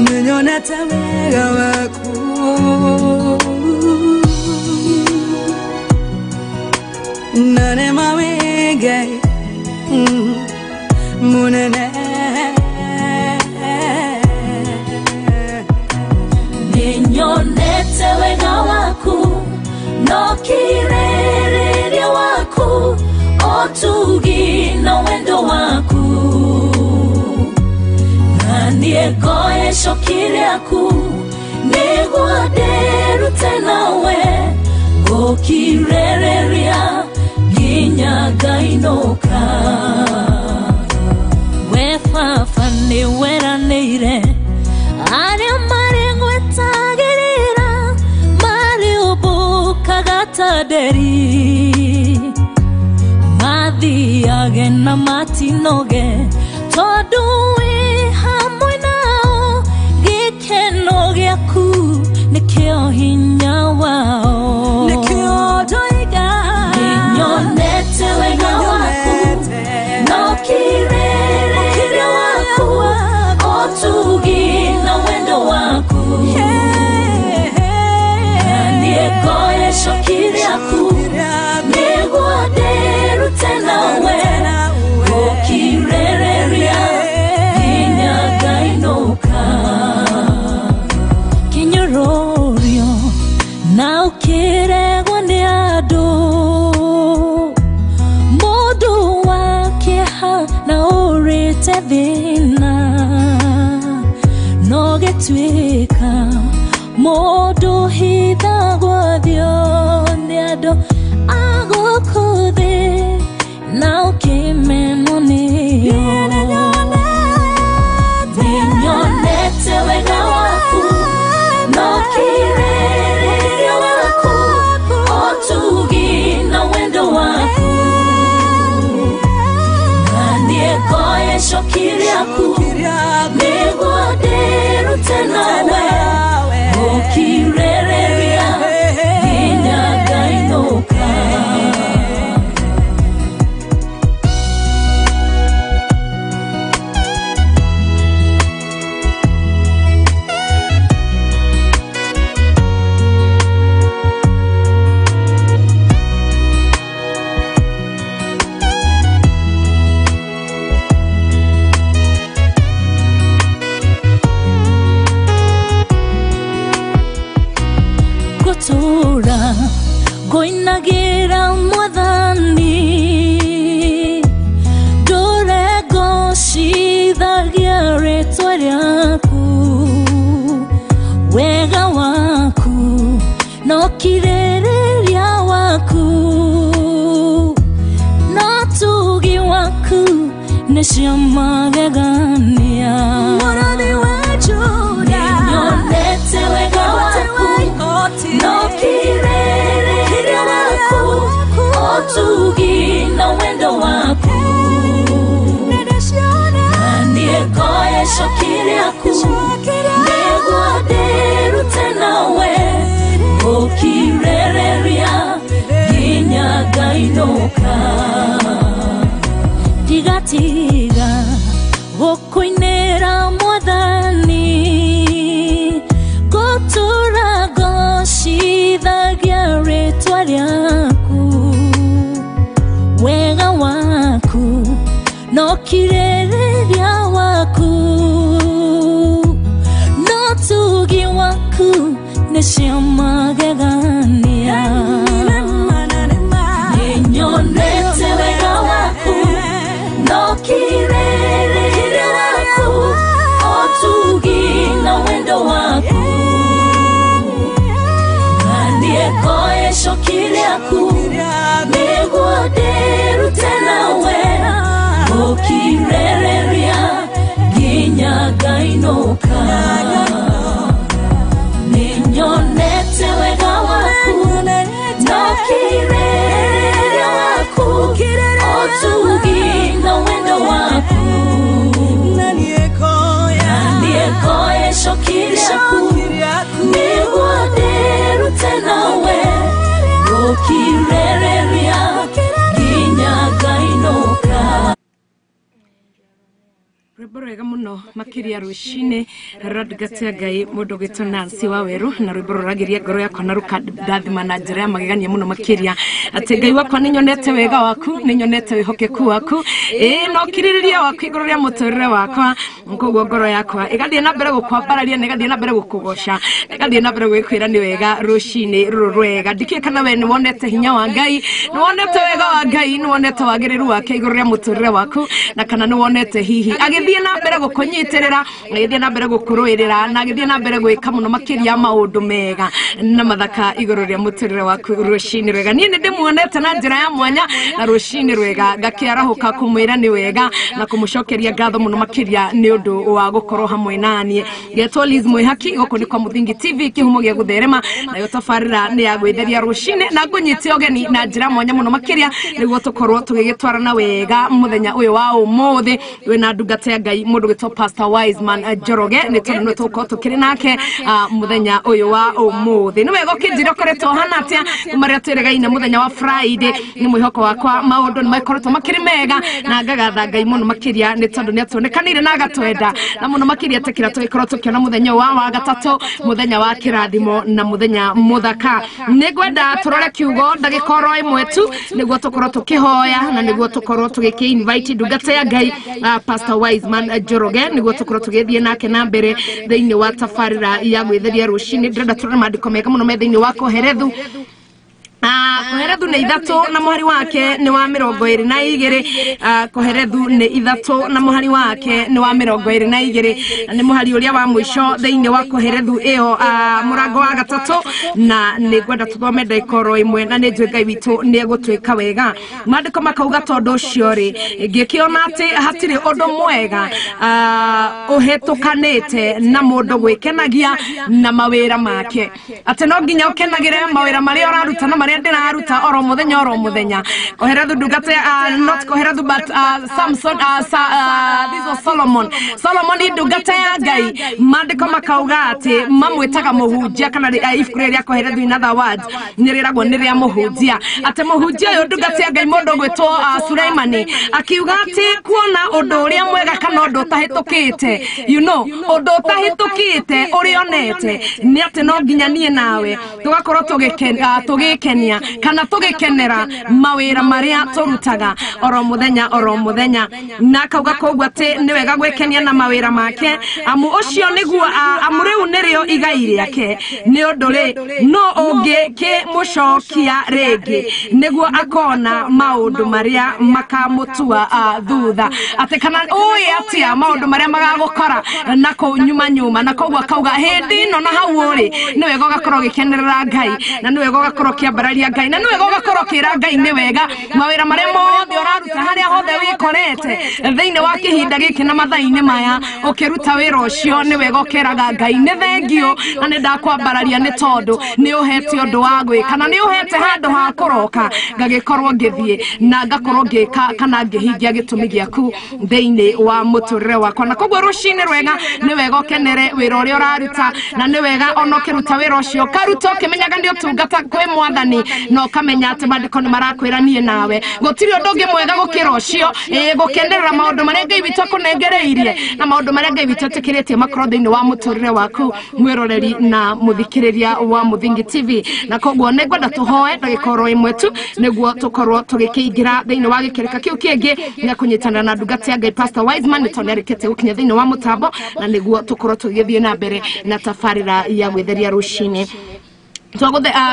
Nĩnyonete wega waku na nĩma wĩ Ngai mũnene. Nĩnyonete wega waku no kĩrĩrĩria waku ũtugi na wendo waku na niĩ ngoe icoki rĩaku nĩguo ndĩrute nawe ngũkirĩrĩria nginya ngainũka. We baba nĩweranĩire arĩa marĩ ngwetagĩrĩra marĩũmbũkaga ta nderi mathiage na matinoge tondũ wĩ hamwe nao gĩkeno gĩaku nĩkĩo hinya wao. Nĩkĩo ndoiga Nĩnyonete wega waku no kĩrĩrĩria waku ũtugi na wendo waku na niĩ ngoe icoki rĩaku nĩguo ndĩrute nawe ngũkirĩrĩria nginya ngainũka. Kĩnyũrũrio na ũkĩregwo nĩ andũ mũndũ wa kĩeha na ũrĩte thĩna no gĩtuĩka mũndũ hithagwo thio nĩ andũ a gũkũ thĩ na ũkĩmenwo nĩo. Nĩnyonete wega waku no kĩrĩrĩria waku ũtugi na wendo waku na niĩ ngoe icoki rĩaku nĩguo ndĩrute nawe ngũkirĩrĩria nginya ngainũka. Ngũtũũra ngũinagĩra Mwathani ndũre ngocithagia rĩtwa rĩaku wega waku no kĩrĩrĩria waku no tugi waku nĩ cia magegania. Mũrũthi wa Juda Nĩnyonete wega waku no kĩrĩrĩria waku ũtugi na wendo waku na niĩ ngoe icoki rĩaku nĩguo ndĩrute nawe ngũkirĩrĩria nginya ngainũka. Ndigatiga gũkũinĩra Mwathani ngũtũũra ngocithagia rĩtwa rĩaku wega waku no kĩrĩrĩria waku no tugi waku nĩ cia magegania. Nĩnyonete wega waku no kĩrĩrĩria waku ũtugi na wendo waku na niĩ ngoe icoki rĩaku nĩguo ndĩrute nawe ngũkirĩrĩria nginya ngainũka. Nĩnyonete wega Rwega muno makiria rucini rwadugate Ngai mundu gwitwo Nancy Waweru na rwimbo ruragiria ngoro yakwa na rukandathima na njira ya magegania muno makiria ati Ngai wakwa ninyonete wega waku, ninyonete wihokeku waku, no kiririria waku iguru ria muturire wakwa, koguo ngoro yakwa igathie na mbere gukwambararia na igathie na mbere gukugoca, igathie na mbere gwikwira ni wega rucini ruru rwega. Ndikiĩ kana we ni wonete hinya wa Ngai, ni wonete wega wa Ngai, ni wonete wagiriru wake iguru ria muturire waku, na kana ni wonete hihi agithie na mbere gukunyitirira, agithie na mbere gukuruirira, na agithie na mbere gwika muno makiria maundu mega na mathaka iguru ria muturire waku rucini rwega. Nie ni ndimuonete na njira ya mwanya na rucini rwega ngakiarahuka kumwira ni wega na kumucokeria ngatho muno makiria ni undu wa gukorwo hamwe nanie. Ngetwo Liz Mwihaki, guku ni kwa Muthingi TV, kihumo gia gutherema, nayo tabarira ni ya gwitheria rucini na ngunyite ugeni na njira mwanya muno makiria niguo tukorwo tugigitwarana wega muthenya uyu wa umuthi. Wina ndungata ya Ngai mundu gwitwo Pastor Wiseman Njoroge, ni tondu ni tugukorwo tukiri nake muthenya uyu wa umuthi. Ni wega ukinjira ukoretwo hana atia kuma riria twirigaine muthenya wa Friday. Ni mwihoko wakwa maundu ni makoretwo makiri mega na ngagatha Ngai muno makiria ni tondu ni atuonekanire na agatwenda na muno makiria tekira tugikorwo tukiona muthenya wa gatatu, muthenya wa kirathimo na muthenya muthaka. Ningwenda turore kiugo ndagika oro imwe tu niguo tukorwo tukihoya na niguo tukorwo tugiki invite ndungata ya Ngai Pastor Wiseman Njoroge niguo tukorwo tugithie nake na mbere thiini wa tabarira ya gwitheria rucini. Ndĩrenda turore maandiko mega muno me thiini wa Koherethu. Koherethu nĩ 3 na mũhari wake nĩ wa 22. Koherethu nĩ 3 na mũhari wake nĩ wa 22, nĩ mũhari ũrĩa wa mũico thĩinĩ wa Koherethu ĩyo, mũrango wa 3, na nĩ ngwenda tũthome ndagĩka oro ĩmwe na nĩ njũĩ Ngai witũ nĩ egũtwĩka wega. Maandĩko makauga tondũ ũcio rĩ, ngĩkĩona atĩ hatirĩ ũndũ mwega ũhĩtũkanĩte na mũndũ gwĩkenagia na mawĩra make, atĩ no nginya ũkenagĩre mawĩra marĩa ũraruta na marĩa ndĩraruta oro muthenya oro muthenya. Koherethu ndungata, not Koherethu but Samson, this was Solomon. Solomon ndungata ya Ngai, maandĩko makauga atĩ mamwĩtaga mũhunjia, kana ibuku rĩrĩa rĩa Koherethu in other words nĩ rĩragwo nĩ rĩa mũhunjia, atĩ mũhunjia ũyũ ndungata ya Ngai mũndũ ũgwĩtwo Sulaimani akiuga atĩ kuona ũndũ ũrĩa mwega kana ũndũ ũtahĩtũkĩte, you know, ũndũ ũtahĩtũkĩte ũrĩa onete nĩ atĩ no nginya niĩ nawe tũgakorwo tũgĩkenia kana tugikenera mawira maria turutaga oro muthenya oro muthenya. Na akauga koguo ati ni wega gwikenia na mawira make, amu ucio niguo amu riu nirio igai riake, ni undu ri no ungikimucokia ringi niguo akona maundu maria makamutua thutha, ati kana ui atia maundu maria magagukora na kuu nyuma nyuma. Na koguo akauga hindi ino na hau uri ni wega ugakorwo ugikenerera Ngai, na ni wega ugakorwo ukiambararia Ngai, na ni wega ugakorwo ukira Ngai ni wega mawira maria mothe uraruta haria hothe wikorete thiini wa kihinda giki na mathaa-ini maya ukiruta wira ucio, ni wega ukiraga Ngai ni thengio na ni ndakwambararia ni tondu ni uhete undu wa gwika na ni uhete handu ha kuroka ngagikorwo ngithie na ngakorwo ngika kana ngihingia gitumi giaku thiini wa muturire wakwa. Na koguo rucini rwega ni wega ukenere wira uria uraruta, na ni wega ona ukiruta wira ucio ukaruta ukimenyaga ni utungata kwi mwathani, na ukamenya ati maandiko ni marakwira nie nawe gutiri undu ungi mwega gukira ucio, gukenerera maundu maria Ngai witũ akunengereirie na maundu maria Ngai witũ etikiretie makorwo thiini wa muturire waku, mwiroreri na muthikiriria wa Muthingi TV. Na koguo nĩ ngwenda tuhoe ndagĩka oro ĩmwe tu nĩguo tũkorwo tũgĩkĩingĩra thĩinĩ wa gĩkĩrĩka kĩu kĩngĩ gĩa kũnyitanĩra na ndungata ya Ngai Pastor Wiseman, nĩ tondũ nĩarĩkĩtie gũkinya thĩinĩ wa mũtambo, na nĩguo tũkorwo tũgĩthiĩ na mbere na tabarĩra ya gwĩtheria rũcinĩ.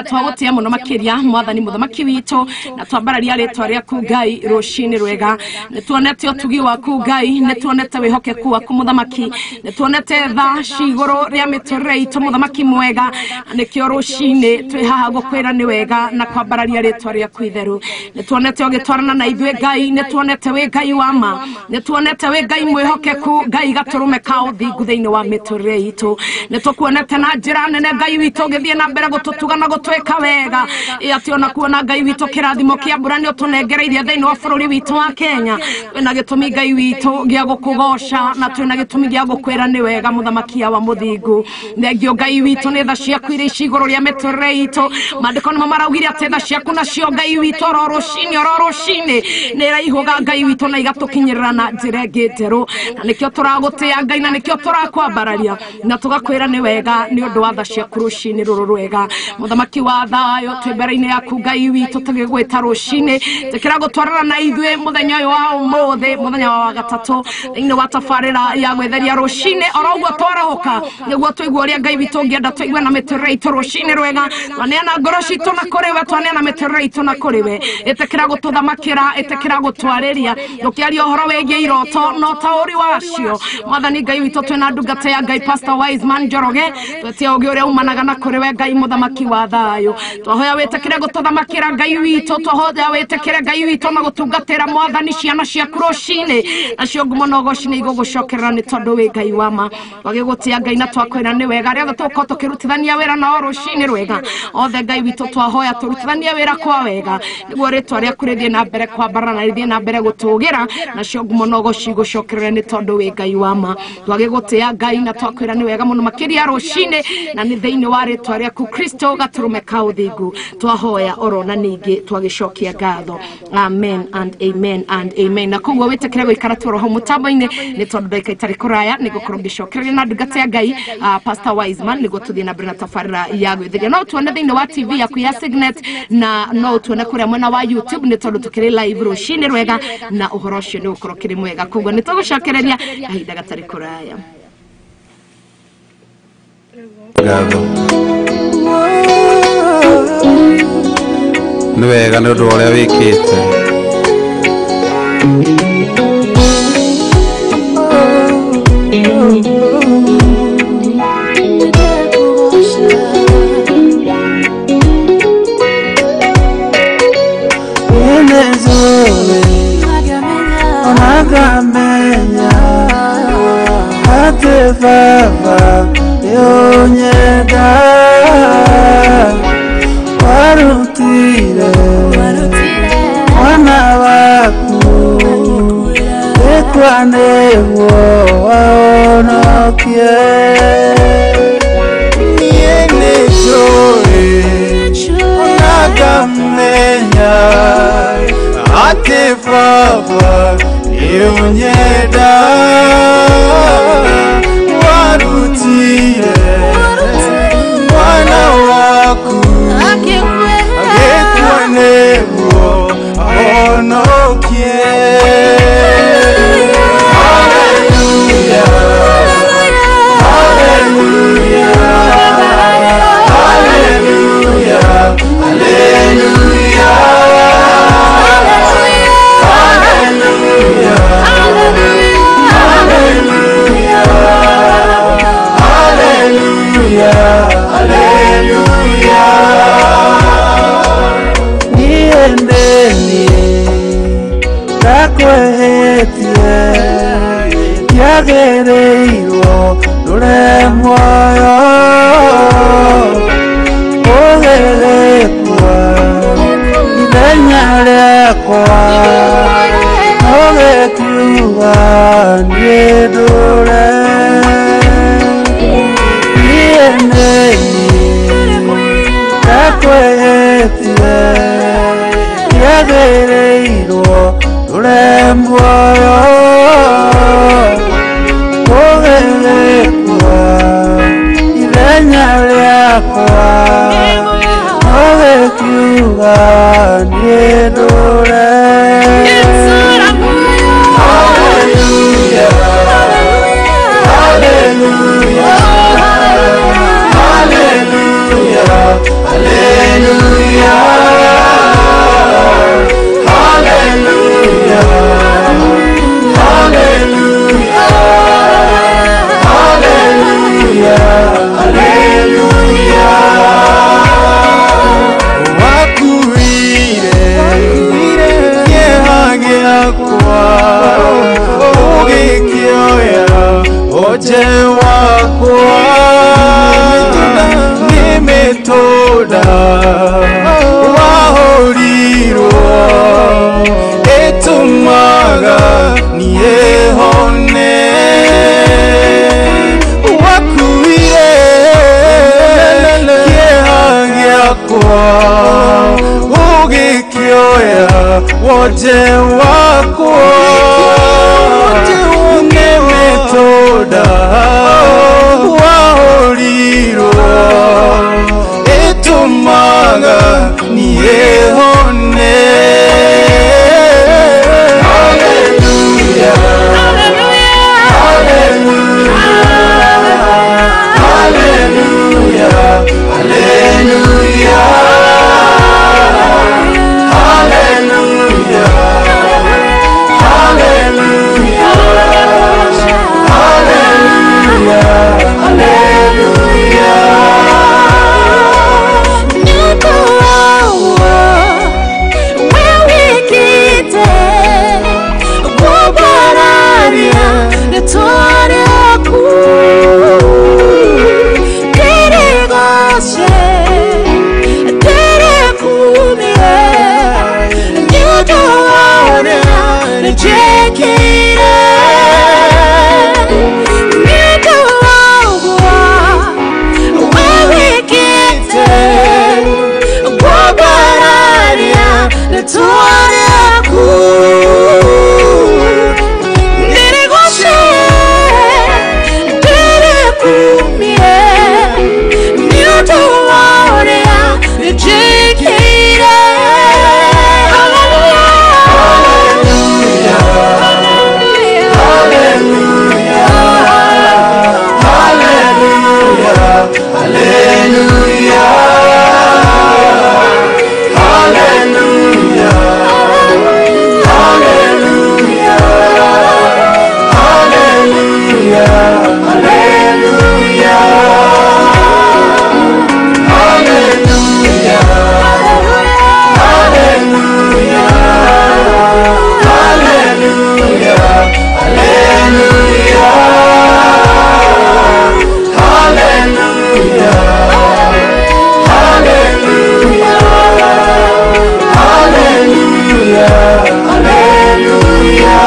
Twagutia muno makiria mwathani muthamaki witũ, na twambararia ritwa riaku Ngai rucini rwega. Nĩ tuonete ũtugi waku Ngai, nĩ tuonete wĩhokeku waku muthamaki, nĩ tuonete tha cigũrũ rĩa mĩtũrĩre itũ muthamaki mwega. Nĩkĩo rucini twĩ haha gũkwĩra nĩ wega na kwambararia ritwa rĩaku itheru. Nĩ tuonete ũgĩtwarana na ithuĩ Ngai, nĩ tuonete wĩ Ngai wa ma, nĩ tuonete wĩ Ngai mwĩhokeku, Ngai gatũrũme ka ũthingu thĩinĩ wa mĩtũrĩre itũ. Nĩ tũkuonete na njĩra nene Ngai witũ ũgĩthiĩ na mbere gũtũ gũtũtuga na gũtwĩka wega. Ĩ atĩ ona kuona Ngai witũ kĩrathimo kĩa mbura nĩ ũtũnengereirie thĩinĩ wa bũrũri witũ wa Kenya. Twĩna gĩtũmi Ngai witũ gĩa gũkũgoca na twĩna gĩtũmi gĩa gũkwĩra nĩ wega mũthamaki wa mũthingu. Thengio Ngai witũ nĩ tha ciaku iria ici igũrũ rĩa mĩtũrĩre itũ. Maandĩko nĩmo maraugire atĩ tha ciaku nacio Ngai witũ oro rũcinĩ nĩ iraihũga Ngai witũ na igatũkinyĩrĩra na njĩra ĩngĩ njerũ. Na nĩkĩo tũragũtĩa Ngai na nĩkĩo tũrakwambararia na tũgakwĩra nĩ wega nĩ ũndũ wa tha ciaku rũcinĩ rũrũ rwega. Mũthamaki wa thayũ, twĩ mbere-inĩ yaku Ngai witũ tũgĩgwĩta rũcinĩ, tĩkĩra gũtwarana na ithuĩ mũthenya ũyũ wa ũmũthĩ, mũthenya wa gatatũ thĩinĩ wa tabarĩra ya gwĩtheria rũcinĩ. Oro ũguo twarahũka nĩguo tũigue ũrĩa Ngai witũ ũngĩenda tũigue na mĩtũrĩre itũ rũcinĩ rwega. Twaneana ngoro citũ na kũrĩ we, twaneana mĩtũrĩre itũ na kũrĩ we. Ĩtĩkĩra gũtũthamakĩra, ĩtĩkĩra gũtwarĩria, tũkĩaria ũhoro wĩgiĩ iroto na ũtaũri wacio. Mwathani Ngai witũ, twĩna ndungata ya Ngai Pastor Wiseman Njoroge, twetia ũgĩ ũrĩa umanaga na kũrĩ we Ngai mũthamaki wa thayũ. Twahoya wĩtĩkĩre gũtũthamakĩra Ngai witũ, twahoya wĩtĩkĩre Ngai witũ na gũtungatĩra Mwathani ciana ciaku rũcinĩ, nacio ngumo na ũgoci nĩ igũgũcokerera nĩ tondũ wĩ Ngai wa ma. Twagĩgũtĩa Ngai na twakwĩra nĩ wega. Arĩa othe tũgũkorwo tũkĩrutithania wĩra nao rũcinĩ rwega, othe Ngai witũ twahoya tũrutithanie wĩra kwa wega nĩguo rĩtwa rĩaku rĩthiĩ na mbere kwambarara na rĩthiĩ na mbere gũtũgĩra, nacio ngumo na ũgoci igũcokerere nĩ tondũ wĩ Ngai wa ma. Twagĩgũtĩa Ngai na twakwĩra nĩ wega mũno makĩria rũcinĩ, na nĩ thĩinĩ wa rĩtwa rĩaku Kristo gatũrũme ka ũthingu twahoya oro na ningĩ twagĩcokia ngatho. Amen and amen and amen. Na koguo wĩtĩkĩre gũikara tu oro hau mũtambo-inĩ nĩ tondũ ndagĩka itarĩ kũraya nĩ ngũkorwo ngĩcokereria na ndungata ya Ngai Pastor Wiseman nĩguo tũthiĩ na mbere na tabarĩra ya gwĩtheria. No tuone thĩinĩ wa TV yaku ya Signet na no tuone kũrĩa mwena wa YouTube nĩ tondũ tũkĩrĩ live rũcinĩ rwega, na ũhoro ũcio nĩ ũgũkorwo ũkĩrĩ mwega. Koguo nĩ tũgũcokereria kahinda gatarĩ kũraya. Ngatho nĩ wega nĩ ũndũ wa ũrĩa wĩkĩte. Onagamenya ate baba yonyenda warutire mwana waku ekwanewo waonokie. Niĩ nĩnjũĩ onagamenya ate baba nĩũnyenda warutire mwana waku agĩkua nĩguo ahonokie. Hallelujah, hallelujah, hallelujah, hallelujah. Hallelujah, niendeni ndakwehetie ndiagĩrĩirwo ndũre muoyo ũgĩgĩkua ithenya rĩakwa ũgĩkiuga niĩ ndũre. Ndakwehetie ndiagĩrĩirwo ndũre muoyo ũgĩgĩkua ithenya rĩakwa ũgĩkiuga niĩ ndũre. Hallelujah, hallelujah, hallelujah, hallelujah, hallelujah, hallelujah, hallelujah, hallelujah. Wakuire kĩeha gĩakwa ũgĩkĩoya ũnje wakwa nĩ mĩtũrĩre Wote wakwa Nemetoda Wahorirwo Etumaga niehone. Hallelujah, hallelujah, hallelujah, hallelujah, hallelujah, hallelujah, hallelujah, hallelujah.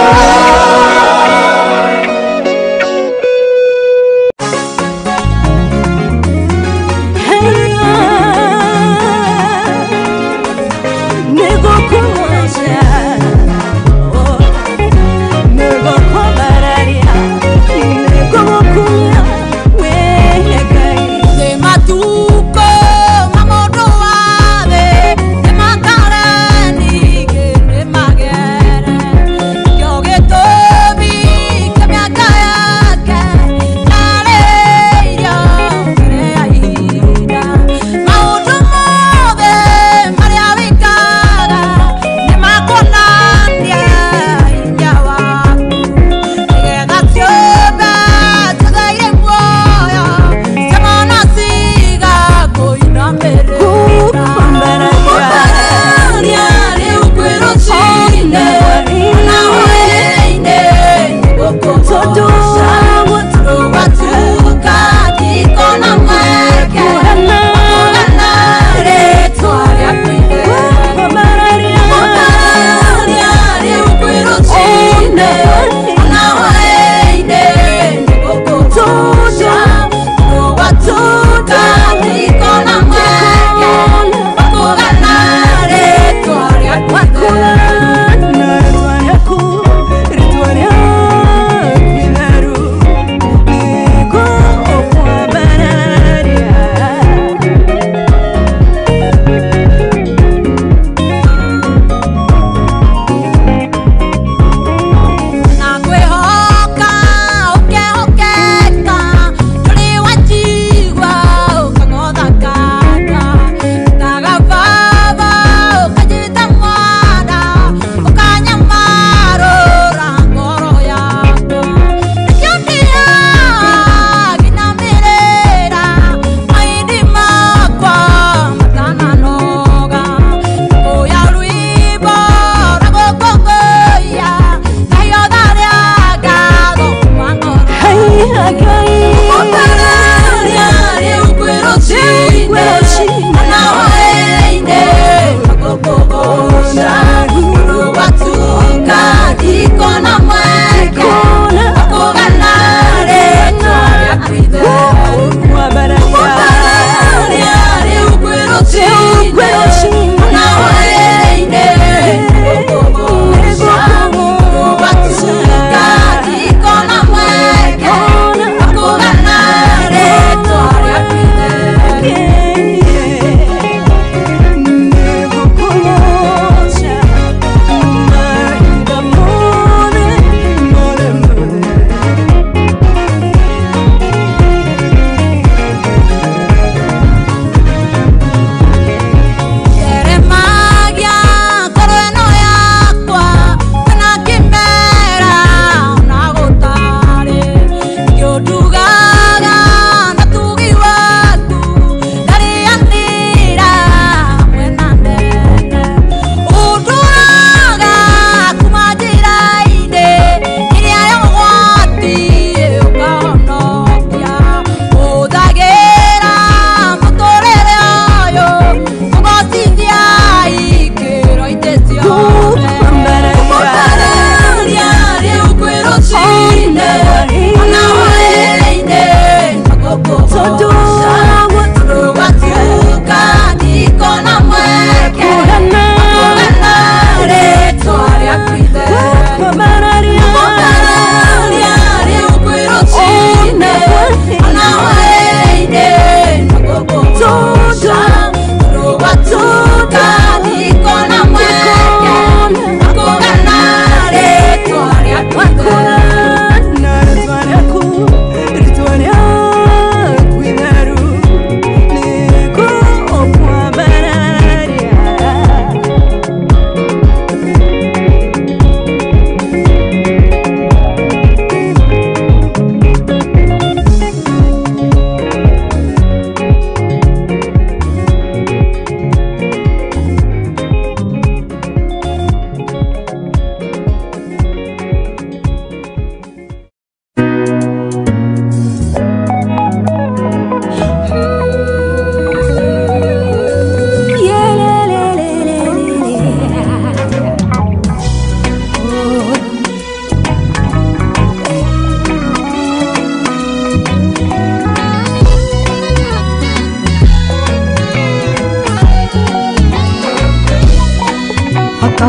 Maundu mothe maria wikaga nĩ makwa.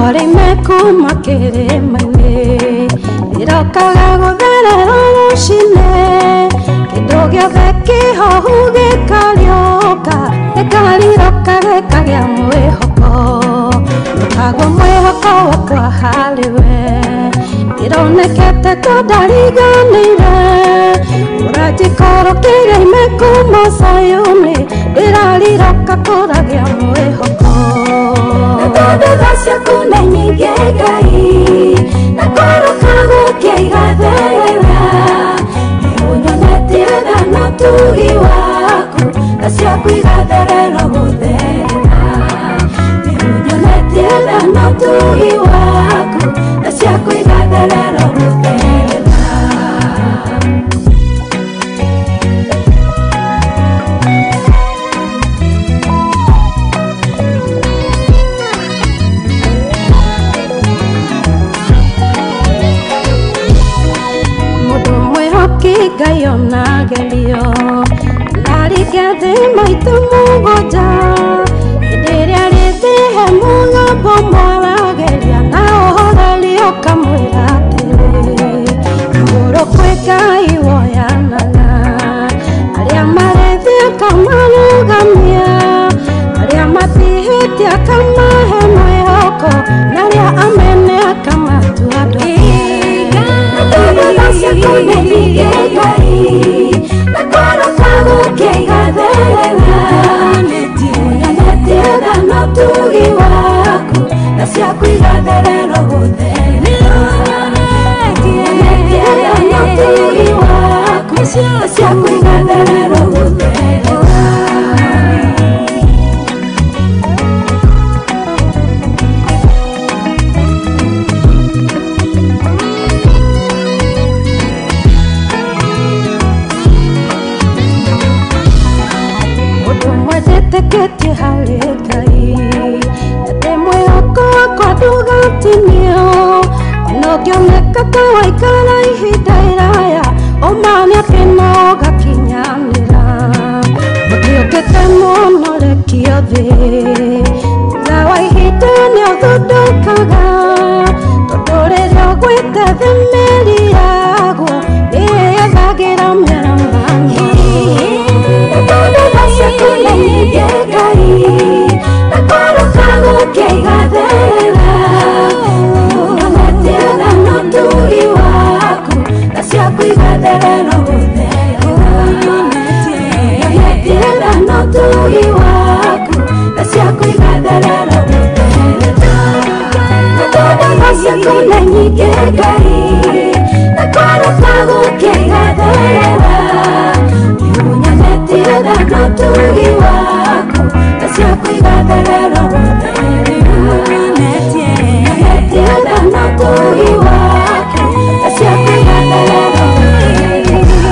Twarime kuma kĩrĩma-inĩ ĩrokaga gũtherera rũcinĩ kĩndũ gĩothe kĩhohu gĩkariũka gĩkarirũka gĩkagĩa mwĩhoko ndũkagwo mwĩhoko wakwa harĩ we ndĩronekete ta ndariganĩire ũranjikũrũkĩire ime kuma Zayuni ndĩrarirũka kũragĩa mwĩhoko Tondũ tha ciaku nĩ nyingĩ Ngai na kũrũka gũkĩigatherera nĩũnyonetie tha na ũtugi waku tha ciaku igatherera gũtherera nĩũnyonetie tha na ũtugi waku tha ciaku igatherera gũtherera. Ngai onagerio narike thĩ maitũ mũgwanja hĩndĩ ĩrĩa rĩthĩ he mũgambo mwarageria na ũhoreri ũkamwĩra atĩrĩ igũrũ kwĩ Ngai woyanaga arĩa marĩ thĩ akamarũgamia arĩa matihĩtie akamahe mwĩhoko na arĩa amene akamatua andũ Tondũ tha ciaku nĩ nyingĩ Ngai na kũrũka gũkĩigatherera nĩũnyonetie tha na ũtugi waku tha ciaku igatherera gũtherera nĩũnyonetie tha na ũtugi waku tha ciaku igatherera gũtherera. Njĩtĩkĩtie harĩ Ngai atĩ mwĩhoko wakwa ndũgatinio ona ũngĩoneka ta waikara ihinda iraya ũma nĩ atĩ no ũgakinyanĩra ũthiũkĩte mũno rekio thĩ thutha wa ihinda nĩ ũthundũkaga tondũ rĩrĩa ũgwĩte thĩ mĩri yaguo nĩyethagĩra mĩaramano. Tondũ tha ciaku nĩ nyingĩ Ngai na kũrũka gũkĩigatherera nĩũnyonetie tha na ũtugi waku tha ciaku igatherera gũtherera nĩũnyonetie tha na ũtugi waku tha ciaku igatherera gũtherera. Tondũ tha ciaku nĩ nyingĩ Ngai na kũrũka gũkĩigatherera nĩũnyonetie tha na ũtugi waku tha ciaku igatherera gũtherera nĩũnyonetie tha na ũtugi waku tha ciaku igatherera gũtherera.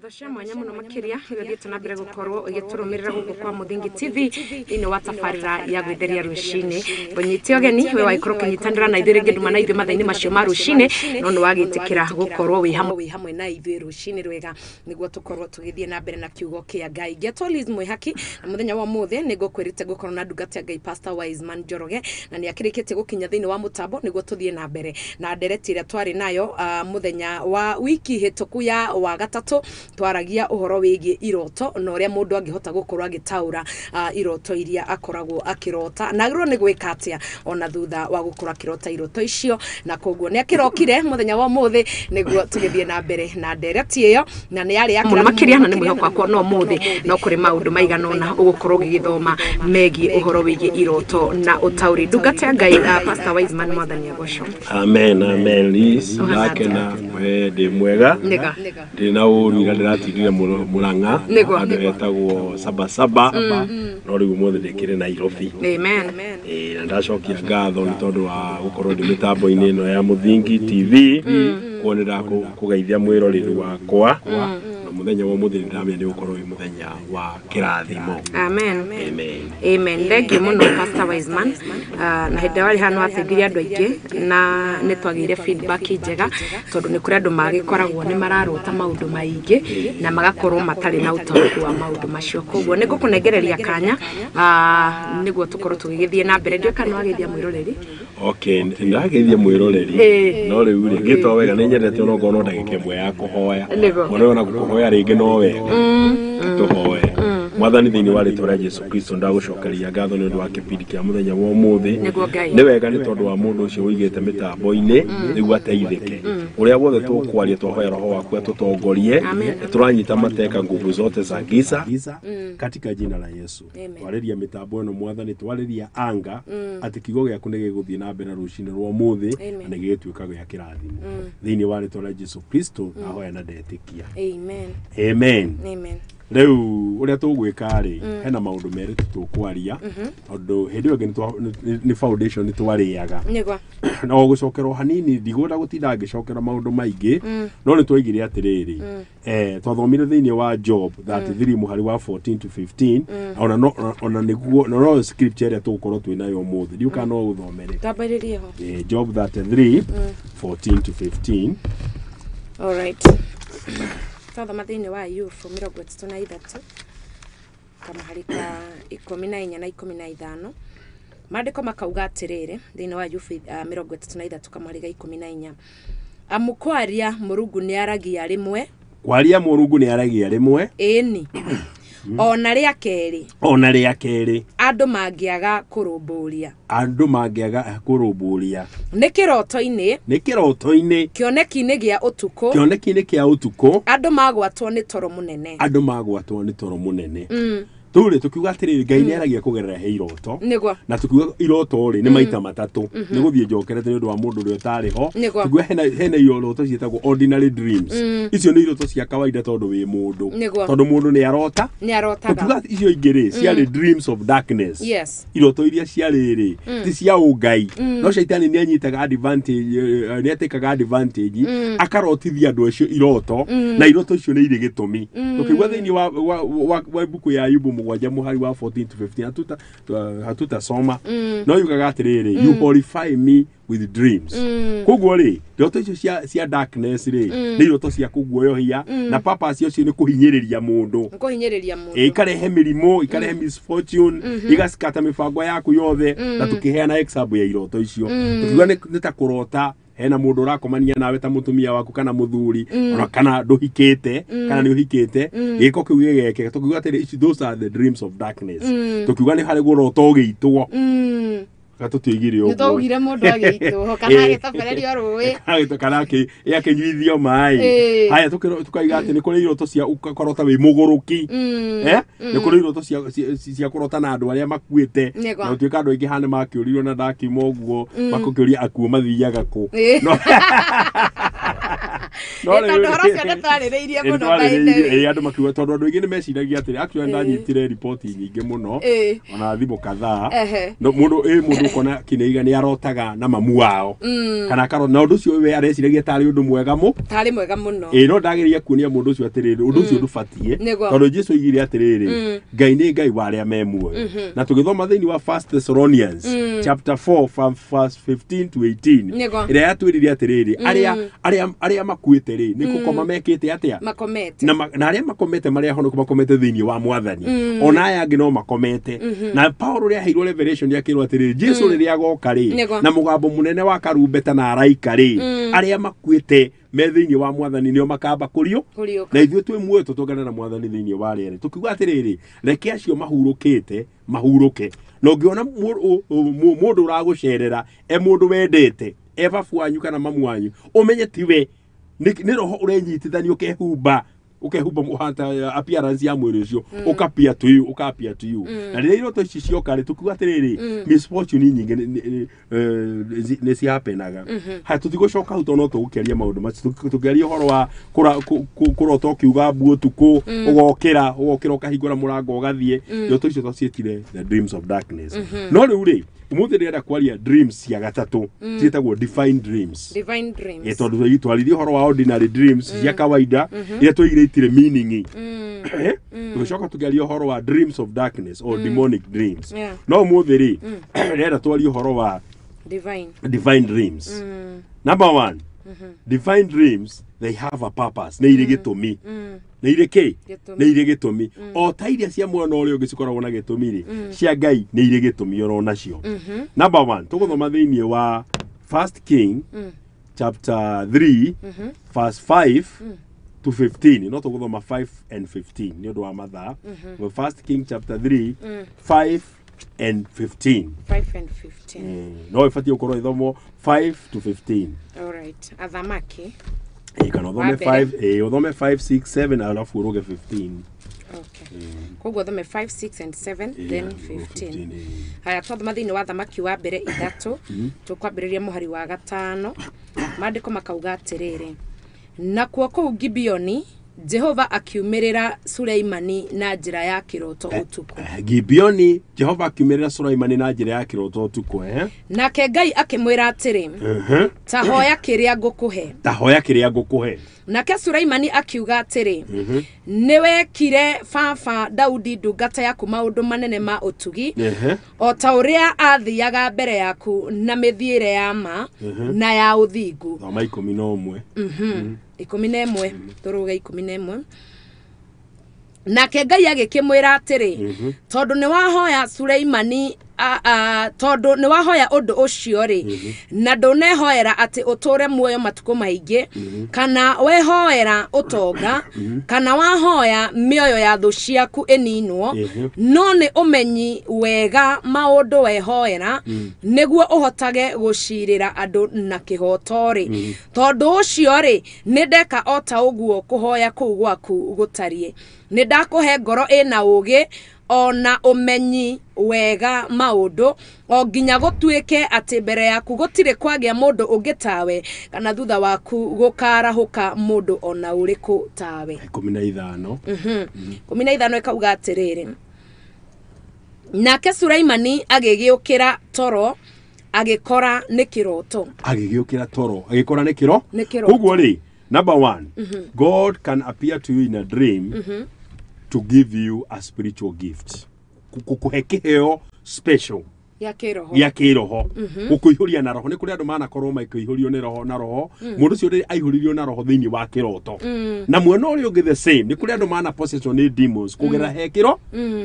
Ngatho cia mwanya muno makiria gũthiĩte na mbere gũkorwo ũgĩtũrũmĩrĩra gũkũ kwa Mũthingi TV thĩinĩ wa tabarĩra ya gwĩtheria rũcinĩ. Ngũnyite ũgeni we wagĩkorwo ũkĩnyitanĩra na ithuĩ rĩngĩ nduma na ithuĩ mathaa-inĩ macio ma rũcinĩ, no nĩ wagĩtĩkĩra gũkorwo wĩ hamwe na ithuĩ rũcinĩ rwega nĩguo tũkorwo tũgĩthiĩ na mbere na kiugo kĩa Ngai. Ngetwo Liz Mwĩhaki na mũthenya wa ũmũthĩ nĩ ngũkwĩrĩte gũkorwo na ndungata ya Ngai Pastor Wiseman Njoroge, na nĩ akĩrĩkĩtie gũkinya thĩinĩ wa mũtambo nĩguo tũthiĩ na mbere na ndereti ĩrĩa twarĩ nayo mũthenya wa wiki hĩtũku ya wa gatatũ. Twaragia ũhoro wĩgiĩ iroto na ũrĩa mũndũ angĩhota gũkorwo agĩtaũra iroto iria akoragwo akĩrota na agĩrĩirwo nĩ gwĩka atĩa ona thutha wa gũkorwo akĩrota iroto icio, na koguo nĩ akĩrokire mũthenya wa ũmũthĩ nĩguo tũgĩthiĩ na mbere na ndereti ĩyo, na nĩ yarĩ ya mũno makĩria, na nĩ mwĩhoko wakwa no ũmũthĩ no kũrĩ maũndũ maigana ũna ũgũkorwo ũgĩgĩthoma megiĩ ũhoro wĩgiĩ iroto na ũtaũri. Ndungata ya Ngai Pastor Wiseman, Mwathani agocwo. Amen, amen. Liz, ndakena we ndĩ mwega, ndĩ na ũru ira ndĩratindire Murang'a handũ hetagwo Sabasaba, no rĩu ũmũthĩ ndĩkĩrĩ Nairobi. Amen. Na ndacokia ngatho nĩ tondũ wa gũkorwo ndĩ mĩtambo-inĩ ĩno ya Mũthingi TV, kuo nĩ ndakũgeithia mwĩroreri wakwa, na mũthenya wa ũmũthĩ nĩ ndĩramenya nĩ ũgũkorwo wĩ mũthenya wa kĩrathimo. Amen. Amen. Amen. Thank you mũno Pastor Wiseman. Na hĩndĩ warĩ hano wateithirie andũ aingĩ na nĩ twagĩire feedback njega, tondũ nĩ kũrĩ andũ magĩkoragwo nĩ mararota maũndũ maingĩ na magakorwo matarĩ na ũtaũku wa maũndũ macio. Koguo nĩ ngũkũnengereria kanya nĩguo tũkorwo tũgĩgĩthiĩ na mbere. Ndiũĩ kana wageithia mwĩroreri. Okay, ndageithia mwĩroreri no rĩu rĩ ngĩtwo wega nĩ nyendete ona okorwo no ndagĩka ĩmwe ya kũhoya, mwana ona kũhoya rĩngĩ no wega tũhoe. Mwathani thĩinĩ wa rĩtwa rĩa Jesu Kristo ndagũcokeria ngatho nĩ ũndũ wa kĩbindi kĩa mũthenya wa ũmũthĩ. Nĩ wega nĩ tondũ wa mũndũ ũcio ũigĩte mĩtambo-inĩ nĩguo ateithĩke. Ũrĩa wothe tũkwaria twahoya roho waku atũtongorie, tũranyita mateka nguvu zote za giza katika jina la Yesu. Twarĩria mĩtambo ĩno Mwathani, twarĩria anga atĩ kiugo gĩaku nĩ gĩgũthiĩ na mbere rũcinĩ rwa ũmũthĩ na nĩ gĩgĩtuĩka gĩa kĩrathimo. Thĩinĩ wa rĩtwa rĩa Jesu Kristo ndahoya na ndetĩkia. Amen. Amen. Amen. Rĩu ũrĩa tũgwĩka rĩ, hena maũndũ merĩ tũkwaria, tondũ hĩndĩ ĩyo ĩngĩ nĩ foundation twarĩaga na gũcokerwo hanini, ndigwenda gũtinda ngĩcokera maũndũ maingĩ, no nĩ twaigire atĩrĩrĩ, twathomire thĩinĩ wa Job 33 mũhari wa 14 to 15, ona nĩguo no scripture ĩrĩa tũgũkorwo twĩ nayo ũmũthĩ, ndiũĩ kana no ũthomere. Twambĩrĩrie ho. Job 33 14 to 15. All right. Twathoma thĩinĩ wa Ayubu 33 kamũhari ka 14 na 15. Maandĩko makauga atĩrĩrĩ thĩinĩ wa Ayubu 33 kamũhari ka 14, amu kwaria Mũrungu nĩaragia rĩmwe, kwaria Mũrungu nĩaragia rĩmwe, ĩni ona rĩa kerĩ, ona rĩa kerĩ, andũ mangĩaga kũrũmbũria, andũ mangĩaga kũrũmbũria, nĩ kĩroto-inĩ, nĩ kĩroto-inĩ, kĩoneki-inĩ gĩa ũtukũ, kĩoneki-inĩ kĩa ũtukũ, andũ magwatwo nĩ toro mũnene, andũ magwatwo nĩ toro mũnene. Rĩu rĩ tũkiuga atĩrĩrĩ, Ngai nĩaragia kũgerera he iroto, na tũkiuga iroto rĩ nĩ maita matatũ, nĩ gũthiĩ njokerete nĩ ũndũ wa mũndũ ũrĩa ũtarĩ ho. Tũkiuga hena iroto ciĩtagwo ordinary dreams, icio nĩ iroto cia kawaida tondũ wĩ mũndũ, tondũ mũndũ nĩ arota, tũkiuga icio ingĩ rĩ ciarĩ dreams of darkness, iroto iria ciarĩ rĩ ti cia ũngai, no shaitani nĩ anyitaga advantage, nĩ atĩkaga advantage akarotithia andũ acio iroto, na iroto icio nĩ irĩ gĩtũmi. Tũkiuga thĩinĩ wa ibuku ya Ayubu mũgwanja mũhari wa 14 to 15, hatutasoma, no yugaga atĩrĩrĩ, you horrify me with dreams. Koguo rĩ iroto icio cia darkness rĩ nĩ iroto cia kũguoyohia, na purpose icio nĩ kũhinyĩrĩria mũndũ, ikarehe mĩrimũ, ikarehe misfortune, igaskata mĩbango yaku yothe, na tũkĩheana example ya iroto icio. Tũkiuga nĩ ta kũrota hena mũndũ ũrakomania nawe ta mũtumia waku kana mũthuri, ona kana ndũhikĩte kana nĩ ũhikĩte, gĩko kĩu gĩgekĩka. Tũkiuga atĩrĩ, those are the dreams of darkness. Tũkiuga nĩ harĩ gũrota ũgĩitwo, gatũtiigire ũguo, nĩtwaugire mũndũ agĩitwo kana agĩtobererio rũĩ, kana akĩnyuithio maĩ. Haya, tũkaiga atĩ nĩ kũrĩ iroto cia ũkarota wĩ mũgũrũki, nĩ kũrĩ iroto cia kũrota na andũ arĩa makuĩte, na gũtuĩka andũ aingĩ haha nĩmakĩũrirwo na ndakiuma ũguo, makũkĩũria akuũ mathiaga kũ. No Tondũ ũhoro ũcio nĩtwarĩrĩirie mũno by the way. Ĩ, andũ makiuga tondũ andũ aingĩ nĩ meciragia atĩrĩ, actually ndanyitire riboti nyingĩ mũno ona thimũ kadhaa. No mũndũ mũndũ ũkona kĩneiga nĩ arotaga na mamu wao kana akarota na ũndũ ũcio we areciragia tarĩ ũndũ mwega mũ Tarĩ mwega mũno. Ĩ, no ndagĩrĩire kuonia mũndũ ũcio atĩrĩrĩ, ũndũ ũcio ndũbatiĩ tondũ Jesu oigire atĩrĩrĩ, Ngai nĩ Ngai wa arĩa me muoyo. Na tũgĩthoma thĩinĩ wa 1 Thessalonians chapter 4 from verse 15 to 18 ĩrĩa yatwĩrire atĩrĩrĩ, arĩa makuĩte rĩ nĩ gũkoma mekĩte atĩa? Makomete. Na arĩa makomete marĩa honoku makomete thĩinĩ wa Mwathani, ona aya angĩ no makomete. Na Paul ũrĩa aheirwo revelation akĩrwo atĩrĩrĩ, Jesu rĩrĩa agoka rĩ na mũgambo mũnene wa karumbeta na araika rĩ, arĩa makuĩte me thĩinĩ wa Mwathani nĩo makamba kũriũka, na ithuĩ twĩ muoyo tũtũngane na Mwathani thĩinĩ wa rĩera. Tũkiuga atĩrĩrĩ, reke acio mahurũkĩte mahurũke. Na ũngĩona mũndũ ũragũcerera e mũndũ wendete, e babu wanyu kana mamu wanyu, ũmenye tiwe, nĩ roho ũrenyitithania ũkehumba ũhata appearance ya mwĩrĩ ũcio, ũkapia to you, ũkapia to you. Na rĩrĩa iroto ici cioka rĩ, tũkiuga atĩrĩrĩ, misfortune nyingĩ nĩ cihapenaga. Haya, tũtigũcoka hau tondũ no tũgũkĩaria maũndũ macio, tũkĩaria ũhoro wa kũrota ũkiuga mbu ũtukũ, ũgokĩra ũkahingũra mũrango ũgathiĩ. Iroto icio twaciĩtire the dreams of darkness. No rĩu rĩ, ũmũthĩ ndĩrenda kwaria dreams cia gatatũ, ciĩtagwo divine dreams. Divine dreams. Tondũ twaririe ũhoro wa ordinary dreams cia kawaida iria twaigire itirĩ meaning. Tũgĩcoka tũkĩaria ũhoro wa dreams of darkness or demonic dreams. No ũmũthĩ rĩ, ndĩrenda twarie ũhoro wa divine dreams. Number one, divine dreams, they have a purpose. Nĩ irĩ gĩtũmi. Nĩ irĩ kĩ? Nĩ irĩ gĩtũmi. O ta iria cia mwana ũrĩa ũngĩ cikoragwo na gĩtũmi rĩ, cia Ngai nĩ irĩ gĩtũmi oro nacio. Number one, tũgũthoma thĩinĩ wa 1 King chapter 3 verse 5 to 15. No tũgũthoma 5 and 15 nĩ ũndũ wa mathaa. 1 King chapter 3 5 and 15. 5 and 15. No ibatiĩ gũkorwo ithomwo 5 to 15. All right. Athamaki. Kana ũthome 5, ũthome 5 6 7 alafu ũrũge 15. Okay. Koguo ũthome 5 6 and 7 then 15. Haya, twathoma thĩinĩ wa Athamaki wa mbere 3, tũkwambĩrĩria mũhari wa 5. Maandĩko makauga atĩrĩrĩ, nakuo kũu Gibeoni Jehova akiumĩrĩra Suleimani na njĩra ya kĩroto ũtukũ. Gibeoni Jehova akiumĩrĩra Suleimani na njĩra ya kĩroto ũtukũ. Nake Ngai akĩmwĩra atĩrĩ, ta hoya kĩrĩa ngũkũhe. Ta hoya kĩrĩa ngũkũhe. Nake Suleimani akiuga atĩrĩ, nĩwekire baba Daudi ndungata yaku maũndũ manene ma ũtugi, o ta ũrĩa athiaga mbere yaku na mĩthiĩre ya ma na ya ũthingu. Thoma 11. 11, tũrũge 11. Nake Ngai agĩkĩmwĩra atĩrĩ, tondũ nĩwahoya Suleimani, tondũ nĩwahoya ũndũ ũcio rĩ, na ndũnehoera atĩ ũtũre muoyo matukũ maingĩ, kana wehoera ũtonga, kana wahoya mĩoyo ya thũ ciaku ĩninwo, no nĩ ũmenyi wega maũndũ wehoera, nĩguo ũhotage gũcirĩra andũ na kĩhooto rĩ. Tondũ ũcio rĩ, nĩndeka o ta ũguo kũhoya kũu gwaku gũtariĩ. Nĩndakũhe ngoro ĩna ũũgĩ ona ũmenyi wega maũndũ, o nginya gũtuĩke atĩ mbere yaku gũtirĩ kwagĩa mũndũ ũngĩ tawe, kana thutha waku gũkarahũka mũndũ ona ũrĩkũ tawe. 15. 15 ĩkauga atĩrĩrĩ, nake Suleimani agĩgĩũkĩra toro agĩkora nĩ kĩroto. Agĩgĩũkĩra toro agĩkora nĩ kĩro. Koguo rĩ, number one, God can appear to you in a dream to give you a spiritual gift. Gũkũhe kĩheo special ya kĩroho, ya kĩroho, gũkũihũria na roho. Nĩ kũrĩ andũ manakorwo makĩihũrio nĩ roho na roho, mũndũ ũcio rĩrĩa aihũririo na roho thĩinĩ wa kĩroto. Na mwena ũrĩa ũngĩ the same, nĩ kũrĩ andũ mana possession nĩ demons kũgerera he kĩro,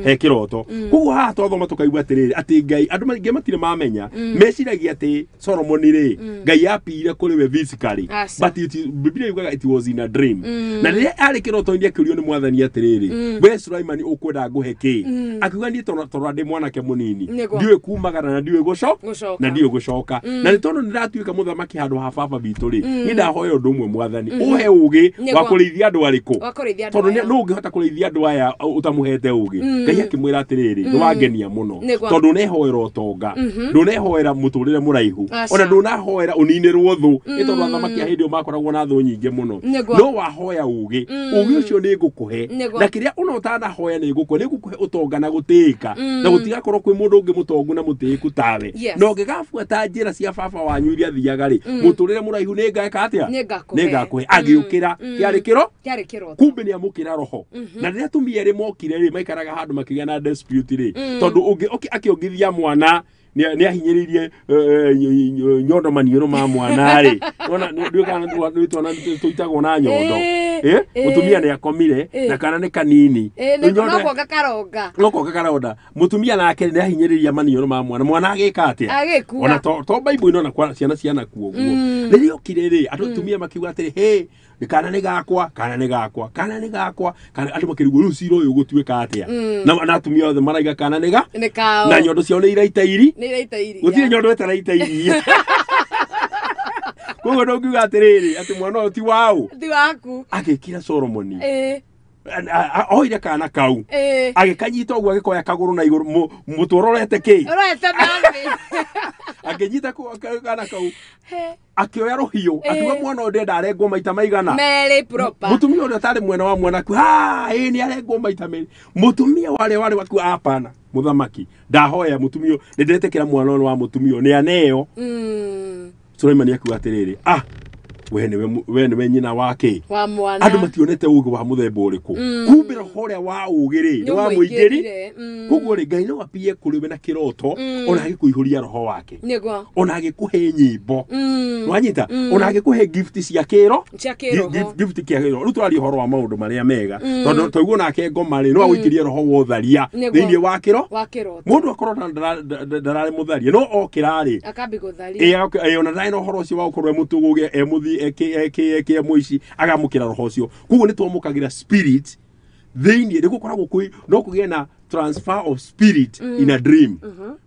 he kĩroto. Koguo haha twathoma tũkaigua atĩrĩrĩ, atĩ Ngai, andũ maingĩ matirĩ mamenya, meciragia atĩ Solomon rĩ, Ngai apire kũrĩ we physically, but Biblia yugaga it was in a dream. Na rĩrĩa arĩ kĩroto-inĩ akĩũrio nĩ Mwathani atĩrĩrĩ, we Suleimani ũkwenda ngũhe kĩ? Akiuga niĩ tondũ ndĩ mwanake mũnini, ndiũĩ kuma kumagara na ndiũĩ Gũcoka. na ndiũĩ gũcoka na nĩ tondũ nĩndatuĩka mũthamaki handũ ha baba witũ rĩ niĩ ndahoya ũndũ ũmwe mwathani ũhe ũgĩ Nĩguo. wa kũrĩithia andũ arĩkũ Wa kũrĩithia andũ tondũ aya. nũ ũngĩhota kũrĩithia andũ aya ũtamũhete ũgĩ Ngai akĩmwĩra atĩrĩrĩ nĩwangenia mũno Nĩguo. tondũ ndũnehoera ũtonga ndũnehoera mũtũrĩre mũraihu Aca. ona ndũnahoera ũninĩrwo thũ nĩ tondũ athamaki a hĩndĩ ĩyo makoragwo na thũ nyingĩ mũno Nĩguo. no wahoya ũgĩ ũgĩ ũcio nĩ ngũkũhe Nĩguo. na kĩrĩa ona ũtanahoya nĩ ngũkũhe nĩ ngũkũhe ũtonga na gũtĩĩka na gũtigakorwo kwĩ mũndũ ũngĩ mũtongu na mũtĩĩku tawe Yes. na ũngĩgabuata njĩra cia baba wanyu iria thiaga rĩ mũtũrĩre mũraihu nĩ ngeka atĩa Nĩ ngakũhe. nĩ ngakũhe agĩũkĩra kĩarĩ kĩro Kĩarĩ kĩroto. kumbe nĩ amũkĩra roho na rĩrĩa atumia erĩ mokire rĩ maikaraga handũ makĩgĩa na dispute rĩ tondũ ũngĩ akĩongithia mwana nĩ ahinyĩrĩirie nyondo maniũrũ ma mwana rĩ Wona, ndiũĩ kana nĩ twana tũitagwo na nyondo Ĩĩ, Eh, mũtumia nĩ akomire na kana nĩ kanini Ĩĩ, Rĩu nyondo- no kuonga karonga. no kuonga karonda mũtumia nake nĩ ahinyĩrĩria maniũrũ ma mwana mwana agĩka atĩa Agĩkua. ona to Bible ĩno na kwa ciana cianakuo ũguo rĩrĩa okire rĩ andũ atumia makiuga atĩrĩ hĩ nĩ kana nĩ gakwa kana nĩ gakwa kana nĩ gakwa kana andũ makĩrigwo rĩu cira ũyũ ũgũtuĩka atĩa na atumia othe maraiga kana nĩ ga Nĩ kao. na nyondo ciao nĩ iraita iri Nĩ iraita iria. gũtirĩ nyondo ĩtaraita iria koguo ndũngiuga atĩrĩrĩ atĩ mwana ũyũ ti waũ Ti waku. agĩkira Solomoni Ĩĩ. oire kana kau Ĩĩ. agĩkanyita ũguo agĩkoya kagũrũ na igũrũ mũtwe ũrorete kĩ Ũrorete nathĩ. akĩnyita kana kau He. akĩoya rũhiũ akiuga mwana ũyũ ndenda arengwo maita maigana Merĩ proper. mũtumia ũrĩa ũtarĩ mwena wa mwana akiuga "Ah, ĩĩ nĩ arengwo maita merĩ mũtumia warĩa warĩ waku apana mũthamaki ndahoya mũtumia ũyũ, nĩ ndetĩkĩra mwana ũyũ wa mũtumia ũyũ nĩ aneo Suleimani akiuga atĩrĩrĩ ah we nĩwe nyina wa kĩ Wa mwana. andũ mationete ũgĩ wa mũthemba ũrĩkũ kumbe roho ũrĩa wa ũgĩ rĩ nĩ wa mũingĩri Nĩũmũingĩrire, koguo rĩ Ngai no apie kũrĩ we na kĩroto ona agĩkũihũria roho wake Nĩguo. ona agĩkũhe nyĩmbo nwanyita ona agĩkũhe gift cia kĩro Cia kĩroho. gift kĩa kĩro rĩu tũraria ũhoro wa maũndũ marĩa mega tondũ twaigua nake ngoma rĩ no agũikĩrie roho wa ũtharia Nĩguo. thĩinĩ wa kĩro Wa kĩroto. mũndũ akorwo ndararĩ mũtharia no okĩra rĩ Akambi gũtharia. ĩ ona ndarĩ na ũhoro ũcio wa gũkorwo e mũtũgũge e mũthi e mũici agamũkĩra roho ũcio koguo nĩ twamũkagĩra spirit thĩinĩ nĩ gũkoragwo kwĩ no kũgĩe na transfer of spirit in a dream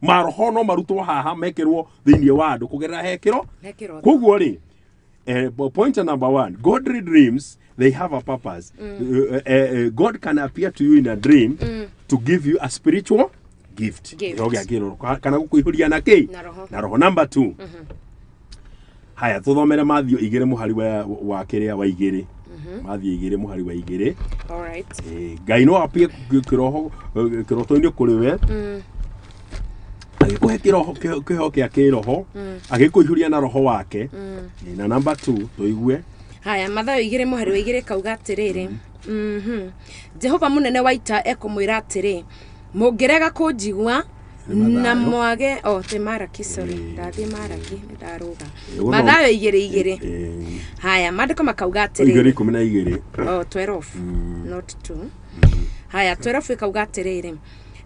maroho no marutwo haha mekĩrwo thĩinĩ wa andũ kũgerera he kĩro He kĩroto. koguo rĩ point number one, godly dreams, they have a purpose. God can appear to you in a dream to give you a spiritual gift. Gift. Kĩroho gĩa kĩroho kana gũkũihũria na kĩ Na roho. na roho. Number two, haya tũthomere Matthew igĩrĩ mũhari wa kĩrĩa wa igĩrĩ Matthew igĩrĩ mũhari wa igĩrĩ All right. Ngai no apie kĩroho kĩroto-inĩ kũrĩ we agĩkũhe kĩroho kĩheo kĩa kĩroho agĩkũihũria na roho wake na number 2 tũigue Haya, Mathayo igĩrĩ mũhari wa igĩrĩ kauga atĩrĩrĩ Jehova mũnene wa ita ekũmwĩra atĩrĩ mũngĩrega kũnjigua Nĩ na Mathayo. mwage oh ti Maraki sorry ndathiĩ Maraki nĩ ndarũga Ũguo no- Mathayo igĩrĩ igĩrĩ haya maandĩko makauga igĩrĩ atĩrĩrĩ ikũmi na igĩrĩ oh 12 not 2 haya 12 ĩkauga atĩrĩrĩ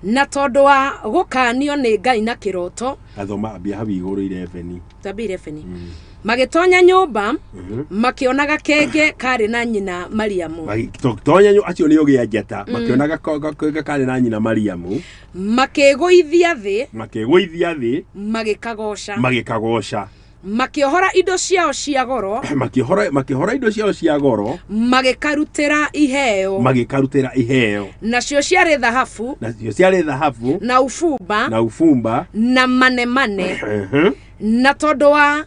na tondũ wa gũkanio nĩ Ngai na kĩroto athoma ambia hau igũrũ 11 twambie 11 magĩtonya nyũmba makĩona gakenge karĩ na nyina Mariamu tonya acio nĩ ũgĩa njata makĩona gakenge karĩ na nyina Mariamu makĩgũithia thĩ makĩgũithia thĩ magĩkagoca magĩkagoca makĩohora indo ciao cia goro makĩhora indo ciao cia goro magĩkarutĩra iheo magĩkarutĩra iheo nacio ciarĩ thahabu nacio ciarĩ thahabu na ubumba na ubumba na manemane na tondũ wa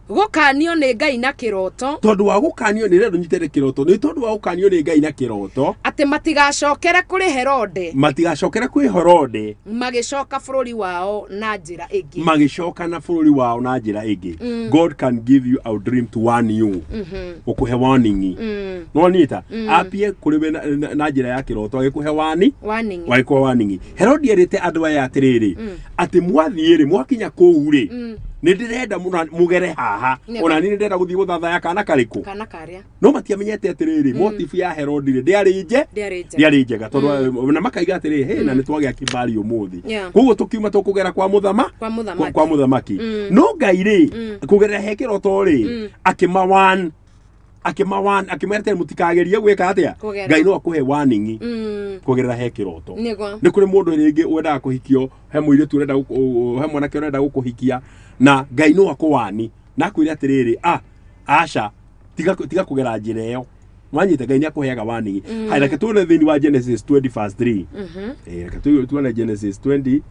gũkanio nĩ Ngai na kĩroto tondũ wa gũkanio nĩ rendo nyitĩre kĩroto nĩ tondũ wa gũkanio nĩ Ngai na kĩroto atĩ matigacokere kũrĩ Herode matigacokere kwĩ Herode magĩcoka bũrũri wao na njĩra ĩngĩ magĩcoka na bũrũri wao na njĩra ĩngĩ God can give you a dream to warn you gũkũhe warning no nita apie kũrĩ we na njĩra ya kĩroto agĩkũhe wani Warning. wagĩkũhe warning Herode erĩte andũ aya atĩrĩrĩ atĩ mwathiĩ rĩ mwakinya kũu rĩ nĩ ndĩrenda mũgere haha Nĩguo. ona niĩ nĩ ndĩrenda gũthiĩ gũthathaya kana karĩkũ kana karĩa no matiamenyete atĩrĩrĩ motifu ya Herodi rĩ ndĩarĩ nje Ndĩarĩ njega. ndĩarĩ njega tondũ na makaiga atĩrĩrĩ hĩ na nĩ twagĩa kibali ũmũthĩ Yeah. koguo tũkiuma tũkũgera kwa mũthama Kwa mũthamaki. kwa mũthamaki no Ngai rĩ kũgerera he kĩroto rĩ akĩmawan Akĩmera atĩ mũtikagerie gwĩka atĩa. Ngai no akũhe warning kũgerera he kĩroto. Nĩ kũrĩ mũndũ rĩngĩ wendaga kũhikio, he mũirĩtu ũrenda, he mwanake ũrenda gũkũhikia, na Ngai no akũwani na akwĩre atĩrĩrĩ, aca, tiga kũgera njĩra ĩyo. Wanyita Ngai nĩ akũheaga warning. Haya, reke tuone thĩinĩ wa Genesis 20 verse 3. Reke tuone Genesis 20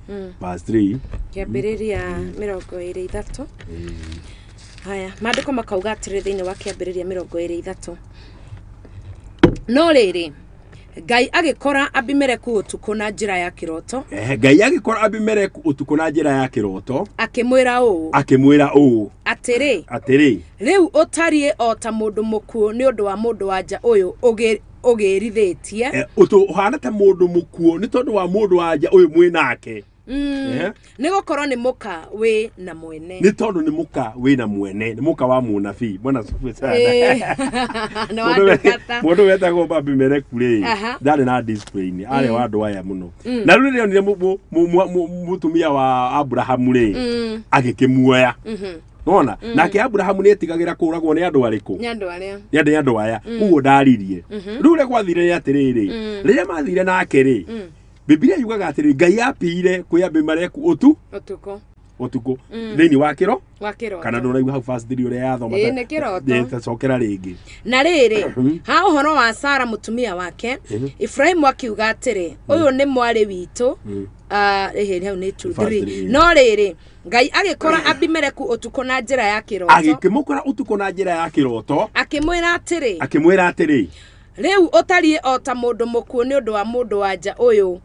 verse 3. Kĩambĩrĩria 23. Haya, maandĩko makauga atĩrĩ thĩinĩ wa kĩambĩrĩria 23. No rĩrĩ, Ngai agĩkora Abimeleku ũtukũ na njĩra ya kĩroto. Ngai agĩkora Abimeleku ũtukũ na njĩra ya kĩroto. Akĩmwĩra ũũ. Atĩrĩ. Rĩu ũtariĩ o ta mũndũ mũkuũ nĩ ũndũ wa mũndũ wa nja ũyũ ũgĩrithĩtie. Ũhana ta mũndũ mũkuũ nĩ tondũ wa mũndũ wa nja ũyũ mwĩ nake. Nĩ gũkorwo nĩ mũka wĩ na mwene. Nĩ tondũ nĩ mũka wĩ na mwene, nĩ mũka wa mũnabii. Bwana asifiwe sana. Mũndũ wetagwo Abimeleku rĩ, ndarĩ na discipline, arĩ wa andũ aya mũno. Na rĩu rĩrĩa onire mũtumia wa Abrahamu rĩ, agĩkĩmuoya. Nona nake Abrahamu nĩ etigagĩra kũragwo nĩ andũ arĩkũ? Nĩ andũ arĩa. Nĩ andũ aya. Ũguo ndaririe. Rĩu ũrĩa gwathire nĩ atĩrĩrĩ, rĩrĩa mathire nake rĩ, Biblia yugaga atĩrĩ, Ngai apire kwĩ Abimeleku ũtukũ thĩinĩ wa kĩro kana ndũraigua hau verse 3 ũrĩa yathoma. Nĩ kĩroto. Tacokera rĩngĩ. Na rĩrĩ, ha ũhoro wa Sara mũtumia wake, Ibrahimu akiuga atĩrĩ, ũyũ nĩ mwarĩ witũ. Hau nĩ 2 3. No rĩrĩ, Ngai agĩkora Abimeleku ũtukũ na njĩra ya kĩroto. Agĩkĩmũkora ũtukũ na njĩra ya kĩroto. Akĩmwĩra atĩrĩ, rĩu ũtariĩ o ta mũndũ mũkuũ nĩ ũndũ wa mũndũ wa nja ũyũ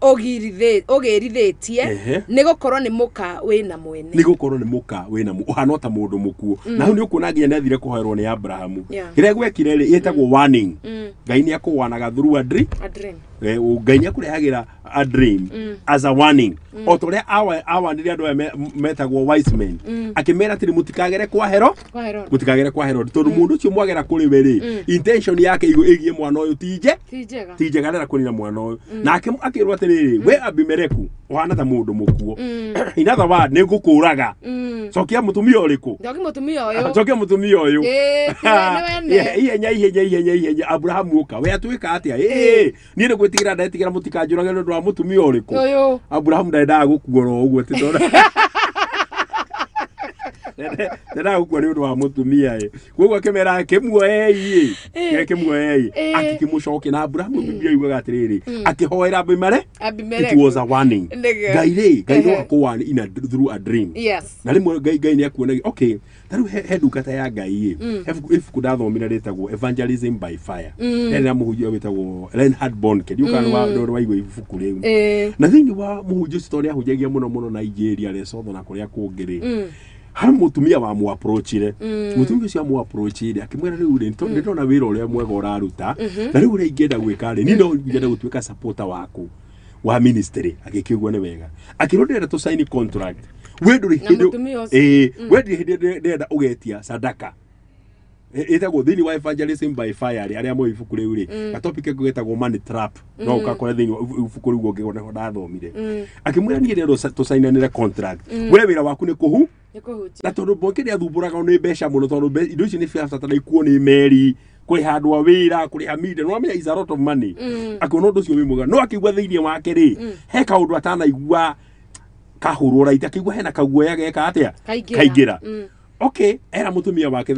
ũgĩrithĩtie, nĩ gũkorwo nĩ mũka wĩ na mwene. Nĩ gũkorwo nĩ mũka wĩ na ũhana ta mũndũ mũkuũ. Na hau nĩ ũkuona nginya nĩ athire kũhoerwo nĩ Abrahamu. Kĩrĩa gwekire rĩ, ĩtagwo warning. Ngai nĩ akũwanaga through a dream. Ngai nĩ akũrehagĩra a dream as a warning. O ta ũrĩa awanire andũ aya metagwo wise men, akĩmera atĩrĩ, mũtikagere kwa Herod, mũtikagere kwa Herod, tondũ mũndũ ũcio mwagera kũrĩ we rĩ, intention yake ĩgiĩ mwana ũyũ ti njega, arenda kũnina mwana ũyũ. Nake akĩrwo atĩrĩrĩ, we Abimeleku ũhana ta mũndũ mũkuũ. In other words, nĩ ngũkũraga. Cokia mũtumia ũrĩkũ? Cokia mũtumia ũyũ. Ihenya Abrahamu ũka. We atuĩka atĩa? Niĩ nĩ gwĩtigĩra ndetigĩra mũtikanjũrage nĩ ũndũ wa mũtumia ũrĩkũ. Abrahamu ndendaga gũkua oro ũguo, ti tondũ ndendaga gũkua nĩ ũndũ wa mũtumia ĩ. Koguo akĩmera kĩmuoei, akĩmũcokia. Na Abrahamu Biblia yugaga atĩrĩrĩ, akĩhoera Abimeleku. It was a warning. Ngai rĩ, Ngai no akũwarn in a through a dream. Na rĩmwe Ngai nĩ akuonagia, okay, ta rĩu he ndungata ya Ngai ĩ, ibuku ndathomire rĩtagwo Evangelism by Fire. Rĩarĩ na mũhunjia wĩtagwo Reinhard Bonnke. Ndiũĩ kana nĩ waigua ibuku rĩu. Na thĩinĩ wa mũhunjia ũcio, tondũ nĩahunjagia mũno mũno Nigeria, Lesotho na kũrĩa kũngĩ rĩ, harĩ mũtumia wa mũapproachire. Mũtumia ũcio amũapproachire akĩmwĩra, rĩu rĩ, nĩ ndona wĩra ũrĩa mwega ũraruta, na rĩu ũrĩa ingĩenda gwĩka rĩ, niĩ no ingĩenda gũtuĩka supporter waku wa ministry. Agĩkĩigua nĩ wega, akĩrwo ndĩrenda tũ sign contract. We ndũrĩ hĩndĩ, we ndũrĩ hĩndĩ ndĩrenda ũgetia sadaka. Ĩtagwo thĩinĩ wa Evangelism by Fire rĩ, arĩa moĩ ibuku rĩu rĩ, gatopic kau getagwo money trap. No ũgakora thĩinĩ wa ibuku rĩu ũngĩona nĩho ndathomire. Akĩmwĩra niĩ ndĩrenda tũcainanĩre contract. We wĩra waku nĩ kũhu na tondũ Bonnke nĩ athumbũraga nĩ mbeca mũno, tondũ indo ici nĩ ciabatara ikuo nĩ meri, kũrĩha andũ a wĩra, kũrĩha media, no amenya is a lot of money. Akĩona ũndũ ũcio wĩ mwega, no akĩigua thĩinĩ wake rĩ, he kaũndũ atanaigua kahũrwo raita, akĩigua hena kaguoya geka atĩa kaingĩra. Okay, era mũtumia wake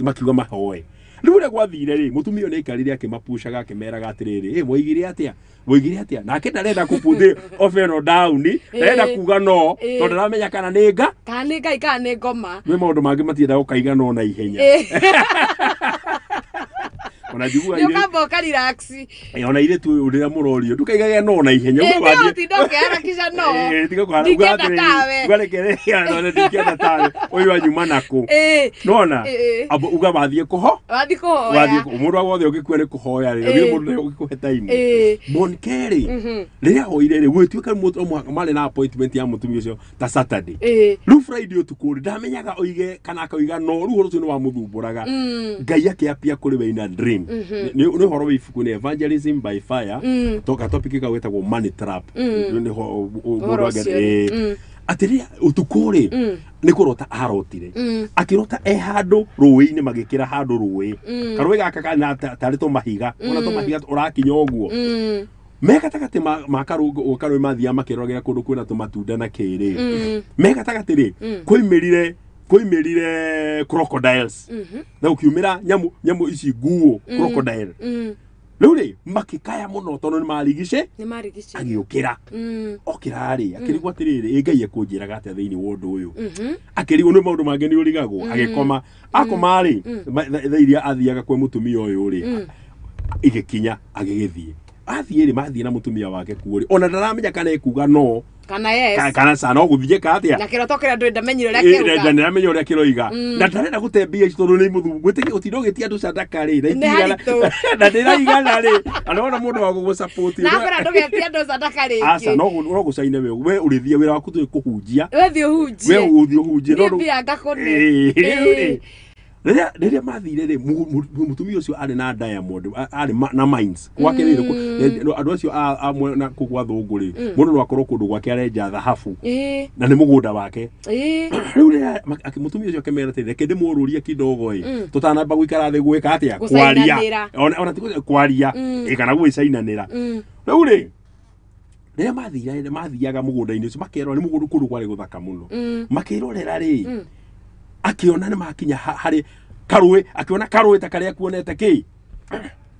makiuga mahoe. Rĩu ũrĩa gwathire rĩ, mũtumia ũyũ nĩ aikarire akĩmapushaga, akĩmeraga atĩrĩrĩ, mwoigire atĩa? Mwoigire atĩa? Nake ndarenda kũput off or down, ndarenda kuga no, tondũ ndaramenya kana nĩ nga, kana nĩ Ngai kana nĩ ngoma. Nĩ maũndũ mangĩ matienda gũkaiga no na ihenya. Ona njiguaga Nĩ ũkamba ũka relax. Ona irĩtu rĩrĩa mũrorio, ndũkaigage no na ihenya. Nĩ ũtinda ũkĩharakisha no. Tiga kũhara, uga atĩrĩrĩ, uga reke ndingĩenda tawe, ũyũ anyuma nakũ. Nĩwona? Uga wathiĩ kũho? Wathiĩ kũhoya. Mũndũ wothe ũngĩkua nĩ kũhoya rĩ, gũtirĩ mũndũ ũngĩkũhe time. Bonnke rĩ, rĩrĩa ahoire rĩ, gũgĩtuĩka mũhaka marĩ na appointment ya mũtumia ũcio ta Saturday. Rĩu Friday ũtukũ rĩ, ndamenyaga oige kana akauga no, rĩu ũhoro ũcio nĩ wamũthumbũraga. Ngai akĩapia kũrĩ we in a dream. Nĩ ũhoro wĩ ibuku nĩ Evangelism by Fire, toka topic kau getagwo money trap. Atĩrĩ ũtukũ rĩ nĩ kũrota arotire akĩrota e handũ rũĩ-inĩ magĩkĩra handũ rũĩ karũĩ gaka kana tarĩ tũmahiga ona tũmahiga ũrakinya ũguo me gatagatĩ ma karũĩ mathiaga makĩroragĩra kũndũ kwĩna tũmatunda na kĩrĩ me gatagatĩ rĩ koimĩrire crocodiles na gũkiumĩra nyamũ ici nguo crocodile rĩu rĩ makĩkaya mũno tondũ nĩ marigice agĩũkĩra okĩra rĩ akĩrigwo atĩrĩrĩ ĩ Ngai ekũnjĩraga atĩa thĩinĩ wa ũndũ ũyũ akĩrigwo nĩ maũndũ mangĩ nĩ ũrigagwo agĩkoma akoma rĩ thaa iria athiaga kwĩ mũtumia ũyũ rĩ igĩkinya agĩgĩthiĩ athiĩ rĩ mathiĩ na mũtumia wake kuo rĩ ona ndaramenya kana ekuga no kana yes kana ca no gũthiĩ ka atĩa na kĩroto kĩrĩa ndũĩ ndamenyire ũrĩa kĩruga ndamenyire ũrĩa kĩroiga na ndarenda gũte mbia ici tondũ nĩ mũthu gwĩtĩkia ũtinda ũgĩtia andũ sadaka rĩ na ndĩraigana rĩ ana mũndũ wa gũgũsupport na mbere ndũgetia andũ sadaka rĩngĩ aca no gũcaine we ũrĩthiĩ wĩra waku tũĩ kũhunjia we thiĩ ũhunjie we ũthiĩ ũhunjie no mbia ngakũne rĩrĩa mathire rĩ mũtumia ũcio arĩ na diamond arĩ na mines gwake rĩ andũ acio amwe na kũu gwa thũngũ rĩ mũndũ no akorwo kũndũ gwake arenja thahabu na nĩ mũgũnda wake rĩu rĩrĩa mũtumia ũcio akĩmera atĩrĩ reke ndĩmũrũrie kidogo ĩ tũtanamba gũikara thĩ gwĩka atĩa kwaria ona ti kwaria kana gwĩcainanĩra rĩu rĩ rĩrĩa mathire mathiaga mũgũnda-inĩ ũcio makerora nĩ mũgũnda kũndũ kwarĩ gũthaka mũno makĩrorera rĩ akiona nĩ makinya harĩ karũĩ akiona karũĩ ta karĩa kuonete kĩ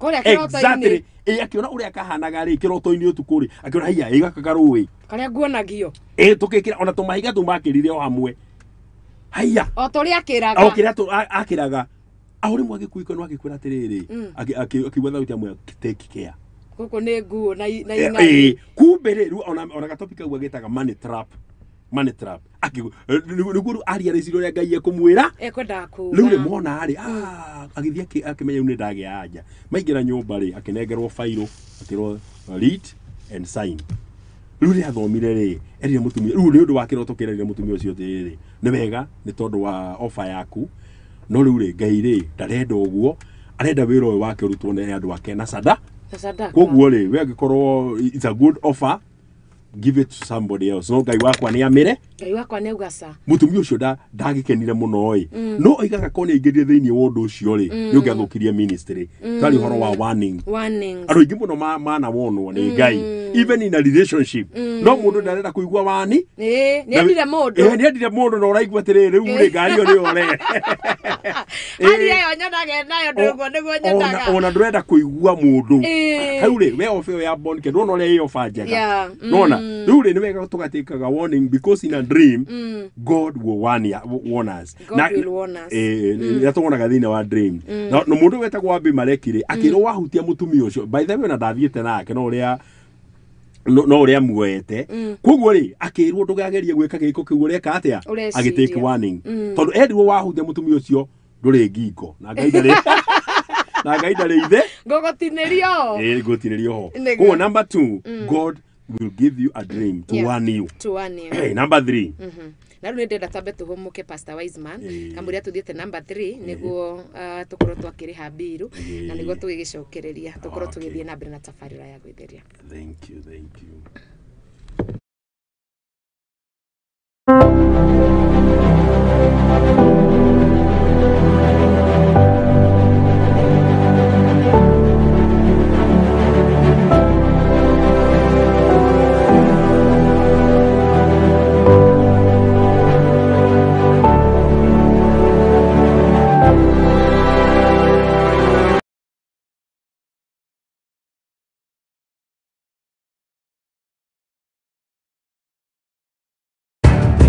kũrĩa kĩroto-inĩ ĩ akiona ũrĩa kahanaga rĩ kĩroto-inĩ ũtukũ rĩ akiona haiya ĩ gaka karũĩ karĩa nguonagio ĩ tũkĩkĩra ona tũmahiga tũmakĩrire o hamwe haiya o tũrĩa akĩraga o kĩrĩa akĩraga o rĩmwe agĩkuĩka no agĩkwĩra atĩrĩrĩ akiuga thauti amwe take care gũkũ nĩ nguo na ĩ kumbe rĩ rĩu ona gatopic kau agĩtaga money trap nĩguo aria rĩciria ũrĩa Ngai ekũmwĩra ekwendaga kuga rĩu rĩ mona rĩ agĩthiĩ akĩmenya rĩu nĩ ndagĩa anja maingĩra nyũmba rĩ akĩnengerwo fairo akĩrwo read and sign rĩu rĩ athomire rĩ erire mũtumia rĩu nĩ ũndũ wa kĩroto kĩrerire mũtumia ũcio atĩrĩrĩ nĩ wega nĩ tondũ wa offer yaku no rĩu rĩ Ngai rĩ ndarenda ũguo arenda wĩra ũyũ wake ũrutwo nĩ andũ ake na sadaka koguo rĩ we angĩkorwo it's a good offer give it to somebody else no Ngai wakwa nĩ amĩre Ngai wakwa nĩ auga ca mũtumia ũcio ndagĩkenire mũno ĩ no oigaga ko nĩ aingĩrire thĩinĩ wa ũndũ ũcio rĩ nĩ ũngĩathũkirie ministry twarĩ ũhoro wa warning andũ aingĩ mũno manawonwo nĩ Ngai even in a relationship no mũndũ ndarenda kũigua wani nĩ endire mũndũ nĩ endire mũndũ na ũraigua atĩrĩrĩ rĩu rĩ ngari ĩyo nĩyo ũre hali ĩyo nyonaga nayo ndũguo nĩguo nyendaga ona ndũrenda kũigua mũndũ hau rĩ we ofa ĩyo ya Bonke ndwona ũrĩa ĩ ofa njega nona rĩu rĩ nĩ wega tũgatĩkaga warning because in a dream God will warn us God will warn us na tuonaga thĩinĩ wa dream na mũndũ wetagwo Abimeleki rĩ akĩrwo wahutia mũtumia ũcio by the way ona ndathiĩte nake no ũrĩa no ũrĩa muoete koguo rĩ akĩrwo ndũgagerie gwĩka gĩko kĩu ũreka atĩa agĩtake warning tondũ erirwo wahutia mũtumia ũcio ndũrĩ ngingo na Ngai ndarĩ na Ngai ndarĩ ithe ngũgũtinĩrio ĩ ngũtinĩrio ho koguo number 2 God will give you a dream to warn you. To warn you. Hey, number 3. Na rĩu nĩndĩrenda twambe tũhũmũke Pastor Wiseman kamũria tũthiĩte number 3 nĩguo tũkorwo twakĩrĩha mbiru na nĩguo tũgĩgĩcokereria tũkorwo tũgĩthiĩ na mbere na tabarĩra ya gwĩtheria. Thank you, thank you.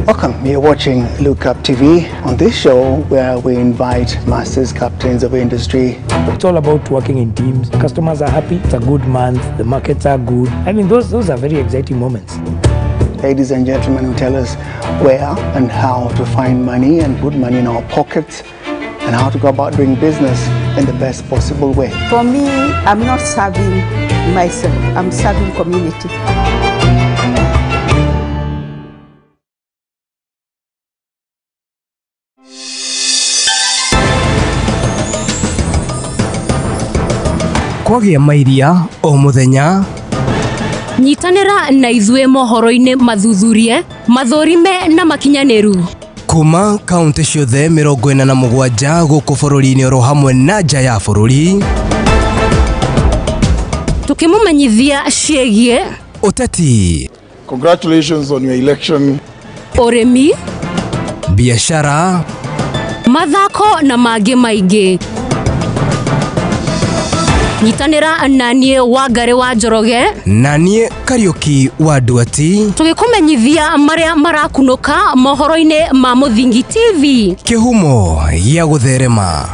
Welcome. You're watching Look Up TV. On this show, where we invite masters, captains of industry. It's all about working in teams. Customers are happy. It's a good month. The markets are good. I mean, those are very exciting moments. Ladies and gentlemen who tell us where and how to find money and put money in our pockets and how to go about doing business in the best possible way. For me, I'm not serving myself. I'm serving community. Kwagĩa mairia o mũthenya Nyitanĩra na ithuĩ mohoro-inĩ mathuthurie, mathũrime na makinyanĩru. Kuma kaunti ciothe 47 gũkũ bũrũri-inĩ oro hamwe na nja ya bũrũri. Tukĩmũmenyithia ciĩgiĩ ũteti. Congratulations on your election. Ũrĩmi, biashara, mathako na mangĩ maingĩ. Nyitanĩra na niĩ Wangari wa Njoroge na niĩ Kariuki wa Nduati, tũgĩkũmenyithia marĩa marakunũka mohoro-inĩ ma Mũthingi TV, kĩhumo gĩa gũtherema.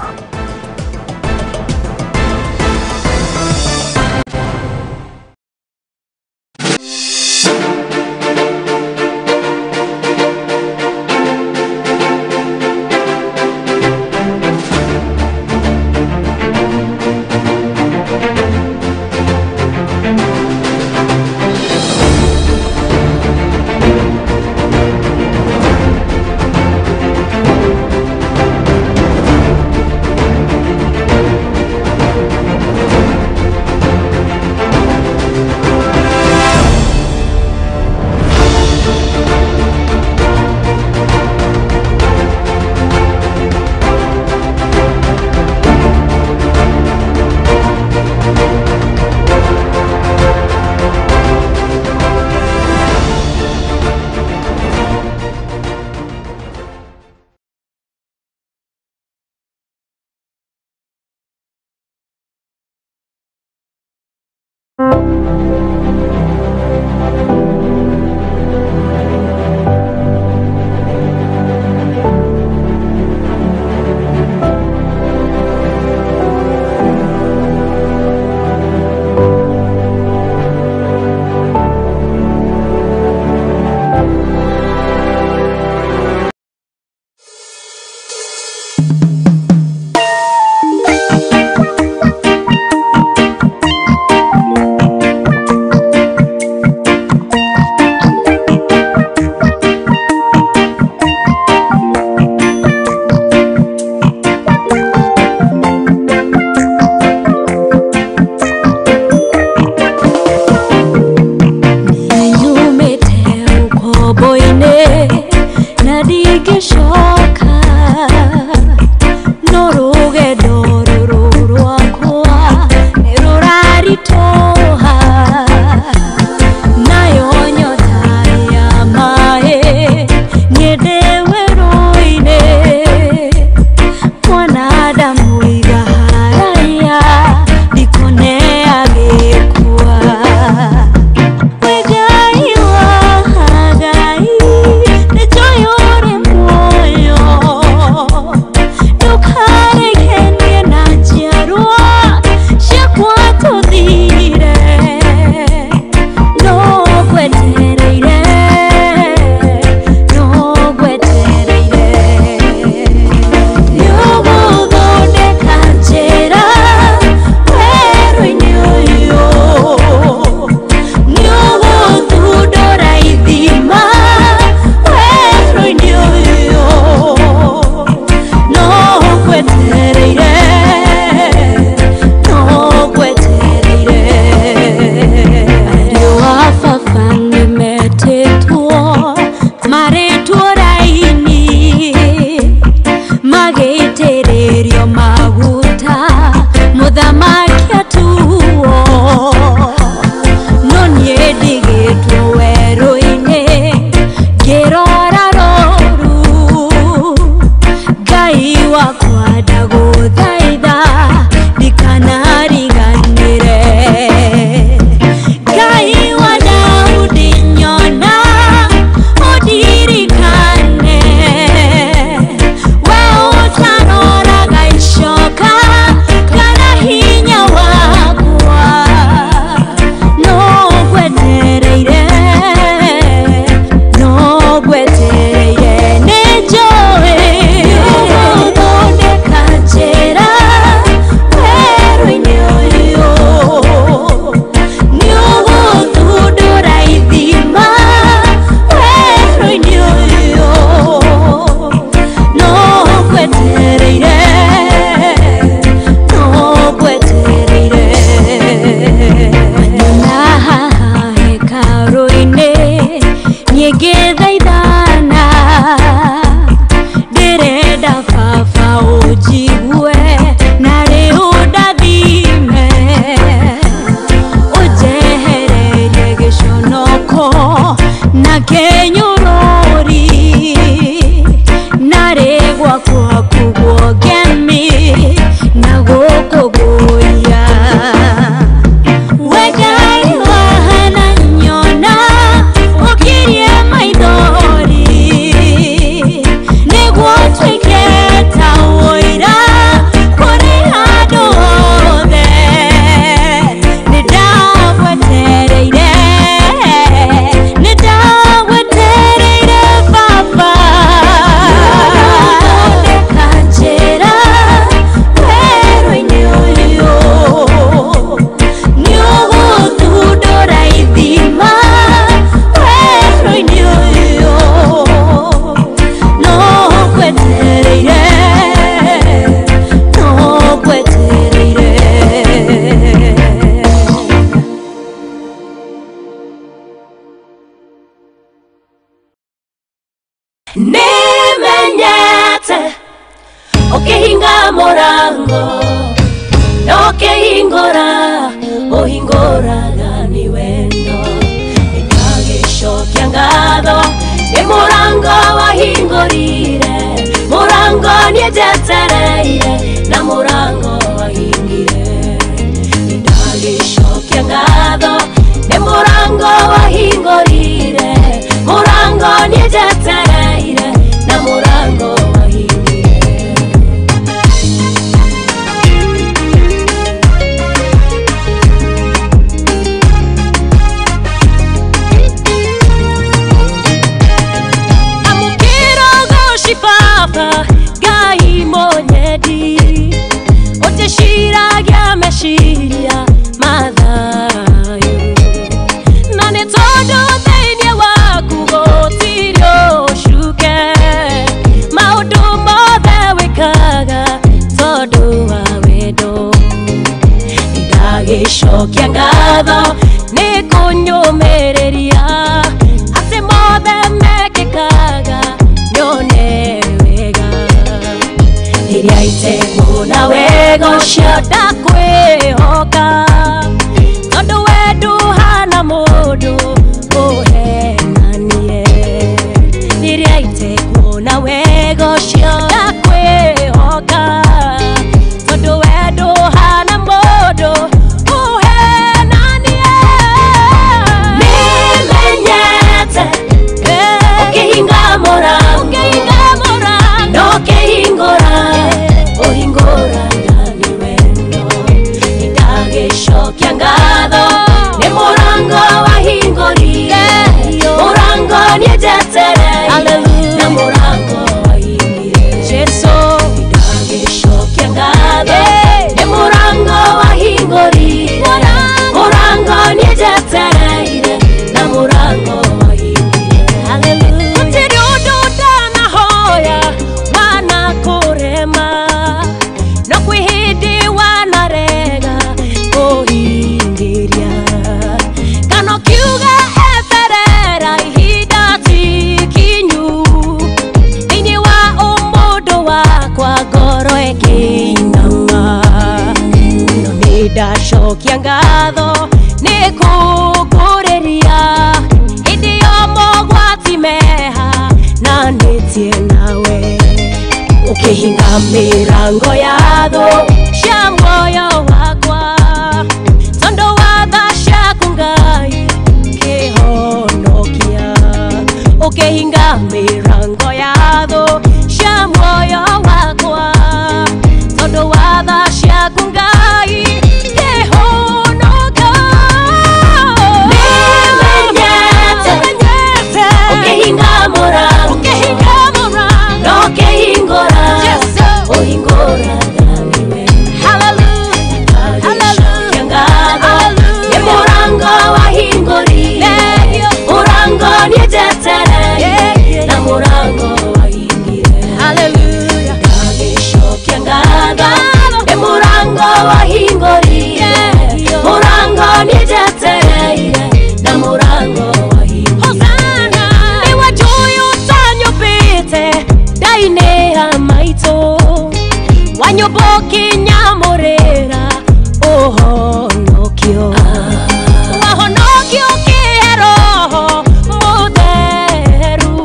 Nokehingora ũhingũraga nĩ wendo. Nĩndagĩcokia ngatho nĩ mũrango wahingũrire, mũrango niĩ njetereire na mũrango wahingire. Nĩndagĩcokia ngatho nĩ mũrango wahingũrire, mũrango niĩ njetereire na mũrango wahingire. Papa Ngai monyendi ũtĩciragia meciria mathayo, na nĩ tondũ thĩinĩ waku gũtirĩ ũcuke, maũndũ mothe wĩkaga tondũ wa wendo. Nĩndagĩcokia ngatho nĩ kũnyũmĩrĩria atĩ mothe mekĩkaga nyone wega. Rĩrĩa itekuona wega ũcio ndakwĩhoka, tondũ we ndũhana mũndũ ũhenanie. Rĩrĩa itekuona wega ũcio ndakwĩhoka, tondũ we ndũhana mũndũ ũhenanie. Nĩmenyete ũkĩhinga mũrango, nokĩhingũra ũhingũraga nĩ wendo. Nĩndagĩcokia ngatho nĩ mũrango wahingũrire, mũrango niĩ njetereire na mũrango wahingire. Nĩndagĩcokia ngatho nĩ mũrango wahingũrire, mũrango niĩ njetereire na mũrango wahingire. Gũtirĩ ũndũ ndanahoya wanakũrema, no kwĩ hĩndĩ wanarega kũhingĩria. Kana ũkiuga eterera ihinda ti ikinyu, thĩinĩ wa ũmũndũ wakwa ngoro ĩkĩinama. No nĩndacokia ngatho nĩ kũngũrĩria hĩndĩ yo mogwati meha na nĩtie nawe. Ũkĩhinga mĩrango ya thũ cia muoyo wakwa, tondũ wa tha ciaku Ngai kĩhonokia. Ũkĩhinga mĩrango ya thũ cia muoyo wakwa, tondũ wa tha ciaku Ngai kĩhonoka. Nĩmenyete ũkĩhinga mũrango, nokĩhingũra ũhingũraga nĩ wendo. Nĩndagĩcokia ngatho nĩ mũrango wahingũrire, mũrango niĩ njetereire na mũrango wahingire. Nĩndagĩcokia ngatho nĩ mũrango wahingũrire, mũrango niĩ njetereire na mũrango wahingire. Hosana nĩwe njũĩ ũtanyũmbĩte ndainĩ ya maitũ, wanyũmba ũkĩnyamũrĩra ũhonokio. Wahonokio ũkĩhe Roho Mũtheru,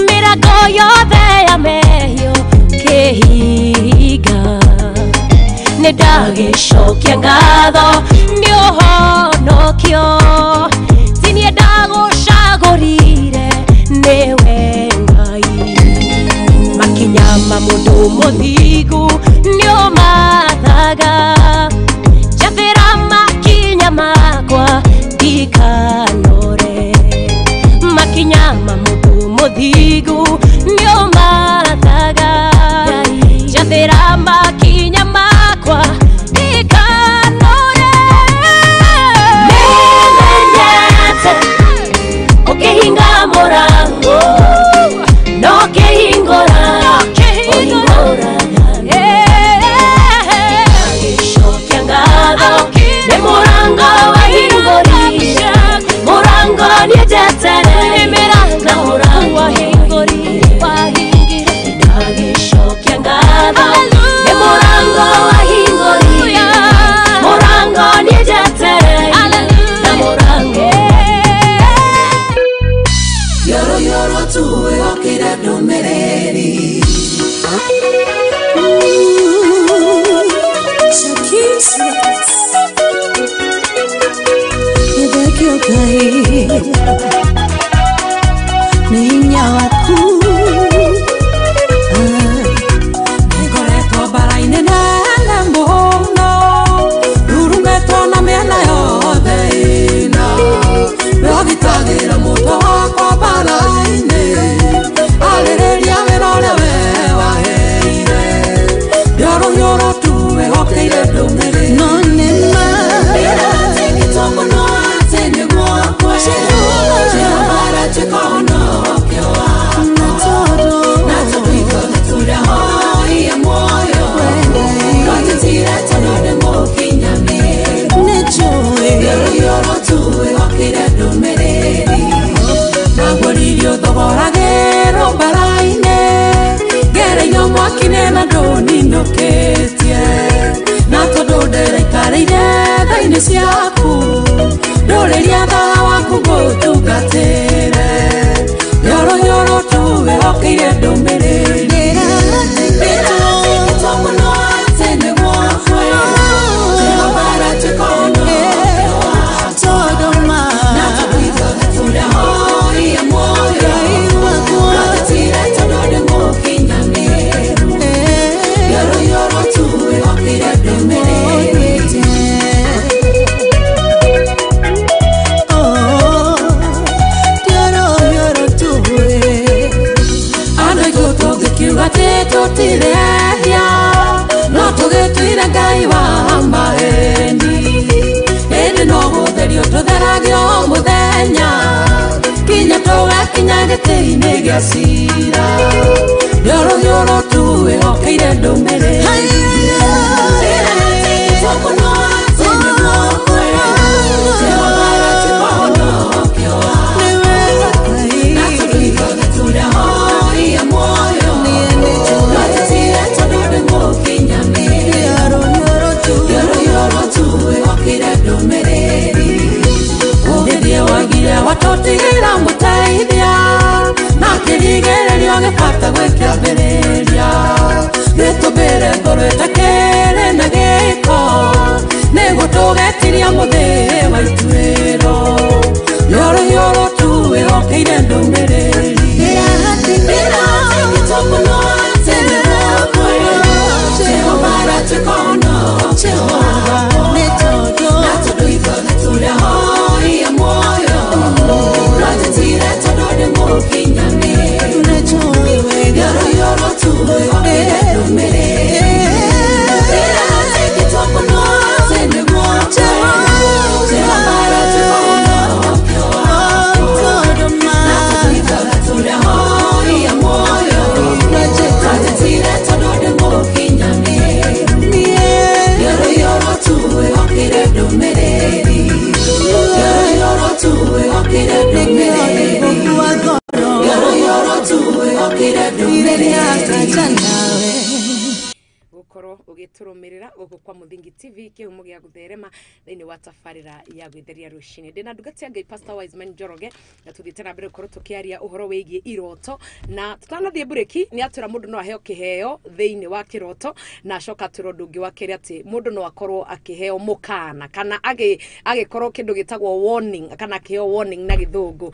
mĩrango yothe ya mehia ũkĩhinga. Nĩndagĩcokia ngatho nĩ ũhonokio, ti niĩ ndagũcagũrire nĩwe Ngai. Makinya ma mũndũ mũthingu nĩ ũmathaga, njathĩra makinya makwa ndikanore. Makinya ma mũndũ mũthingu nĩ ũmathaga, njathĩra makinya makwa ndikanore. Nĩmenyete ũkĩhinga mũrango, nokĩhingũra ũhingũraga nĩ wendo. Jesus. Nĩthengio Ngai nĩ hinya waku. Nĩngoretwo mbara-inĩ nene mũno, rurumĩtwo na mĩena yothe ĩna. Wĩhogitagĩra mũtwe wakwa mbara-inĩ, arĩrĩria wĩra ũrĩa we waheire. Rũhiũ tu wĩhokeire ndũmĩrĩri. No nĩ ma ndĩratigĩtwo mũno atĩ nĩguo Jehova aratuĩka ũhonokio wakwa. Na tondũ ithuothe tũrehoia muoyo, twatĩtire tondũ nĩ mũkinyanĩru. Rũhiũ tu wĩhokeire ndũmĩrĩri. Naguo thogoragĩrwo mbara-inĩ, ngereio mwaki-inĩ na ndũninũkĩtie. Na tondũ ndĩraikarĩire tha-inĩ ciaku, ndũrĩria tha waku ngũtungatĩre. Rũhiũ tu wĩhokeire ndũmĩrĩri. Ndĩratigĩtwo mũno atĩ nĩguo Jehova aratuĩka ũhonokio wakwa. Na tondũ ithuothe tũrehoia muoyo, twatĩtire tondũ nĩ mũkinyanĩru. Rũhiũ tu wĩhokeire ndũmĩrĩri. Andũ aitũ tũngĩkiuga atĩ tũtirĩ ehia, no tũgĩtuire Ngai wa maheni. Ĩndĩ no gũtherio tũtheragio o mũthenya, kinya tũgakinya gĩtĩ-inĩ gĩa cira. Rũhiũ tu wĩhokeire ndũmĩrĩri. Ndĩratigĩtwo mũno atĩ nĩguo Jehova aratuĩka ũhonokio wakwa. Na tondũ ithuothe tũrehoia muoyo, twatĩtire tondũ nĩ mũkinyanĩru. Rũhiũ tu wĩhokeire ndũmĩrĩri. Ũgĩthiĩ woigire watũtigĩra mũteithia, na kĩrigĩrĩrio gĩbata gwĩkĩambĩrĩria. Nĩtũmbĩre ngoro ĩtakĩrĩ na gĩko, nĩguo tũgetiria mũthĩ wa ituĩro. Rũhiũ tu wĩhokeire ndũmĩrĩri. Ndĩratigĩtwo mũno atĩ nĩguo Jehova aratuĩka ũhonokio wakwa. Na tondũ ithuothe tũrehoia muoyo, twatĩtire tondũ nĩ mũkinyanĩru. Rũhiũ tu wĩhokeire ndũmĩrĩri. Ndĩratigĩtwo mũno atĩ nĩguo Jehova aratuĩka ũhonokio wakwa. Na tondũ ithuothe tũrehoia muoyo, twatĩtire tondũ nĩ mũkinyanĩru. Rũhiũ tu wĩhokeire ndũmĩrĩri. Rũhiũ tu wĩhokeire ndũmĩrĩri. Rũhiũ tu wĩhokeire ndũmĩrĩri. Gukorwo ugiturumirira guku kwa Muthingi TV kihumo gia gutherema thiini wa tabarira ya gwitheria rucini. Ndina ndungata ya Ngai Pastor Wiseman Njoroge, na tuthiite na mbere gukorwo tukiaria uhoro wigie iroto. Na tutanathie bureki ni atwira mundu no aheo kiheo thiini wa kiroto, na acoka atwira undu ungi wa keri ati mundu no akorwo akiheo mukana kana agikorwo kindu gitagwo warning kana akiheo warning na githungu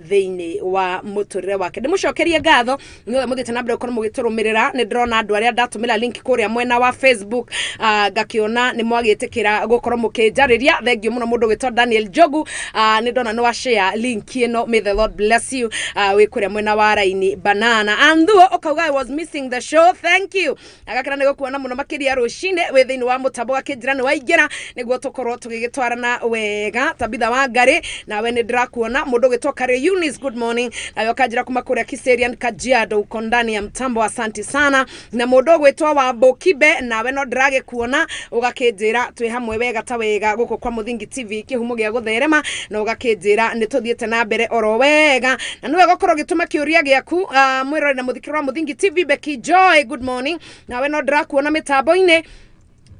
thiini wa muturire wake. Ndimucokerie ngatho inyuothe muthiite na mbere gukorwo mugiturumirira. Ni ndirona andu aria ndatumira link kuria mwena wa Facebook, ngakiona ni mwagitikira gukorwo mukinjariria. Thank you muno mundu gwitwo Daniel Njogu, ni ndona ni wa share link ino. May the Lord bless you. Wi kuria mwena wa Raini Banana Andhuo ukauga I was missing the show, thank you. Agakira ni gukuona muno makiria rucine wi thiini wa mutambo gakinjira ni waingira niguo tukorwo tugigitwarana wega. Tabitha wa Ngari nawe ni ndirakuona. Mundu gwitwo Kare Eunice, good morning. Nawe ukanjira kuma kuria Kiserian Kajiado, uko ndani ya mtambo, asante sana. Na mundu gwitwo wa Bokibe nawe no ndiragikuona ugakinjira twi hamwe wega ta wega guku kwa Muthingi TV kihumo gia gutherema, na ugakinjira ni tuthiete na mbere oro wega. Na niwe gukorwo gituma kiuria giaku mwirore na muthikiro wa Muthingi TV. Becky Joy, good morning. Nawe no ndirakuona mitambo-ini.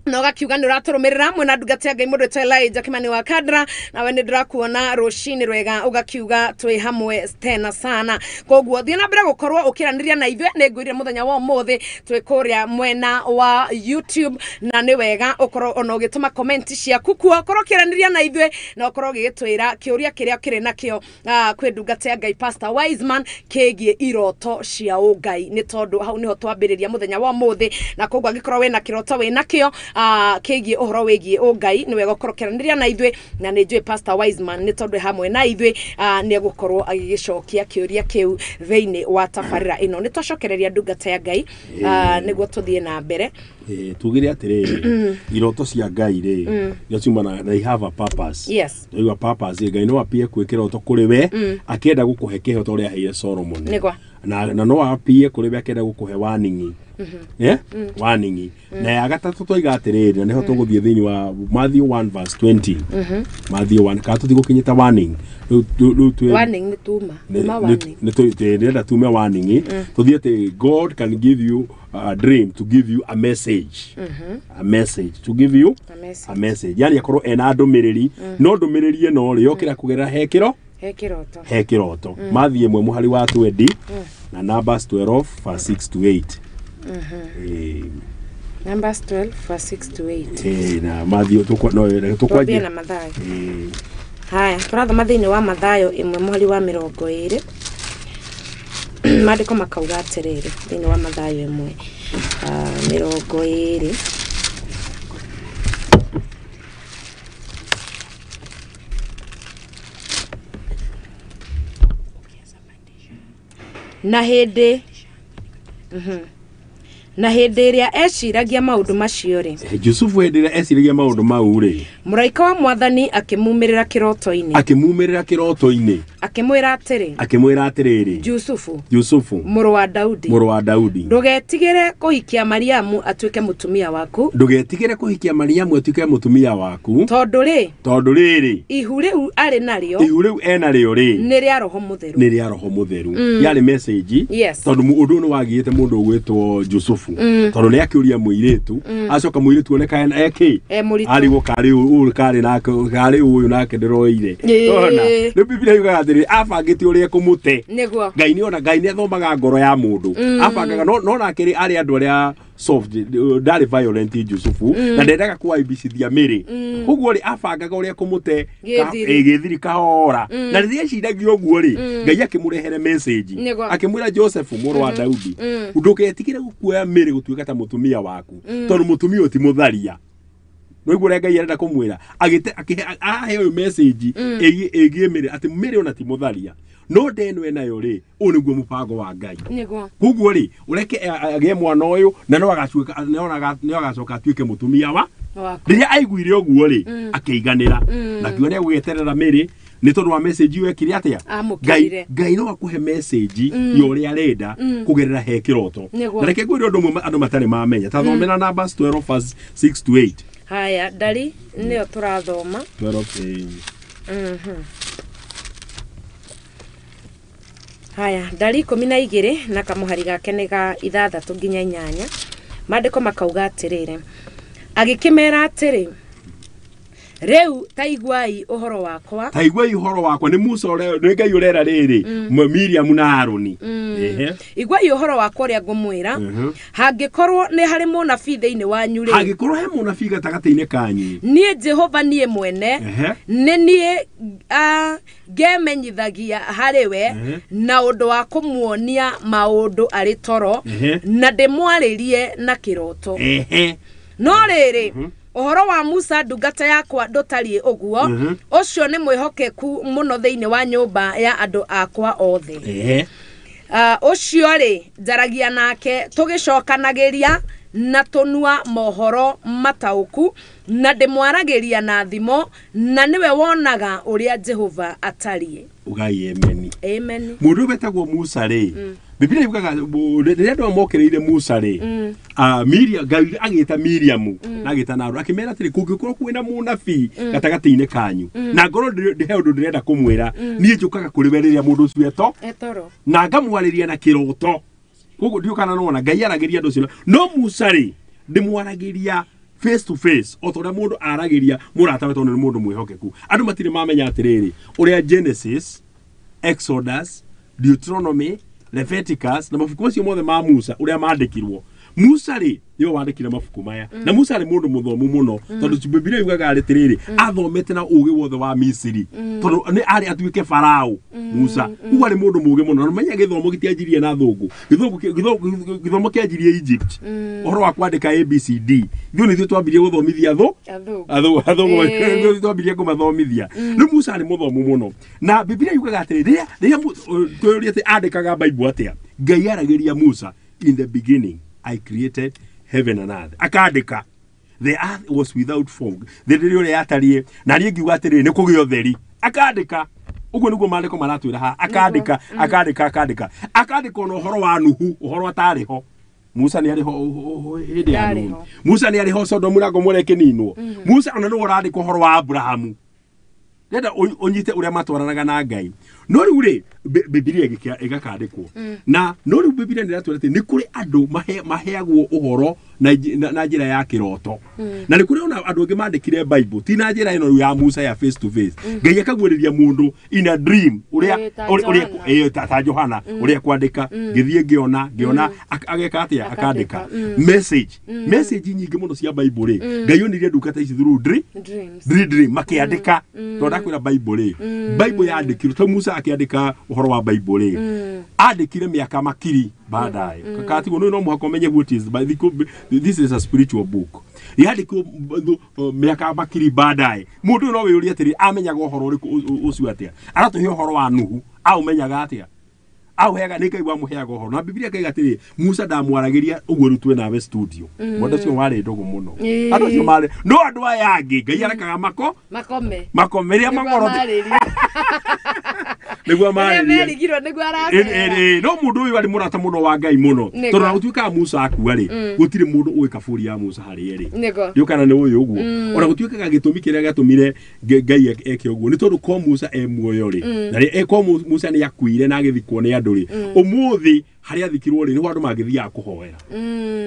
Na ũgakiuga nĩ ũratũrũmĩrĩra mwena ndungata ya Ngai mũndũ wĩtwo Elijah Kimani wa Kadra, nawe nĩ ndĩrakuona rũcinĩ rwega, ũgakiuga twĩ hamwe tena sana. Koguo thiĩ na mbere gũkorwo ũkĩranĩria na ithuĩ, nĩ ngwĩrire mũthenya wa ũmũthĩ twĩ kũrĩa mwena wa YouTube, na nĩ wega ũkorwo ona ũgĩtũma comment ciaku kuo, ũkorwo ũkĩranĩria na ithuĩ na ũkorwo ũgĩgĩtwĩra kĩũria kĩrĩa kĩrĩ nakĩo kwĩ ndungata ya Ngai Pastor Wiseman kĩgiĩ iroto cia ũngai, nĩ tondũ hau nĩho twambĩrĩria mũthenya wa ũmũthĩ. Na koguo angĩkorwo wĩna kĩroto wĩnakĩo kĩgiĩ ũhoro wĩgiĩ ũngai, nĩ wega ũkorwo ũkĩaranĩria na ithuĩ, na nĩ njũĩ Pastor Wiseman nĩ tondũ hamwe na ithuĩ nĩ egũkorwo agĩgĩcokia kĩũria kĩu thĩinĩ wa tabarĩra ĩno. Nĩ twacokereria ndungata ya Ngai nĩguo tũthiĩ na mbere. Tugire atĩrĩrĩ, iroto cia Ngai rĩ, iria ciumanaga, they have a purpose. Yes. Ndauga purpose, Ngai no apie kwĩ kĩroto kũrĩ we akĩenda gũkũhe kĩheo ta ũrĩa aheire Solomon. Nĩguo. Na no apie kũrĩ we akĩenda gũkũhe warning. Warning. Na ya gatatũ twaiga atĩrĩrĩ, na nĩho tũgũthiĩ thĩinĩ wa Matthew 1 verse 20. Matthew 1 ka tũtigũkinyĩta warning. Rĩu twĩ warning nĩ tuma. Tuma warning. Nĩ tũrenda tume warning. Tũthiĩ atĩ God can give you a dream to give you a message. A message to give you a message. Yani akorwo ena ndũmĩrĩri, no ndũmĩrĩri ĩno rĩ yokĩra kũgerera he kĩro he kĩroto. He kĩroto. Matthew 1 mũhari wa 20 na Numbers 12 verse 6 to 8. Numbers 12 verse 6 to 8. Na Matthew tukwanjia na Mathayo. Haya, tũrathoma thĩinĩ wa Mathayo 1 mũhari wa 20. Maandĩko makauga atĩrĩrĩ thĩinĩ wa Mathayo 1 20. Na hĩndĩ na hĩndĩ ĩrĩa eciragia maũndũ macio rĩ, Jusufu hĩndĩ ĩrĩa eciragia maũndũ mau rĩ, mũraika wa Mwathani akĩmumĩrĩra kĩroto-inĩ. Akĩmumĩrĩra kĩroto-inĩ. Akĩmwĩra atĩrĩ. Akĩmwĩra atĩrĩrĩ. Jusufu. Jusufu. Mũrũ wa Daudi. Mũrũ wa Daudi. Ndũgetigĩre kũhikia Mariamu atuĩke mũtumia waku. Ndũgetigĩre kũhikia Mariamu atuĩke mũtumia waku. Tondũ rĩ. Tondũ rĩrĩ. Ihu rĩu arĩ narĩo. Ihu rĩu ena rĩo rĩ. Nĩ rĩa Roho Mũtheru. Nĩ rĩa Roho Mũtheru. Yarĩ message. Yes. Tondũ ũndũ nĩ wagĩte mũndũ ũgwĩtwo Jusufu. Tondũ nĩ akĩũria mũirĩtu, acoka mũirĩtu oneka eki arigwo karĩ ũyũ karĩ nake karĩ ũyũ nake ndĩroire. Ona rĩu Biblia yugaga atĩrĩ, abangĩte ũrĩa ekũmũte. Nĩguo. Ngai nĩ ona Ngai nĩ athomaga ngoro ya mũndũ. Abangaga no nake rĩ arĩ andũ arĩa soft, ndarĩ violent Jusufu, na ndendaga kũaibicithia mĩrĩ. Koguo rĩ abangaga ũrĩa ekũmũte gĩthiri kahora. Na rĩrĩa eciragia ũguo rĩ, Ngai akĩmũrehere message. Akĩmwĩra Joseph mũrũ wa Daudi, ndũgetigĩre gũkuoya mĩrĩ gũtuĩka ta mũtumia waku, tondũ mũtumia ũyũ ti mũtharia. Nĩguo ũrĩa Ngai arenda kũmwĩra, agĩte ahe ũyũ message ĩgiĩ mĩrĩ atĩ mĩrĩ ona ti mũtharia. No ndeno enayo rĩ, ũyũ nĩguo mũbango wa Ngai. Nĩguo. Koguo rĩ, ũreke agĩe mwana ũyũ na no agacuĩka no agacoka atuĩke mũtumia wa rĩrĩa aiguire ũguo rĩ, akĩiganĩra. Na akiuga nĩ egũgĩeterera mĩrĩ nĩ tondũ wa message ĩyo ekire atĩa? Amũkĩrire. Ngai no akũhe message ya ũrĩa arenda kũgerera he kĩroto. Na reke ngwĩre ũndũ ũmwe andũ matarĩ mamenya. Ta thomera Numbers 12 verse 6 to 8. Haya, ndari nĩyo tũrathoma. 12. Haya, ndari 12 na kamũhari gake nĩ ga 6 nginya 8. Maandĩko makauga atĩrĩrĩ, agĩkĩmera atĩrĩ, rĩu taiguai ũhoro wakwa. Taiguai ũhoro wakwa nĩ Musa ũrĩa nĩ Ngai ũrera rĩrĩ, Miriam na Harũni. Iguai ũhoro wakwa ũrĩa ngũmwĩra, hangĩkorwo nĩ harĩ mũnabii thĩinĩ wanyu rĩ, hangĩkorwo he mũnabii gatagatĩ-inĩ kanyu, niĩ Jehova niĩ mwene nĩ niĩ ngemenyithagia harĩ we na ũndũ wa kũmuonia maũndũ arĩ toro, na ndĩmwarĩrie na kĩroto. No rĩrĩ, ũhoro wa Musa ndungata yakwa ndũtariĩ ũguo, ũcio nĩ mwĩhokeku mũno thĩinĩ wa nyũmba ya andũ akwa othe. Ũcio rĩ, njaragia nake tũgĩcokanagĩria na tũnua mohoro mataũku, na ndĩmwaragĩria na thimo, na nĩwe wonaga ũrĩa Jehova atariĩ. Ugai amen. Amen. Mũndũ wetagwo Musa rĩ, Biblia yugaga rĩrĩa andũ mokĩrĩire Musa rĩ, Miriam, Ngai agĩta Miriam na agĩta na Harũni, akĩmera atĩrĩ, kũngĩkorwo kwĩna mũnabii gatagatĩ-inĩ kanyu, na ngorwo he ũndũ ndĩrenda kũmwĩra, niĩ njũkaga kũrĩ we rĩrĩa mũndũ ũcio etoro, na ngamwarĩria na kĩroto. Koguo ndiũ kana nona Ngai aragĩria andũ ũcio. No Musa rĩ, ndĩmwaragĩria Face to face o ta ũrĩa mũndũ aragĩria mũrata we tondũ nĩ mũndũ mwĩhokeku. Andũ matirĩ mamenya atĩrĩrĩ ũrĩa Genesis, Exodus, Deuteronomy, Leviticus na mabuku macio mothe ma Musa ũrĩa mandĩkirwo. Musa rĩ nĩwe wandĩkire mabuku maya. Na Musa arĩ mũndũ mũthomu mũno tondũ Bibilia yugaga atĩrĩrĩ athomete na ũgĩ wothe wa Misiri tondũ nĩ arĩ atuĩke Farao. Musa koguo arĩ mũndũ mũgĩ mũno na menya gĩthomo gĩtianjirie na thũngũ, gĩthomo kĩanjirie Egypt. Ũhoro wa kwandĩka ABCD ithuĩ nĩ ithuĩ twambirie gũthomithia athũngũ, ithuĩ twambirie kũmathomithia. Rĩu Musa arĩ mũthomu mũno na Bibilia yugaga atĩrĩ rĩrĩa twĩyũrie atĩ andĩkaga Bible atĩa, Ngai aragĩria Musa, in the beginning I created heaven and earth. Akandĩka the earth was without form, thĩ ndĩrĩ ũrĩa yatariĩ, na niĩ ngiuga atĩrĩrĩ nĩ kũgĩa ũtheri. Akandĩka ũguo nĩguo maandĩko maratwĩra haha. Akandĩka akandĩka akandĩka akandĩka ona ũhoro wa Nuhu, ũhoro atarĩ ho. Musa nĩ arĩ ho hĩndĩ ya Nuhu, Musa nĩ arĩ ho Sodomu na Gomora ĩkĩninwo. Musa ona nĩwe ũrandĩka ũhoro wa Abrahamu. Ndĩrenda ũnyite ũrĩa matwaranaga na Ngai. No rĩu rĩ Bibilia ĩgakandĩkwo na no rĩu Bibilia nĩ ĩratwĩra atĩ nĩ kũrĩ andũ maheagwo ũhoro na njĩra ya kĩroto. Na nĩ kũrĩ ona andũ angĩ mandĩkire Bible ti na njĩra ĩno ya Musa ya face to face. Ngai akaguũrĩria mũndũ in a dream ũrĩa ta Johana ũrĩa kwandĩka ngĩthiĩ ngĩona ageka atĩa akandĩka message. Message nyingĩ mũno cia Bible rĩ Ngai onirie ndungata ici through dream makĩandĩka. Tondũ ndakwĩra Bible rĩ Bible yandĩkirwo ta Musa akĩandĩka ũhoro wa Bible rĩ andĩkire mĩaka makiri baadaye. Katigwo no mũhaka ũmenye what is this is a spiritual book. Yandĩkirwo mĩaka makiri baadaye. Mũndũ no wĩyũrie atĩrĩ amenyaga ũhoro ũrĩkũ ũcio atĩa? Aratũhe ũhoro wa Nuhu aũmenyaga atĩa? Auheaga nĩ Ngai wamũheaga ũhoro. Na Bibilia ĩkaiga atĩrĩ Musa ndamwaragĩria ũguo rĩu twĩ nawe studio. Mũndũ ũcio warĩ ndũgũ mũno. Andũ acio marĩ no andũ aya angĩ Ngai arekaga makome makome rĩrĩa makorote nĩguo marĩrie nĩguo aramera. No mũndũ ũyũ arĩ mũrata mũno wa Ngai mũno tondũ na gũtuĩkaga Musa akua rĩ gũtirĩ mũndũ ũĩ kaburi ya Musa harĩa ĩrĩ. Nĩũĩ kana nĩ ũyũ ũguo. Ona gũtuĩkaga gĩtũmi kĩrĩa gĩatũmire Ngai eke ũguo nĩ tondũ ko Musa e muoyo rĩ na ko Musa nĩ akuire na agĩthikwo nĩ andũ rĩ ũmũthĩ harĩa athikirwo rĩ nĩho andũ mangĩthiaga kũhoera.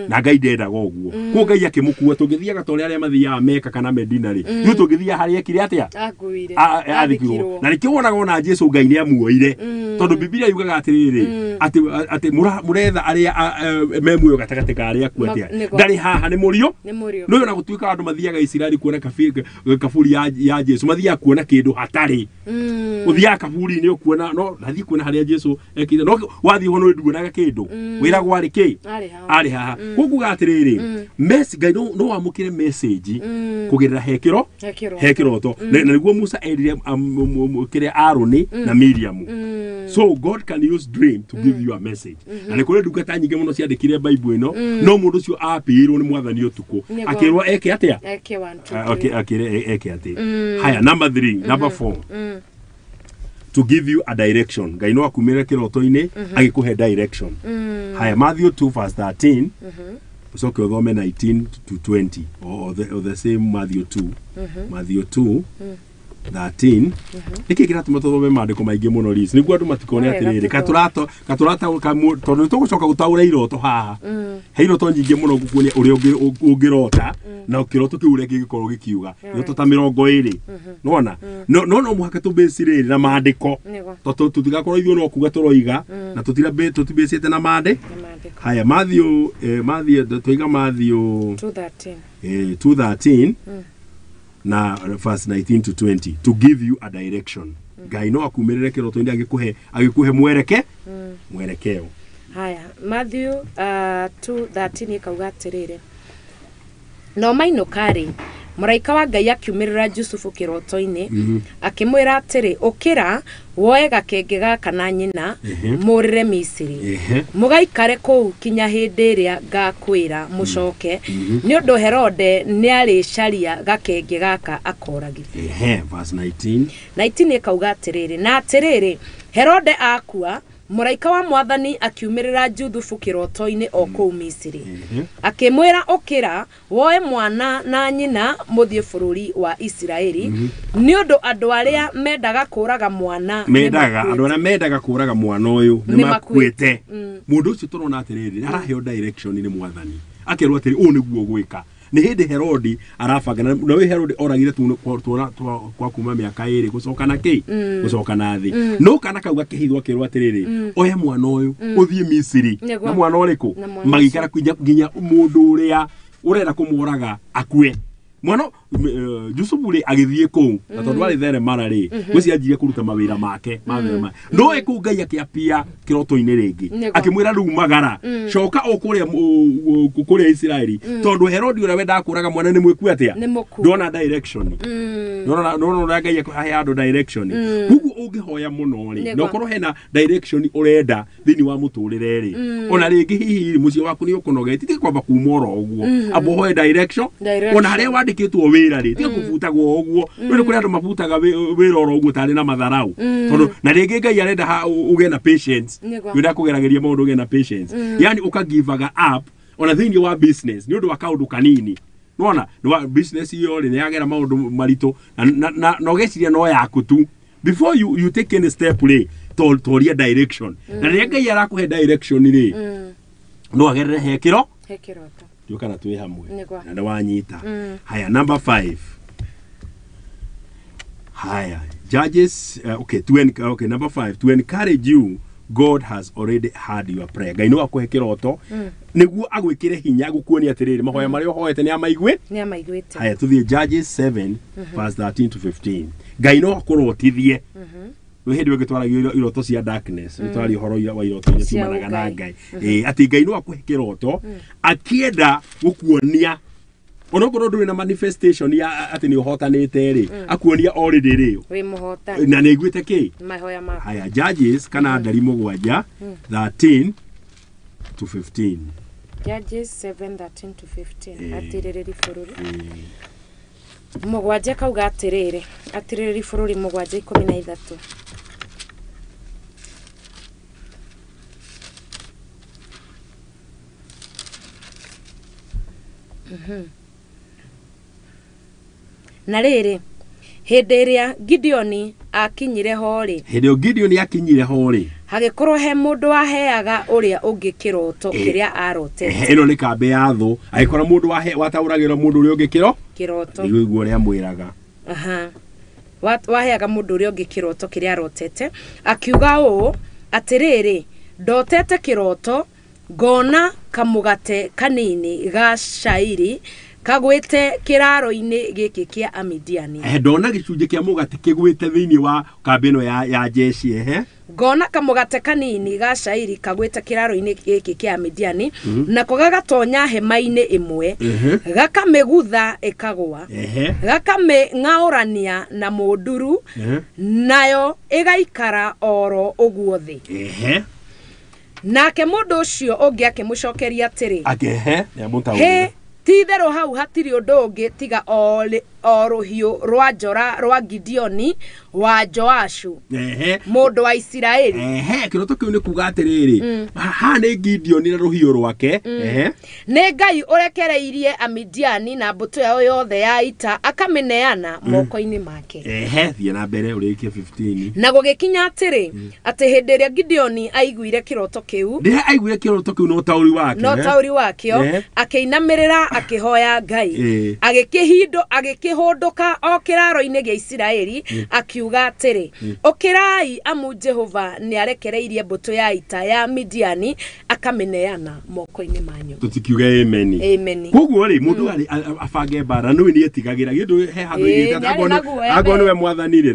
Na Ngai ndendaga ũguo. Koguo Ngai akĩmũkua tũngĩthiaga ta ũrĩa arĩa mathiaga Meka kana Medina rĩ ithuĩ tũngĩthiaga harĩa ekire atĩa athikirwo. Na nĩkĩo wonaga ona Jesu Ngai nĩ amuoire tondũ Bibilia yugaga atĩrĩrĩ atĩ mũretha arĩa me muoyo gatagatĩ ka arĩa akuũ atĩa ndarĩ haha nĩ mũriũ. No ona gũtuĩka andũ mathiaga Isiraeli kuona kaburi ya Jesu mathiaga kuona kĩndũ hatarĩ. Ũthiaga kaburi-inĩ ũkuona no ndathiĩ kuona harĩa Jesu ekire no wathiĩ ho no nduonaga kĩndũ wĩragwo arĩ kĩ arĩ haha. Koguo kuga atĩrĩrĩ Ngai no wamũkĩre message kũgerera hekĩro hekĩroto. Na nĩguo Musa erire kĩrĩa Aroni na Miriam. So God can use dream to give you a message. Na nĩ kũrĩ ndungata nyingĩ mũno ciandĩkire Bible ĩno no mũndũ ũcio apĩirwo nĩ Mwathani ũtukũ akĩrwo eke atĩa eke atĩa. Haya, number 3, number 4, to give you a direction. Ngai no akumĩre kĩroto-inĩ agĩkũhe direction. Haya, Matthew 2 verse 13 ucoke ũthome 19 to 20 or the same Matthew 2. Matthew 2 13. Nĩkĩ kĩratũma tũthome maandĩko maingĩ mũno Liz? Nĩguo andũ matikone atĩrĩrĩ katũrata tondũ nĩtũgũcoka gũtaũra iroto haha. He iroto nyingĩ mũno ngũkuonia ũrĩa ũngĩrota na kĩroto kĩu ũrĩa kĩngĩkorwo gĩkiuga. Iroto ta 20. Nĩwona? No no mũhaka tũbase rĩrĩ na maandĩko tondũ tũtigakorwo ithuĩ no kuga tũroiga na tũtibĩcĩte na maandĩko. Haya, Matthew tũiga Matthew 2:13 2:13 na verse 19 to 20 to give you a direction. Ngai no akumirire kĩroto-inĩ agĩkũhe mwerekeo. Haya, Matthew 2:13 ĩkauga atĩrĩrĩ no mainũka rĩ mũraika wa Ngai akiumĩrĩra Jusufu kĩroto-inĩ akĩmwĩra atĩrĩ ũkĩra woe gakenge gaka na nyina mũrĩre Misiri mũgaikare kũu kinya hĩndĩ ĩrĩa ngakwĩra mũcoke nĩ ũndũ Herode nĩarĩcaria gakenge gaka akoragithie. Verse 19 19 ĩkauga atĩrĩrĩ na atĩrĩrĩ Herode akua mũraika wa Mwathani akiumĩrĩra Juthubu kĩroto-inĩ o kũu Misiri akĩmwĩra ũkĩra woe mwana na nyina mũthiĩ bũrũri wa Isiraeli nĩ ũndũ andũ arĩa mendaga kũraga mwana andũ arĩa mendaga kũraga mwana ũyũ nĩ makuĩte. Mũndũ ũcio tũrona atĩrĩrĩ araheo direction nĩ Mwathani akerwo atĩrĩ ũũ nĩguo gwĩka. Nĩ hĩndĩ Herodi arabanga na we Herodi oragire tuona kwa kuma mĩaka 2 gũcoka na kĩ gũcoka na thĩ. No kana kau gakĩhithwo akĩrwo atĩrĩrĩ, oya mwana ũyũ ũthiĩ Misiri. Na mwana ũrĩkũ? Magĩikara nginya mũndũ ũrĩa ũrenda kũmũraga akue. Mwana Yusufu rĩ agĩthiĩ kũu na tondũ arĩ theremara rĩ gwĩcianjirie kũruta mawĩra make ma theremara. No kũu Ngai akĩapia kĩroto-inĩ rĩngĩ akĩmwĩra rĩu magara coka o kũrĩa Isiraeli tondũ Herodi ũrĩa wendaga kũraga mwana nĩ mwĩku atĩa ndona direction. Ndona ũrĩa Ngai ahe andũ direction. Koguo ũngĩhoya mũno rĩ na ũkorwo hena direction ũrenda thĩinĩ wa mũtũrĩre rĩ ona rĩngĩ hihi mũciĩ waku nĩ ũkũnogete ti kwamba kuma oro ũguo amba ũhoe direction ona harĩa wandĩkĩtwo wĩra rĩ tiga kũbutagwo ũguo. Rĩu nĩ kũrĩ andũ mabutaga wĩra oro ũguo tarĩ na matharau tondũ na rĩngĩ Ngai arenda ũgĩe na patience. Wĩra kũgerageria maũndũ ũgĩe na patience, yani ũkagivaga up ona thĩinĩ wa business nĩ ũndũ wa kaũndũ kanini. Nona nĩ business iyo rĩ nĩ yagera maũndũ maritũ na ũgeciria no yaku tu. Before you take any step rĩ toria direction. Na rĩrĩa Ngai arakũhe direction rĩ no agerere he kĩro ndiũ kana twĩ hamwe na nĩ wanyita. Haya, number 5. Haya, Judges, okay, number 5, to encourage you, God has already heard your prayer. Ngai no akũhe kĩroto nĩguo agwĩkĩre hinya gũkuonia atĩrĩrĩ mahoya marĩa ũhoete nĩ amaigwĩ nĩ amaiguĩte. Haya, tũthiĩ Judges 7 verse 13 to 15. Ngai no akũrotithie. Nĩ hĩndĩ ĩngĩ twaragia iroto cia darkness, nĩ ũhoro wa iroto iria ciumanaga na Ngai. Atĩ Ngai no akũhe kĩroto akĩenda gũkuonia onokorwo ndũrĩ na manifestation ya atĩ nĩ ũhotanĩte rĩ akuonia already rĩ wĩ mũhotani na nĩ iguĩte kĩ mahoya maku. Haya, Judges kana ndari 7 13 to 15. Judges 7 13 to 15. Atirĩrĩri bũrũri 7 kauga atĩrĩrĩ, atirĩrĩri bũrũri 7 13. Na rĩrĩ hĩndĩ ĩrĩa Gideoni akinyire ho rĩ, hĩndĩ ĩyo Gideoni akinyire ho rĩ, hagĩkorwo he mũndũ waheaga ũrĩa ũngĩ kĩroto kĩrĩa arotete. Ĩno nĩ kambĩ ya thũ, agĩkora mũndũ wataũragĩra mũndũ ũrĩa ũngĩ kĩroto nĩguo ũrĩa amwĩraga. Waheaga mũndũ ũrĩa ũngĩ kĩroto kĩrĩa arotete, akiuga ũũ atĩrĩrĩ, ndotete kĩroto ngona kamũgate kanini ga cairi kagwĩte kĩraro-inĩ gĩkĩ kĩa Amidiani. Ndona gĩcunjĩ kĩa mũgate kĩgwĩte thĩinĩ wa kambĩ ĩno ya jeshi. Ngona kamũgate kanini ga cairi kagwĩte kĩraro-inĩ gĩkĩ kĩa Amidiani, nako gagatonya hema-inĩ ĩmwe, gakamĩgutha ĩkagũa, gakamĩng'aũrania na mũnduru, nayo ĩgaikara oro ũguo thĩ. Nake mũndũ ũcio ũngĩ akĩmũcokeria atĩrĩ, hĩ ti-itherũ hau hatirĩ ũndũ ũngĩ tiga o rũhiũ rwa njora rwa Gideoni wa Joashu mũndũ wa Isiraeli. Kĩroto kĩu nĩ kuga atĩrĩrĩ, haha nĩ Gideoni na rũhiũ rwake. Nĩ Ngai ũrekereirie Amidiani na mbũtũ yao yothe ya ita akamĩneana moko-inĩ make. Thiĩ na mbere ũrĩkie 15. Na gũgĩkinya atĩrĩ, atĩ hĩndĩ ĩrĩa Gideoni aiguire kĩroto kĩu, rĩrĩa aiguire kĩroto kĩu na ũtaũri wakĩo, na ũtaũri wakĩo, akĩinamĩrĩra akĩhoya Ngai, agĩkĩhũndũka o kĩraro-inĩ gĩa Isiraeli, akiuga atĩrĩ, ũkĩrai amu Jehova nĩarekereirie mbũtũ ya ita ya Midiani akamĩneana moko-inĩ manyu. Tũtikiuge amen. Amen. Koguo rĩ mũndũ arĩ abange mbara nĩ nĩ etigagĩra gĩndũ he handũ igĩte angorwo nĩwe mwathani rĩ,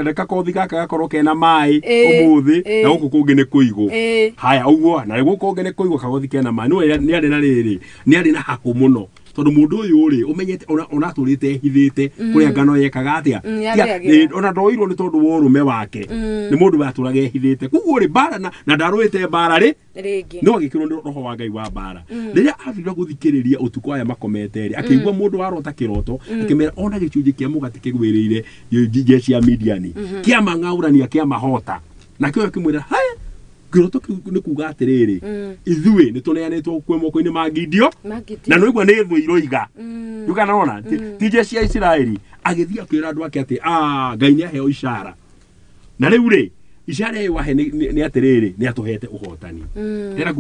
reke kothi gaka gakorwo kena maĩ ũmũthĩ na gũkũ kũngĩ nĩ kũigũ. Haya ũguo na gũkũ kũngĩ nĩ kũigũ kagothi kena maĩ. Nĩ arĩ na rĩrĩ nĩ arĩ na hakũ mũno tondũ mũndũ ũyũ rĩ ũmenyete ona atũrĩte ehithĩte kũrĩa ngano yekaga atĩa, ona ndoirwo nĩ tondũ wa ũrũme wake, nĩ mũndũ watũraga ehithĩte. Koguo rĩ mbara na ndarũĩte mbara rĩ rĩngĩ no agĩkĩrwo nĩ roho wa Ngai wa mbara. Rĩrĩa athire gũthikĩrĩria ũtukũ aya makomete rĩ, akĩigua mũndũ warota kĩroto akĩmera ona gĩcunjĩ kĩa mũgate kĩgwĩrĩire jeshi ya Midiani kĩamang'aũrania kĩamahota, nakĩo akĩmwĩra haya kĩroto kĩu nĩ kuga atĩrĩrĩ, ithuĩ nĩ tũneanĩtwo kwĩ moko-inĩ ma Gideon na nĩwaigua nĩ thũ iroiga ndũkanona ti jeshi ya Isiraeli. Agĩthiĩ akĩra andũ ake atĩ Ngai nĩ aheo ishara na rĩu rĩ Ishara ĩyo wahe nĩ atĩrĩrĩ nĩ atũhete ũhotani. Ndĩrenda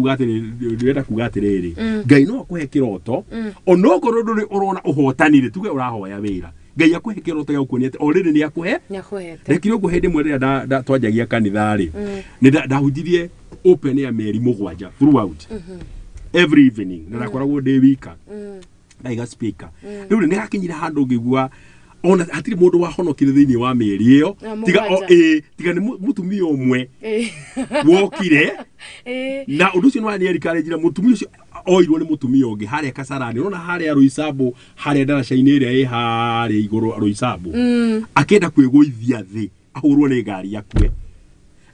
kuga atĩrĩrĩ Ngai no akũhe kĩroto onokorwo ndũrĩ ũrona ũhotani rĩ tuge ũrahoya wĩra Ngai akũhe kĩroto gĩa gũkuonia atĩ already nĩ akũhe Nĩakũhete. Rekire ũguo hĩndĩ ĩmwe rĩrĩa twanjagia kanitha rĩ nĩ ndahunjirie open air mĩeri 7 throughout every evening na ndakoragwo ndĩ wika ndaiga speaker rĩu nĩ hakinyire handũ ngĩigua ona hatirĩ mũndũ wahonokire thĩinĩ wa mĩeri ĩyo tiga tiga nĩ mũtumia ũmwe wokire na ũndũ ũcio nĩwanĩencourage mũtumia ũcio oirwo nĩ mũtumia ũngĩ harĩa Kasarani ũrona harĩa Roysambu harĩa ndaraca-inĩ ĩrĩa ĩ harĩa igũrũ Roysambu akĩenda kwĩgũithia thĩ ahũrwo nĩ ngari akue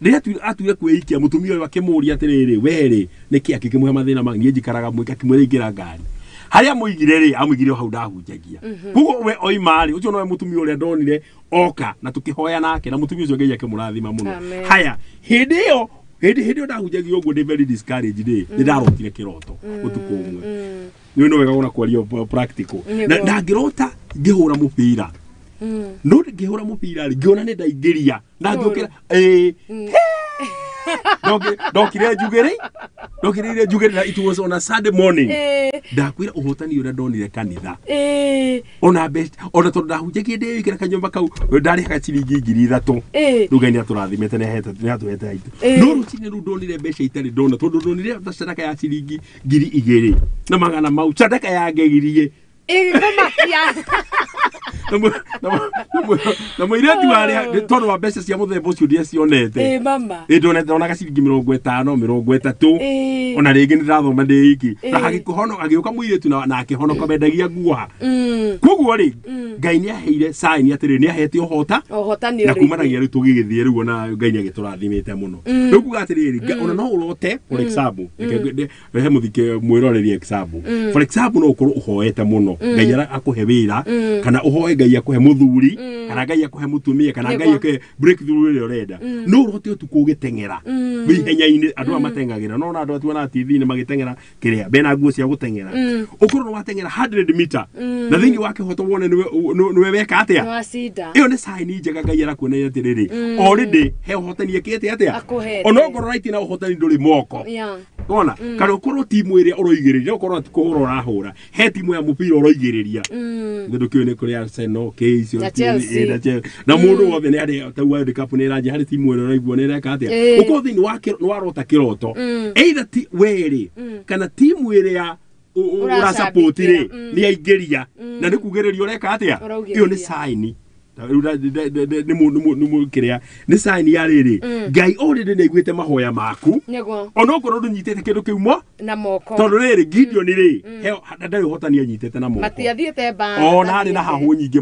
rĩrĩa atuire kwĩikia mũtumia ũyũ akĩmũria atĩrĩrĩ werĩ nĩkĩ akĩkĩmũhe mathĩna ma niĩ njikaraga mwĩka akĩmwĩra ingĩra ngari harĩa mũigire rĩ amũigire hau ndahunjagia koguo we oima rĩ ũcio nowe mũtumia ũrĩa ndonire oka na tũkĩhoya nake na mũtumia ũcio Ngai akĩmũrathima mũno haya hĩndĩ ĩyo hĩndĩ ĩyo ndahunjagia ũguo ndĩ very discouraged rĩ nĩ ndarotire kĩroto ũtukũ ũmwe nĩ no wega ona kwaria practical na ndangĩrota ngĩhũra mũbira no ngĩhũra mũbira rĩ ngĩona nĩ ndaingĩria na ngĩũkĩra ndokire njugĩrĩ na it was on a Sunday morning ndakwĩra ũhotani ũrĩa ndonire kanitha ona ona tondũ ndahunjagia ndĩ wiki na kanyũmba kau ndarĩhaga ciringi 3,000 rĩu Ngai nĩatũrathimĩte nĩ atũhete haitũ no rũcinĩ rũu ndonire mbeca itarĩ ndona tondũ ndonire sadaka ya ciringi 2,000 na magana mau sadaka yangegirie ĩgĩkũmakia na mũirĩtu warĩa tondũ wa mbeca cia mũthemba ũcio ndiacionete ndonete ndonaga ciringi 50 30 ona rĩngĩ nĩ ndathoma ndĩ iki na agĩũka mũirĩtu na akĩhonoka mendagia nguo koguo rĩ Ngai nĩ aheire sign atĩrĩ nĩ ahete ũhotani na kumanagia rĩu tũgĩgĩthiĩ rĩu ona Ngai nĩ agĩtũrathimĩte mũno rĩu kuga atĩrĩrĩ ona no ũrote for example rehe mũthike mwĩroreri example for example no ũkorwo ũhoete mũno Ngai akũhe wĩra kana ũhoe Ngai akũhe mũthuri kana Ngai akũhe mũtumia kana Ngai akũhe breakthrough ĩrĩa ũrenda no ũrote ũtukũ ũgĩteng'era wĩ ihenya-inĩ andũ aya mateng'agĩra no ona andũ atuona TV-inĩ magĩteng'era kĩrĩa bena nguo cia gũteng'era ũkorwo nĩ wateng'era 100 meter na thĩinĩ wa kĩhoto wone nĩwe weka atĩa ĩyo nĩ sign njega Ngai arakuonia atĩrĩrĩ already he ũhotani ekĩte atĩa ona okorwo right na ũhotani ndũrĩ moko wona kana ũkorwo timu ĩrĩa ũroigĩrĩria ũkorwo ti kũhũra ũrahũra he timu ya mũbira ũroigĩrĩria nĩ ndũkĩũĩ nĩ kũrĩ Arsenal KC na Chelsea na mũndũ wothe nĩ arĩ ta World Cup nĩ ĩranjia harĩ timu ĩrĩa ũraigua nĩ ĩreka atĩa ũkorwo thĩinĩ wa nĩ warota kĩroto either ti werĩ kana timu ĩrĩa ũrasupport rĩ nĩ yaingĩria na nĩ kugĩrĩria ũreka atĩa ĩyo nĩ sign nĩ kĩrĩa nĩ sign ya rĩrĩ Ngai already nĩ aiguĩte mahoya maku ona okorwo ndũnyitĩte kĩndũ kĩu mo na moko tondũ rĩrĩ Gideon rĩ ndarĩ ũhotani anyitĩte na moko matiathiĩte mbara ona arĩ na hahũ nyingĩ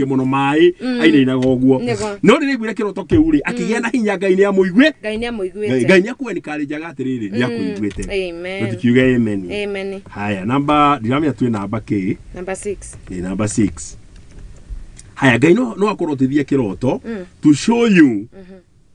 mũno maĩ ainainaga ũguo no rĩrĩa aiguire kĩroto kĩu rĩ akĩgĩa na hinya Ngai nĩ amũigue Ngai nĩ amũiguĩte Ngai nĩ akũencourage atĩrĩrĩ nĩ akũiguĩte tũtikiuge amen amen haya namba ndiramenya twĩ namba kĩ namba 6 nĩ namba 6 haya Ngai no akorwo kĩroto to show you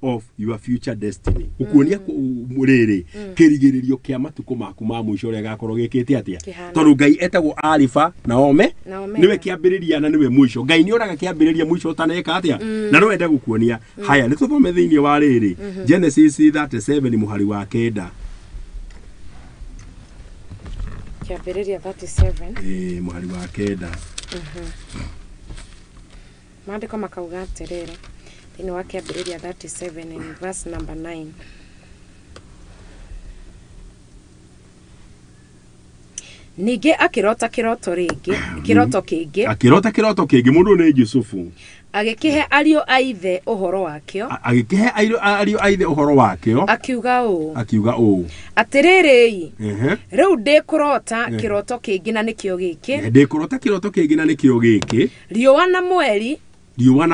of your future destiny ukuonia rĩrĩ kĩrigĩrĩrio kĩa matukũ maku ma mũico ũrĩa gakorwo gĩkĩte atĩa tondũ Ngai etagwo Alifa na Ome nĩwe kĩambĩrĩria na nĩwe mũico Ngai nĩ oraga kĩambĩrĩria mũico ũtaneka atĩa na no ende gũkuonia haya nĩ tũthome thĩinĩ wa rĩrĩ Genesis 37 mũhari wa 9 kĩambĩrĩria 37 mũhari wa 9 maandĩko makauga atĩrĩrĩ thĩinĩ wa kĩambĩrĩria 37 in verse number 9 ningĩ akĩrota kĩroto rĩngĩ kĩroto kĩngĩ akĩrota kĩroto kĩngĩ mũndũ nĩ Jusufu agĩkĩhe ariũ a ithe ũhoro wakĩo agĩkĩhe ariũ a ithe ũhoro wakĩo akiuga ũũ atĩrĩrĩ rĩu ndĩkũrota kĩroto kĩngĩ na nĩkĩo gĩkĩ ndĩkũrota kĩroto kĩngĩ na nĩkĩo gĩkĩ riũa na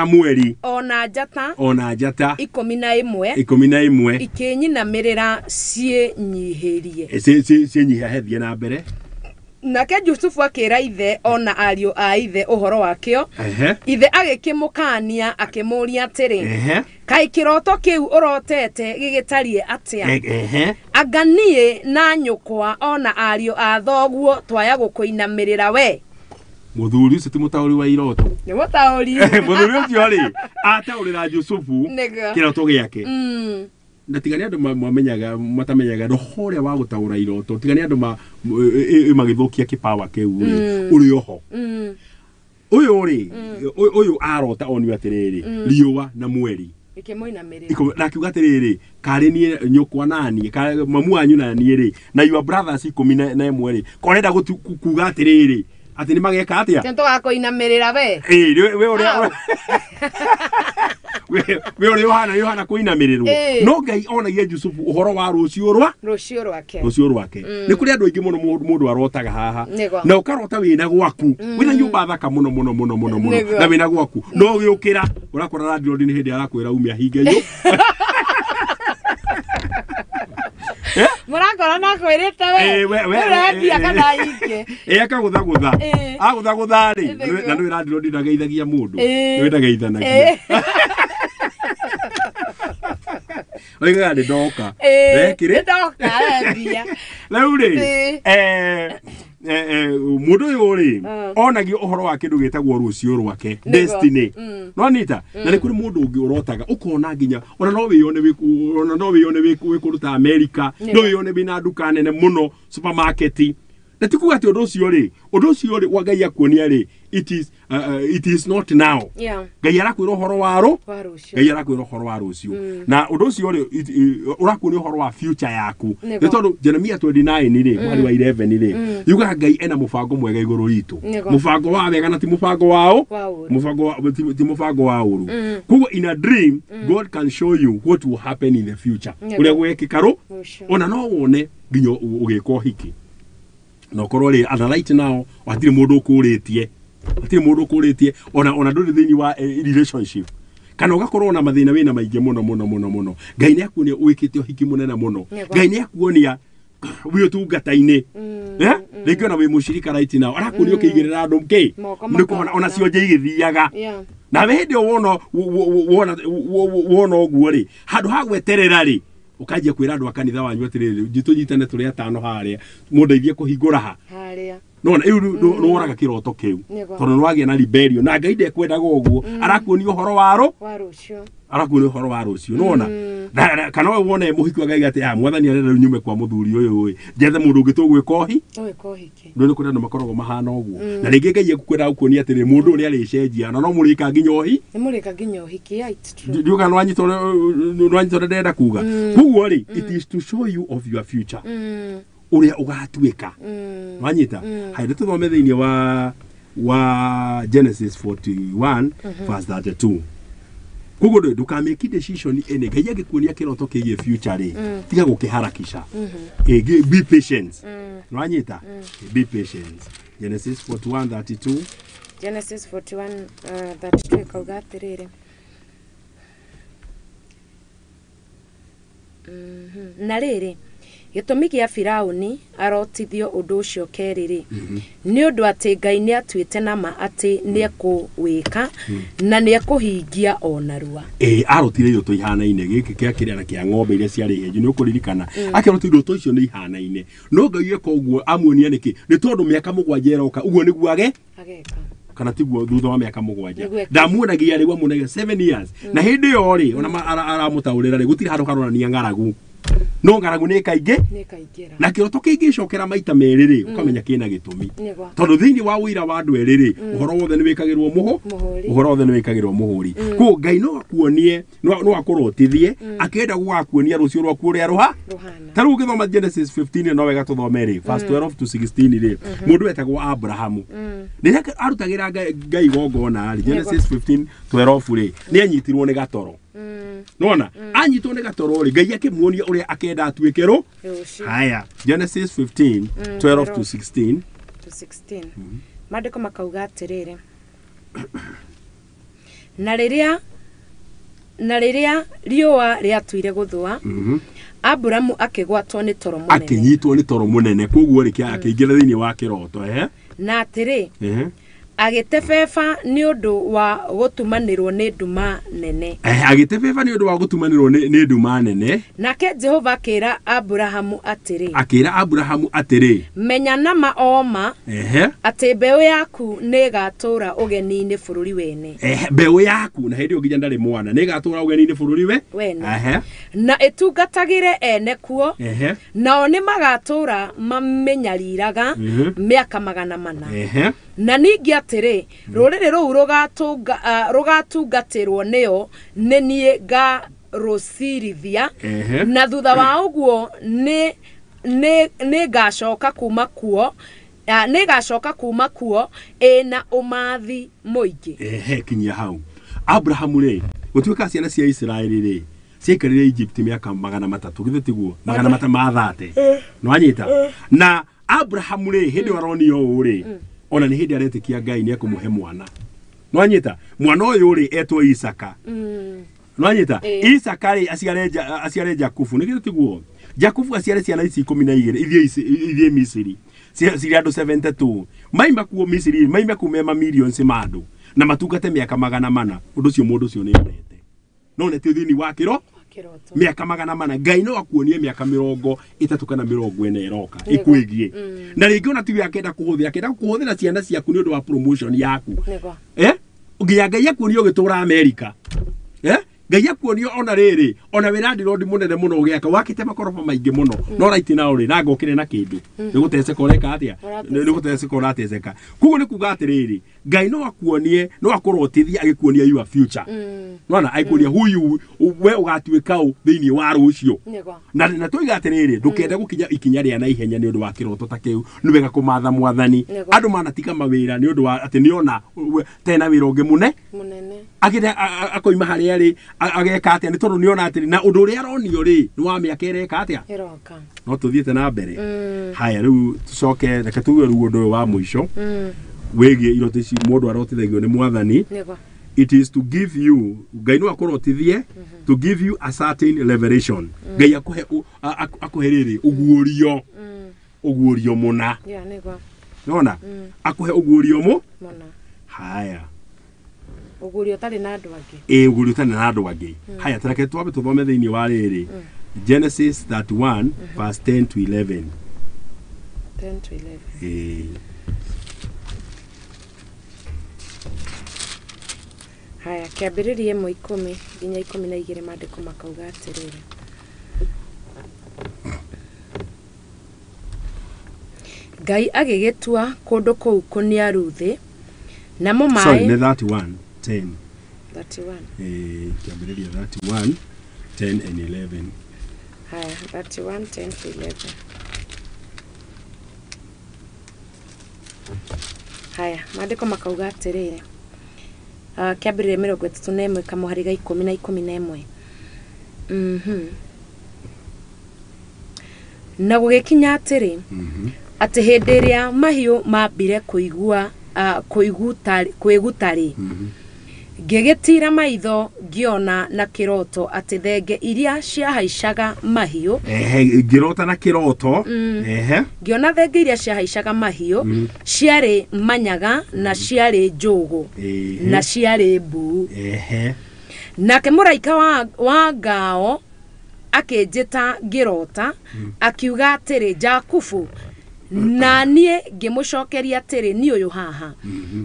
mweri ona njata 11 ikĩnyinamĩrĩra ciĩnyihĩrie ciĩnyihia na mbere nake Jusufu akĩra ithe ona ariũ a ithe ũhoro wakĩo ithe agĩkĩmũkania akĩmũũria atĩrĩ kaĩ kĩroto kĩu ũrotete gĩgĩtariĩ atĩa anga niĩ na nyũkwa ona ariũ a thoguo twaya gũkũinamĩrĩra we Muthuri ucio ti mutauri wa iroto. Ni mutauri. Muthuri ucio ri ataurira Jusufu kiroto giake. Na tigani andu mamenyaga matamenyaga roho uria wa gutaura iroto tigani andu magithukia kipawa kiu ri uri oho. Uyu ri uyu arota onio atiriri riua na mweri ikimoinamirira na akiuga atiriri kari nie nyukwa nani mamu wanyu na nie ri na your brothers 11 ri korenda kuga atiriri ati ni mageka atia tento gakoinamirira we we uria we uria Yohana Yohana kuinamirirwo no Ngai onagia Jusufu uhoro wa rucio rwa rucio rwake rucio rwake ni kuri andu aingi muno mundu arotaga haha na ukarota wina gwaku wina nyumba thaka muno muno muno muno muno na wina gwaku no giukira urakora landlord ni hindi arakwira umia hinge yo murakora na kwirite we urendia kana inge akagutha gutha agutha gutha ri na nĩ landlord ndageithagia mundu nĩ ndageithanagia oigaga nĩ ndoka rekire ndoka arendia rĩu rĩ mundu uyu ri onagio uhoro wa kindu gitagwo rucio rwake destiny no nita na ni kuri mundu ungi urotaga ukona nginya ona no wiyone ona no wiyone wikuruta America no wiyone wina nduka nene muno supermarket na ti kuga ati undu ucio ri wa Ngai akuonia ri it is not now. Ngai arakwira uhoro wa ru Ngai arakwira uhoro wa rucio na undu ucio ri urakuonia uhoro wa future yaku ni tondu Jeremia 29 ri mwari wa 11 ri yugaga Ngai ena mubango mwega iguru ritu mubango wa wega na ti mubango wao mubango ti mubango wa uru. Koguo in a dream God can show you what will happen in the future uria gwekika ru ona no wone nginya ugika uhiki no korwo ri ana right now hatiri mundu ukuritie hatiri mundu ukuritie ona nduri thiini wa relationship kana ugakorwo na mathina wina maingi muno muno muno muno Ngai ni akuonia wikite uhiki munene muno Ngai ni akuonia wi utungata-ini ringi ona wi mucirika right now arakuonia ukiigirira andu ki ni kuhona ona cionje igithiaga nawe hindi wona wona wona uguo ri handu ha gweterera ri ukanjia kwira andu a kanitha wanyu atiriri njitu nyitane turi atano haria mundeithie kuhingura ha haria nona iu nuoraga kiroto kiu tondu nwagia na rebellion na Ngai ndekwendaga uguo arakuonia uhoro wa ru rucio arakuonia uhoro wa rucio nona kana we wone muhiki wa Ngai ati mwathani arenda nyume kwa muthuri uyu njethe mundu ungi tugwika uhi tugwika uhiki ndu ni kuri andu makoragwo mahana uguo na ringi Ngai ekwendaga kuonia atiri mundu uria aricenjia na no murika nginya uhi ni murika nginya uhiki yeah, it's true ndiuga nwanyita uria ndenda kuga koguo ri it is to show you of your future uria ugatuika wanyita haide tuthome thiini wa Genesis 41 verse 32 koguo ndukamake decision ene Ngai angikuonia kiroto kigie future ri tiga gukiharakisha be patient wanyita be patient Genesis 41:32 Genesis 41:32 ikauga atiriri na riri gĩtũmi gĩa Firaũni arotithio ũndũ ũcio kerĩ rĩ nĩ ũndũ atĩ Ngai nĩ atuĩte nama atĩ nĩekũwĩka na nĩekũhingia o narua. Arotire iroto ihanaine gĩkĩ kĩa kĩrĩa na kĩa ng'ombe iria ciarĩ henju nĩ ũkũririkana akĩrota iroto icio nĩ ihanaine no Ngai eka ũguo amuonia nĩkĩ nĩ tondũ mĩaka 7 ĩroka ũguo nĩguo ageka kana tiguo thutha wa mĩaka 7 ndamuonagia rĩu amuonagia 7 years na hĩndĩ ĩyo rĩ ona aramũtaũrĩra rĩ gũtirĩ handũ haronania ng'aragu no ng'aragu nĩ kaingĩ na kĩroto kĩngĩcokera maita merĩ rĩ ũkamenya kĩna gĩtũmi tondũ thĩinĩ wa ũira wa andũ erĩ rĩ ũhoro wothe nĩ wĩkagĩrwo mũhũ ũhoro wothe nĩ wĩkagĩrwo mũhũri koguo Ngai no akuonie no akũrotithie akĩenda gũgakuonia rũciũ rwaku ũrĩa rũhana ta rĩu ũngĩthoma Genesis 15 no wega tũthome rĩ verse 12 to 16 rĩ mũndũ wetagwo Abrahamu rĩrĩa arutagĩra Ngai igongona rĩ Genesis 15:12 rĩ nĩ anyitirwo nĩ gatoro nona anyitwo nĩ gatoro rĩ Ngai akĩmuonia ũrĩa akenda atuĩke rũ haya Genesis 15:12 to 16 to 16 maandĩko makauga atĩrĩrĩ na rĩrĩa riũa rĩatuire gũthũa Aburamu akĩgwatwo nĩ toro mũnene akĩnyitwo nĩ toro mũnene koguo rĩ akĩingĩra thĩinĩ wa kĩroto na atĩrĩ Agĩtebeba nĩ ũndũ wa gũtumanĩrwo nĩ nduma nene. Agĩtebeba nĩ ũndũ wa gũtumanĩrwo nĩ nduma nene. Nake Jehova akĩra Aburahamu atĩrĩ. Akĩra Aburahamu atĩrĩ. Menya nama oma. Atĩ mbeũ yaku nĩĩgatũũra ũgeni-inĩ bũrũri wene. Mbeũ yaku na hĩndĩ ĩyo nginya ndarĩ mwana nĩĩgatũũra ũgeni-inĩ bũrũri we wene. Na ĩtungatagĩre ene kuo. Nao nĩmagatũũra mamĩnyariraga mĩaka 400. Na ningĩ atĩrĩ, rũrĩrĩ rũu rũgatungatĩrwo nĩo nĩ niĩ ngarũcirithia, na thutha wa ũguo nĩ ngacoka kuma kuo, nĩ ngacoka kuma kuo ĩna ũmathi mũingĩ. Kinyia hau. Abrahamu rĩ, gũtuĩka ciana cia Isiraeli rĩ, ciaikarire Egypt mĩaka 300, githĩ tiguo? 330. Nĩwanyita? Na Abrahamu rĩ, hĩndĩ ĩyo aronio ũũ rĩ, ona nĩ hĩndĩ aretĩkia Ngai nĩ ekũmũhe mwana. Nĩwanyita? Mwana ũyũ rĩ, etwo Isaka. Nĩwanyita? Isaka rĩ, aciare Jakubu, nĩ githĩ tiguo? Jakubu aciare ciana ici 12 ithiĩ Misiri. Cirĩ andũ 72. Maima kuo Misiri, maima kuo me mamillions ma andũ. Na matungate mĩaka 400. Ũndũ ũcio mũndũ ũcio nĩ onete. No nĩ thĩinĩ wa kĩro mĩaka 400. Ngai no akuonie mĩaka 30 kana 40 ĩroka ĩkwĩgiĩ. Na rĩngĩ ona tiwe akenda kũhũthĩra, akenda kũhũthĩra ciana ciaku nĩ ũndũ wa promotion yaku. Nginya Ngai akuonie ũgĩtũũra Amerika. Ngai akuonie ona rĩrĩ, ona wĩra landlord mũnene mũno ũgĩaka, wakĩte makoroba maingĩ mũno. No right now rĩ, na ngokĩre na kĩndũ. Nĩ gũteceka ũreka atĩa? Nĩ gũteceka ũrateceka. Koguo nĩ kuga atĩrĩrĩ, Ngai no akuonie, no akũrotithie agĩkuonia your future. Nona agĩkuonia who you we ũgatuĩka ũ thĩinĩ wa rũciũ. Na tuiga atĩrĩrĩ, ndũkende gũkinya ikinya rĩa na ihenya nĩ ũndũ wa kĩroto ta kĩu, nĩ wega kũmatha mwathani. Andũ manatiga mawĩra nĩ ũndũ wa atĩ nĩona tena wĩra ũngĩ mũnene. Agĩte akoima harĩa rĩ, ageka atĩa nĩ tondũ nĩona atĩrĩ, na ũndũ ũrĩa aronio rĩ, nĩ wa mĩaka ĩreka atĩa? Ĩroka. No tũthiĩte na mbere. Haya rĩu tũcoke, reke tuge rĩu ũndũ ũyũ wa mũico wĩgiĩ iroto ici mũndũ arotithagio nĩ mwathani. It is to give you, Ngai no akũrotithie, to give you a certain revelation. Ngai akũhe akũhe rĩrĩ ũguũrio. Ũguũrio mũna. Nona? Akũhe ũguũrio mũna. Haya. Ũguũrio ũtarĩ na andũ angĩ. Ũguũrio ũtarĩ na andũ angĩ. Haya, tareke twambe tũthome thĩinĩ wa rĩrĩ. Genesis 31 verse 10 to 11. 10 to 11. Haya, kĩambĩrĩria 1:10 nginya 12 maandĩko makauga atĩrĩrĩ. Ngai agĩgĩtua kũndũ kũu kũniaru thĩ, namo maĩ. Sorry, nĩ 31 10. 31. Kĩambĩrĩria 31 10 and 11. Haya, 31 10 to 11. Haya, maandĩko makauga atĩrĩrĩ. Kĩambĩrĩria 31 kamũhari ga 10 na 11. Na gũgĩkinya atĩrĩ, atĩ hĩndĩ ĩrĩa mahiũ mambire kũigua kwĩguta-rĩ, ngĩgĩtiira maitho ngĩona na kĩroto atĩ thenge iria ciahaicaga mahiũ. Ngĩrota na kĩroto. Ngĩona thenge iria ciahaicaga mahiũ ciarĩ manyaga na ciarĩ njũgũ na ciarĩ mbuu. Nake mũraika wa ngao akĩnjĩta ngĩrota akiuga atĩrĩ, Jakubu. Na niĩ ngĩmũcokeria atĩrĩ, niĩ ũyũ haha.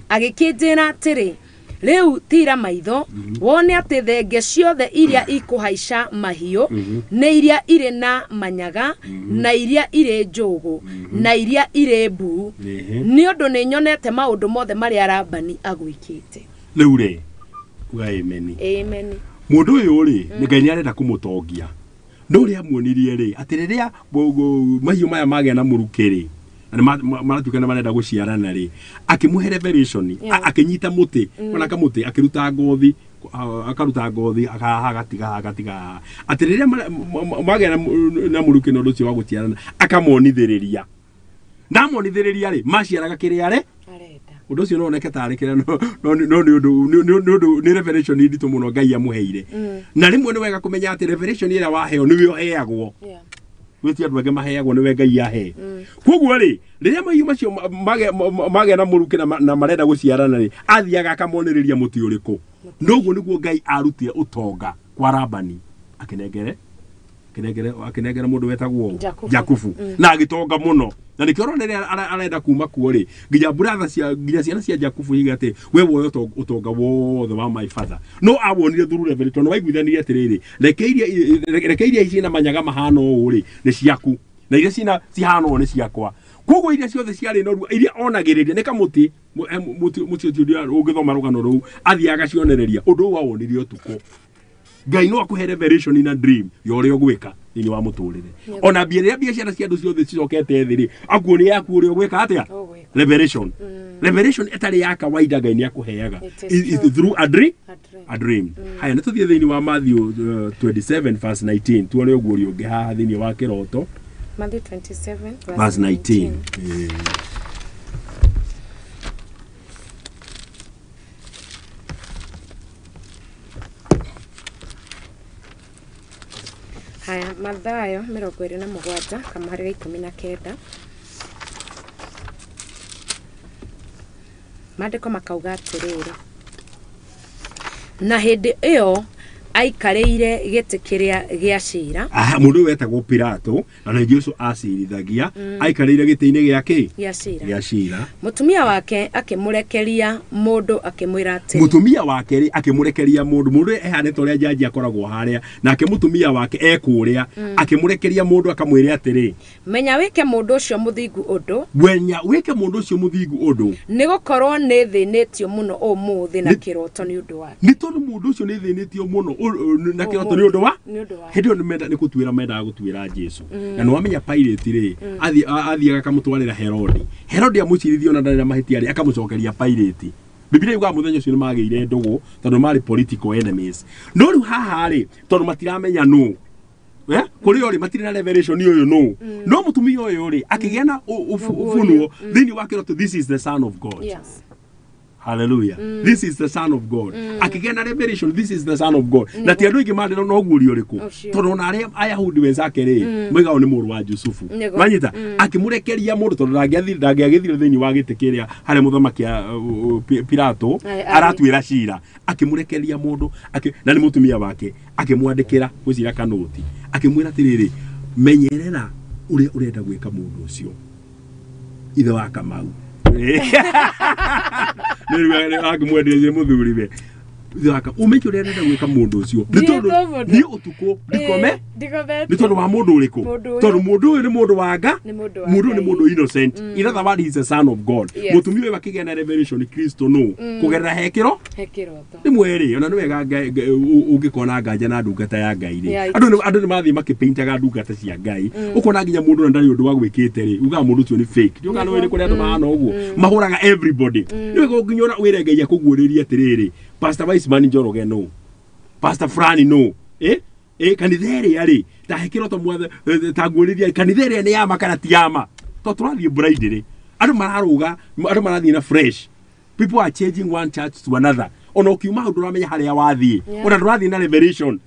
Agĩkĩnjĩra atĩrĩ, rĩu tira maitho wone atĩ thenge ciothe iria ikũhaica mahiũ nĩ iria irĩ na manyaga na iria irĩ njũgũ na iria irĩ mbuu, nĩ ũndũ nĩ nyonete maũndũ mothe marĩa Labani agwĩkĩte. Rĩu rĩ, uga amen. Amen. Mũndũ ũyũ rĩ, nĩ Ngai nĩarenda kũmũtongia. No ũrĩa amuonirie rĩ, atĩ rĩrĩa mahiũ maya magĩa na mũrukĩ rĩ, na maratuĩka nĩ marenda gũciarana rĩ, akĩmũhe revelation, akĩnyita mũtĩ, ona kamũtĩ, akĩruta ngothi, akaruta ngothi, agatiga agatiga. Atĩ rĩrĩa magĩa na mũrukĩ na ũndũ ũcio wa gũciarana, akamonithĩrĩria. Ndamonithĩrĩria rĩ, maciaraga kĩrĩa arĩ ũndũ ũcio no oneke tarĩ kĩrĩa no nĩ ũndũ nĩ revelation nditũ mũno Ngai amũheire. Na rĩmwe nĩ wega kũmenya atĩ revelation ĩrĩa waheo nĩwe ũheagwo. Gwĩtia andũ angĩ maheagwo nĩwe Ngai ahe. Koguo rĩ, rĩrĩa mahiũ macio magĩa na mũrukĩ na marenda gũciarana rĩ, athiaga akamonereria mũtĩ ũrĩkũ. Noguo nĩguo Ngai arutire ũtonga kwa Labani, akĩnengere akĩnengere mũndũ wetagwo ũũ? Jakubu. Jakubu. Na agĩtonga mũno, na nĩkĩo ũrona rĩrĩa arenda kuma kuo rĩ, nginya brother cia, nginya ciana cia Jakubu iga atĩ we woe ũtonga wothe wa my father. No awonire through revelation, tondũ waiguithanirie atĩrĩrĩ, reke iria ciĩna manyaga mahana ũũ rĩ nĩ ciaku, na iria ciĩna cihana ũũ nĩ ciakwa. Koguo iria ciothe ciarĩ noru, iria onagĩrĩria nĩ kamũtĩ, mũtĩ ũcio ũngĩthoma rũgano rũu, athiaga agacionereria ũndũ ũyũ awonire ũtukũ. Ngai no akũhe revelation in a dream ya ũrĩa ũgwĩka thĩinĩ wa mũtũrĩre. Ona mbia rĩrĩa biacara cia andũ ciothe cicokete thĩ rĩ, akuonia yaku ũrĩa ũgwĩka atĩa. Revelation, revelation ĩtarĩ ya kawaida Ngai nĩ akũheaga. It is true. Through a dream. A dream. A dream. Haya, nĩ tũthiĩ thĩinĩ wa Matthew 27 verse 19, tuone ũguo ũrĩa ũngĩ haha thĩinĩ wa kĩroto. Matthew 27 verse 19. Eh. Haya, Mathayo 27 kamũhari ga 19, maandĩko makauga atĩrĩrĩ, na hĩndĩ ĩyo aikarĩire gĩtĩ kĩrĩa gĩa cira. Aha, mũndũ ũyũ wetagwo Pilato, na nĩ Jesu acirithagia, aikarĩire gĩtĩ-inĩ gĩa kĩ? Gĩa cira. Gĩa cira. Mũtumia wake akĩmũrekeria mũndũ akĩmwĩra atĩrĩ, Mũtumia wake rĩ akĩmũrekeria mũndũ, mũndũ ehanĩte ũrĩa njanji akoragwo harĩa, nake mũtumia wake ekũrĩa, akĩmũrekeria mũndũ akamwĩra atĩrĩ, menya wĩke mũndũ ũcio mũthingu ũndũ, wenya wĩke mũndũ ũcio mũthingu ũndũ, nĩ gũkorwo nĩ thĩnĩtio mũno ũmũthĩ na kĩroto nĩ ũndũ wake. Nĩ tondũ mũndũ ũcio nĩ thĩnĩtio mũno na kĩroto nĩ ũndũ wa nĩ ũndũ wake. Hĩndĩ ĩyo nĩ gũtuĩra mendaga gũtuĩra Jesu. Na nĩ wamenya Pilate rĩ, athiaga akamũtwarĩra Herodi, Herodi amũcirithia ona ndarĩ na mahĩtia rĩ, akamũcokeria Pilate. Biblia yugaga mũthenya ũcio nĩ magĩire ndũgũ tondũ marĩ political enemies. No rĩu haha rĩ, tondũ matiramenya nũ, kũrĩ o rĩ, matirĩ na revelation ũyũ nũ. No mũtumia ũyũ rĩ, akĩgĩa na ũfunuo thĩinĩ wa kĩroto, this is the son of God. Hallelujah. This is the son of God. Akĩgĩa na revelation, this is the son of God. Na ti andũ aingĩ marĩ na ũguũrio ũrĩkũ. Ũcio. Tondũ ona arĩa Ayahudi wenzake rĩ, moigaga nĩ mũrũ wa Jusufu. Nĩguo. Wanyita, akĩmũrekeria mũndũ tondũ ndangĩagĩthire thĩinĩ wa gĩtĩ kĩrĩa harĩa mũthamaki Pilato aratuĩra cira. Akĩmũrekeria mũndũ, na nĩ mũtumia wake, akĩmwandĩkĩra gwĩcira kanoti. Akĩmwĩra atĩrĩrĩ, menyerera ũrĩa ũrenda gwĩka mũndũ ũcio. Ithe wa Kamau. Akĩmwenderie mũthuri we. Ithe wa Kamau, ũmenye ũrĩa ũrenda gwĩka mũndũ ũcio. Nĩ tondũ Ndiĩtwo mũndũ. niĩ ũtukũ ndikome, Ndikomete. nĩ tondũ wa mũndũ ũrĩkũ? Mũndũ ũyũ. Tondũ mũndũ ũyũ nĩ mũndũ wa nga, Nĩ mũndũ wa mũndũ ũyũ nĩ Ngai. mũndũ innocent. In other words, he is a son of God. Mũtumia ũyũ akĩgĩa na revelation Kristo nũ kũgerera he kĩro He kĩroto. rĩmwe rĩ, ona nĩ wega ũngĩkona nganja na ndungata ya Ngai rĩ, Yeah, andũ nĩ mathiĩ makĩpaintaga ndungata cia Ngai, ũkona nginya mũndũ ona ndarĩ ũndũ wagwĩkĩte rĩ, ugaga mũndũ ũcio nĩ fake. Ndiũĩ kana nĩ kũrĩ andũ mahana ũguo mahũraga everybody. Nĩ wega nginya ona wĩre Ngai akũguũrĩrie atĩrĩrĩ, Pastor Wiseman Njoroge no, Pastor Fulani no, kanitha ĩrĩa rĩ, ta he kĩroto mwathe, ta nguũrĩria kanitha ĩrĩa nĩ yama kana ti yama, tondũ tũrathiĩ bride rĩ, andũ mararũga, andũ marathiĩ na fresh, people are changing one church to another. Ona ũkiuma hau ndũramenya harĩa wathiĩ. Ona ndũrathiĩ na revelation.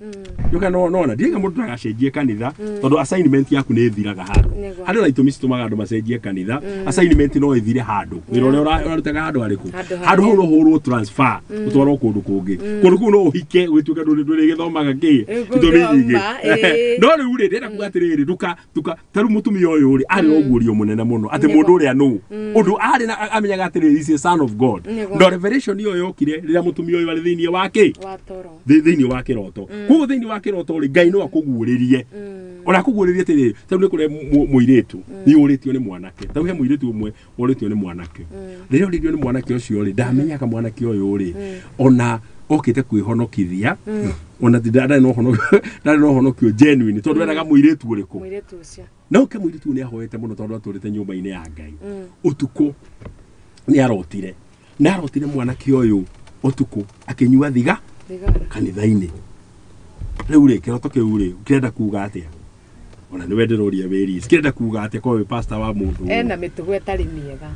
Nyoka no nona ndiga mũndũ ndagacenjie kanitha, tondũ assignment yaku nĩ ĩthiraga handũ. Nĩguo. Harĩ na itũmi citũmaga andũ macenjie kanitha. Assignment no ĩthire handũ, wĩra ũrĩa ũrarutaga handũ harĩkũ, Handũ handũ hau harĩa. no ũhũrwo transfer, ũtwarwo kũndũ kũngĩ. Kũndũ kũu no ũhike gwĩtuĩka ndũrĩgĩthomaga kĩ Rĩu itũmi nyingĩ. gũthoma, ĩĩ. No rĩu rĩ, ndĩrenda kuga atĩrĩrĩ, nduka nduka ta rĩu mũtumia ũyũ rĩ, arĩ na ũguũrio mũnene mũno atĩ mũndũ ũrĩa nũ ũndũ arĩ na amenyaga atĩrĩrĩ, he is a son of God. Nĩguo. No revelation ĩyo yokire rĩrĩa mũtumia ũyũ arĩ thĩinĩ wa kĩ? Wa toro. Thĩinĩ wa kĩroto. Koguo thĩinĩ wa kĩroto rĩ, Ngai no akũguũrĩrie, ona akũguũrĩrie atĩrĩrĩ, ta rĩu nĩ kũrĩ mũirĩtu nĩ ũrĩtio nĩ mwanake, ta rĩu he mũirĩtu ũmwe ũrĩtio nĩ mwanake. Rĩrĩa ũrĩtio nĩ mwanake ũcio rĩ, ndamenyaga mwanake ũyũ rĩ, ona okĩte kwĩhonokithia, ona ti ndarĩ na ũhonokio, ndarĩ na ũhonokio genuine, tondũ endaga mũirĩtu ũrĩkũ? Mũirĩtu ũcio. No ke mũirĩtu nĩ ahoete mũno tondũ atũrĩte nyũmba-inĩ ya Ngai. Ũtukũ nĩ arotire, nĩ arotire mwanake ũyũ ũtukũ akĩnyua thiga Thigara. kanitha-inĩ. Rĩu rĩ, kĩroto kĩu rĩ, kĩrenda kuga atĩa? Ona nĩwe ndĩroria wĩri kĩrenda kuga atĩa korwo wĩ pastor wa mũndũ ũyũ? Ena mĩtugo ĩtarĩ mĩega.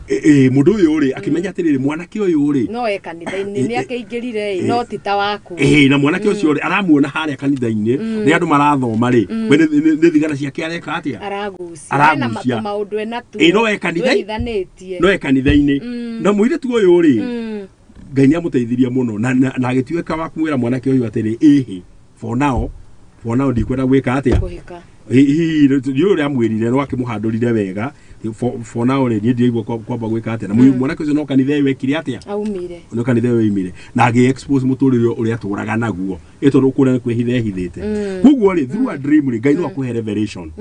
Mũndũ ũyũ rĩ akĩmenya atĩrĩrĩ mwanake ũyũ rĩ no e kanitha-inĩ nĩ akĩingĩrire no ti ta waku. Na mwanake ũcio rĩ aramuona harĩa kanitha-inĩ nĩ andũ marathoma rĩ we nĩ thigara ciake areka atĩa aragucia ena maũndũ ena tu no e kanitha-inĩ no e kanitha-inĩ na mũirĩtu ũyũ rĩ Ngai nĩ amũteithirie mũno na agĩtuĩka wa kumwĩra mwanake ũyũ atĩrĩ ĩhĩ for now ndikwenda gwĩka atĩa hihi nĩ ũrĩa amwĩrire no akĩmũhandũrire wega for now rĩ niĩ ndiraigua kwamba gwĩka atĩa na mwanake ũcio no kanitha ĩyo ekire atĩa aumire no kanitha ĩyo oimire na agĩ expose mũtũrĩre ũrĩa atũraga naguo ĩ tondũ kũrĩa nĩ kwĩhitha ehithĩte koguo rĩ through a dream rĩ Ngai no akũhe revelation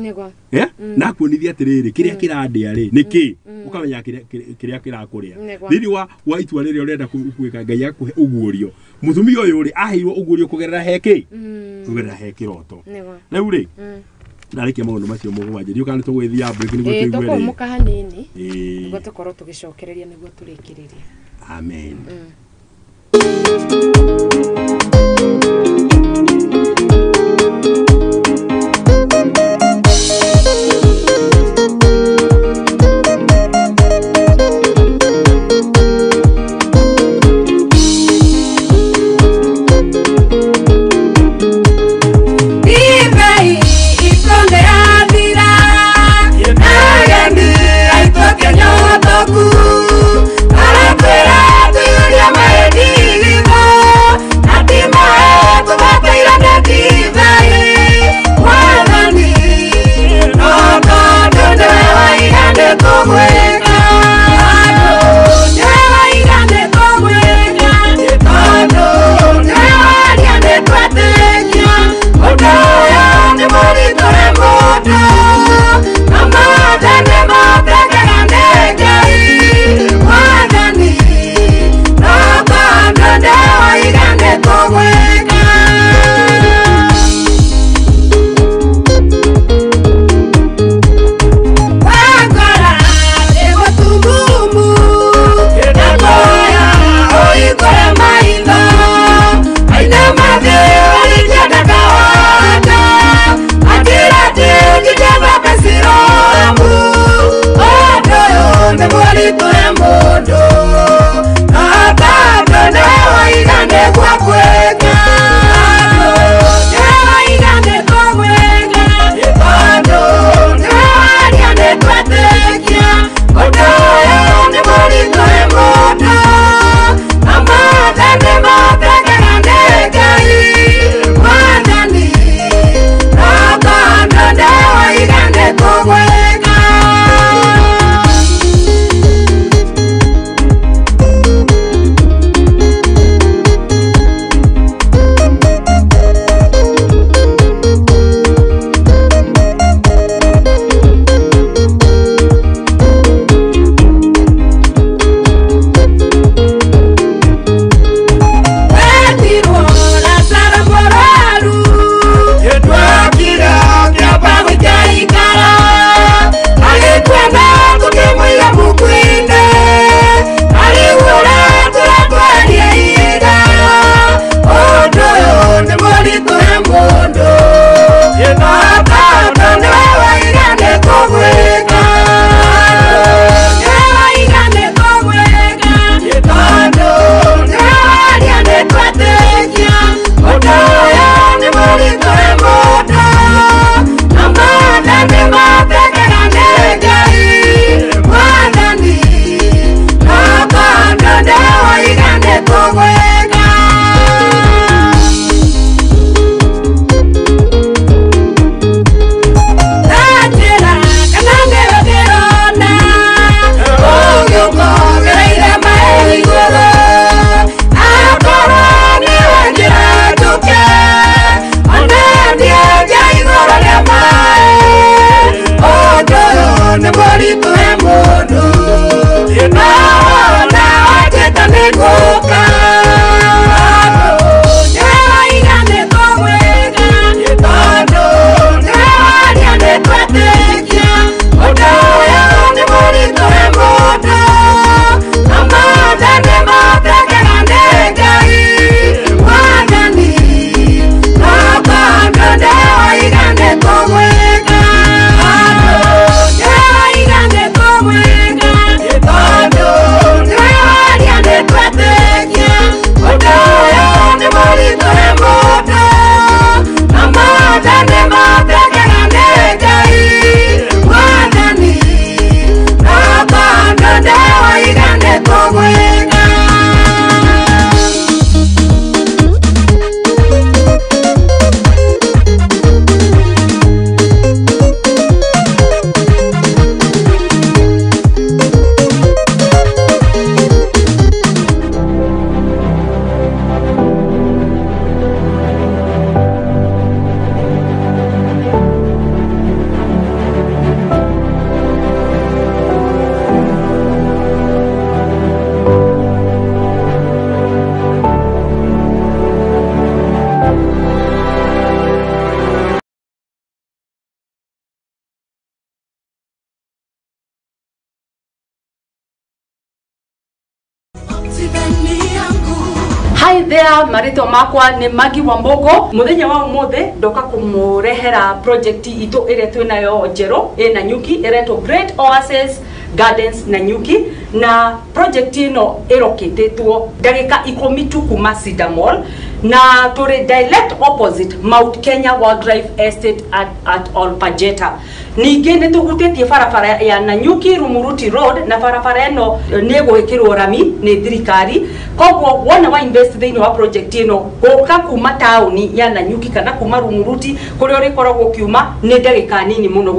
na akuonithia atĩrĩrĩ kĩrĩa kĩrandĩa rĩ nĩ kĩ ũkamenya kĩrĩa kĩrakũrĩa thĩinĩ wa itua rĩrĩa ũrenda gwĩka Ngai akũhe ũguũrio mũtumia ũyũ rĩ aheirwo ũguũrio kũgerera he kĩ kũgerera he kĩroto rĩu rĩ ndarĩkia maũndũ macio mũgwanja ndiũ kana nĩtũgũgĩthiĩ break nĩguo tũigue rĩ tũkũmũka hanini nĩguo tũkorwo tũgĩcokereria nĩguo tũrĩkĩrĩrie. Amen. Arakwera tuya Hi there, marĩtwa makwa nĩ Maggie Wambogo. Mũthenya wa ũmũthĩ ndoka kũmũrehera project itũ ĩrĩa twĩnayo njerũ ĩ Nanyuki, ĩretwo Great Oasis Gardens Nanyuki, na project ĩno ĩrokĩtĩtwo ndagĩka 10 tu kuma Cedar Mall, na tũrĩ direct opposite Mount Kenya Wildlife Estate at Olpajeta. Ningĩ nĩ tũhutĩtie barabara ya Nanyuki Rumuruti Road, na barabara ĩno nĩ ĩgwĩkĩrwo rami nĩ thirikari. Koguo wona wa invest thĩinĩ wa project ĩno, gũka kuma taũni ya Nanyuki kana kuma Rumuruti kũrĩa ũrĩkoragwo ũkiuma nĩ ndagĩka nini mũno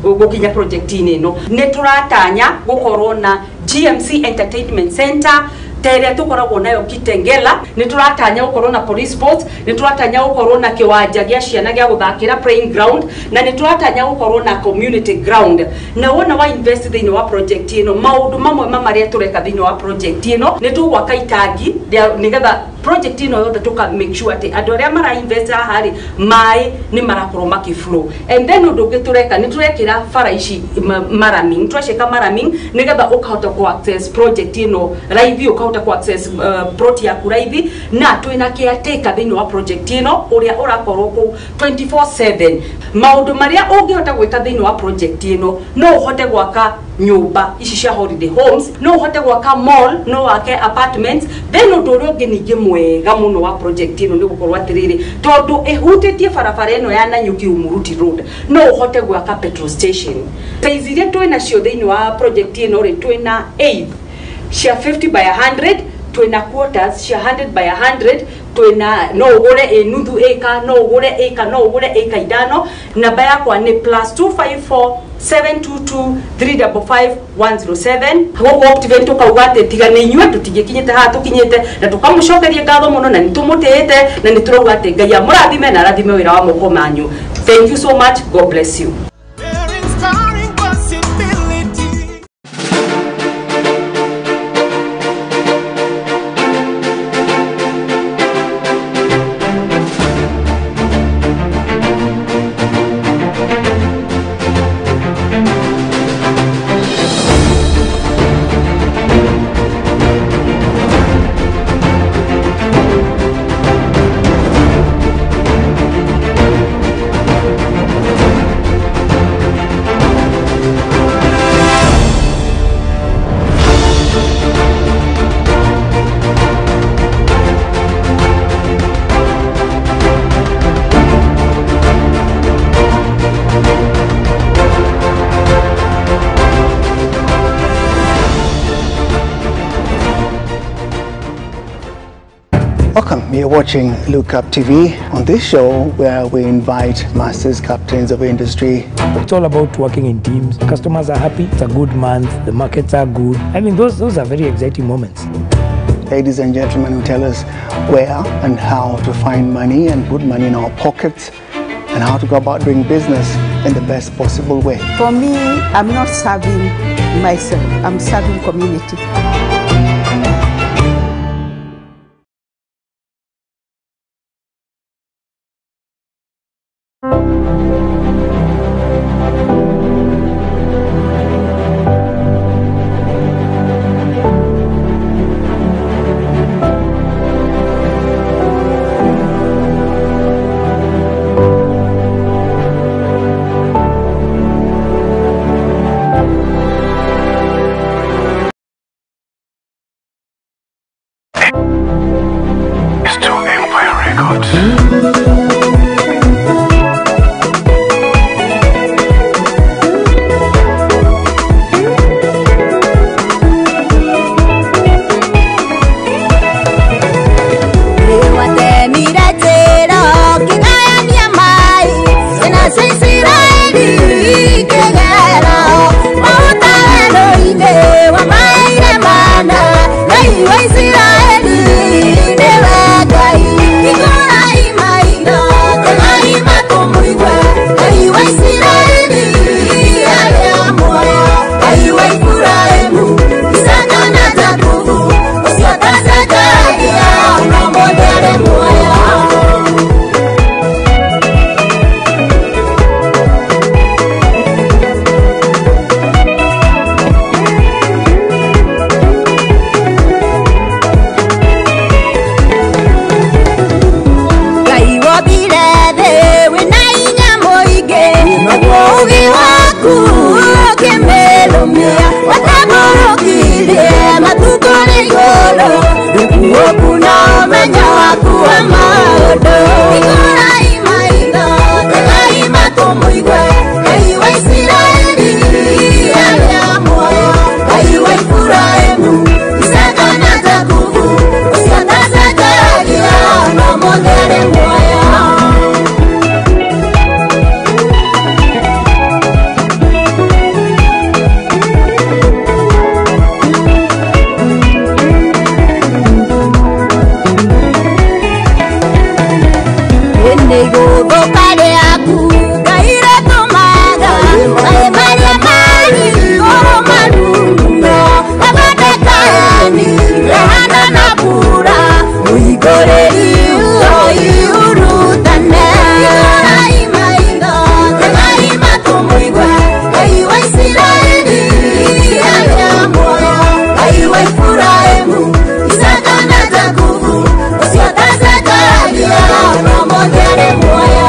gũkinya project-inĩ ĩno. Nĩ tũratanya gũkorwo na GMC Entertainment Center ta ĩrĩa tũkoragwo nayo Kitengela. Nĩ tũratanya gũkorwo na police post, nĩ tũratanya gũkorwo na kĩwanja gĩa ciana gĩa gũthakĩra playing ground, na nĩ tũratanya gũkorwo na community ground. Na wona wa invest thĩinĩ wa project ĩno, maũndũ mamwe ma marĩa tũreka thĩinĩ wa project ĩno nĩ tũgwaka itangi nĩgetha project ĩno yothe tũka make sure atĩ andũ arĩa mara invest haha rĩ, maĩ nĩ marakorwo makĩ flow. And then ũndũ ũngĩ tũreka nĩ tũrekĩra bara ici maraming, tũracĩka maraming nĩgetha ũkahota ku access project ĩno raithi, ũkahota ku access plot yaku raithi. Na twĩna caretaker thĩinĩ wa project ĩno ũrĩa ũrakorwo kũu 24/7. Maũndũ marĩa ũngĩhota gwĩka thĩinĩ wa project ĩno, no ũhote gwaka nyũmba ici cia holiday homes, no ũhote gwaka mall, no wake apartments. Then ũndũ ũrĩa ũngĩ ningĩ mwega mũno wa project ĩno nĩ gũkorwo atĩrĩrĩ, tondũ ĩhutĩtie barabara ĩno ya Nanyuki Rumuruti Road, no ũhote gwaka petrol station. Size iria twĩnacio thĩinĩ wa project ĩno rĩ, twĩna 8 cia 50 by 100, twĩna quarters cia 100 by 100, twĩna no ũgũre ĩ nuthu ĩka, no ũgũre ĩka, no ũgũre ĩka 5. Namba yakwa nĩ +254 722 355 107. Gũkũ Optiven tũkauga atĩ tiga nĩ inyuĩ tũtingĩkinyĩte haha tũkinyĩte, na tũkamũcokeria ngatho mũno, na nĩ tũmũtĩĩte, na nĩ tũrauga atĩ Ngai amũrathime na arathime wĩra wa moko manyu. Thank you so much. God bless you. Welcome. You're watching Look Up TV. On this show, where we invite masters, captains of industry. It's all about working in teams. Customers are happy. It's a good month. The markets are good. I mean, those are very exciting moments. Ladies and gentlemen who tell us where and how to find money and put money in our pockets, and how to go about doing business in the best possible way. For me, I'm not serving myself. I'm serving community. Israeli, never die. Ũkuna ũmenyo waku wa maũndũ. Hingũrai maitho, tegai matũ mũigue, Ngai wa Isiraeli arĩ muoyo, Ngai wa Iburahĩmu, Isaaka na Jakubu, ũcio atacenjagia, no ũmũthĩ arĩ muoyo. Nĩgũthũka rĩaku Ngai rĩtũmaga maĩ marĩa marĩ igũrũ marume, gathondekani rehana na mbura, mũhingũrĩri ũihurutane. Hingũrai maitho, tegai matũ mũigue, Ngai wa Isiraeli arĩ muoyo, Ngai wa Iburahĩmu, Isaaka na Jakubu, ũcio atacenjagia, no ũmũthĩ arĩ muoyo.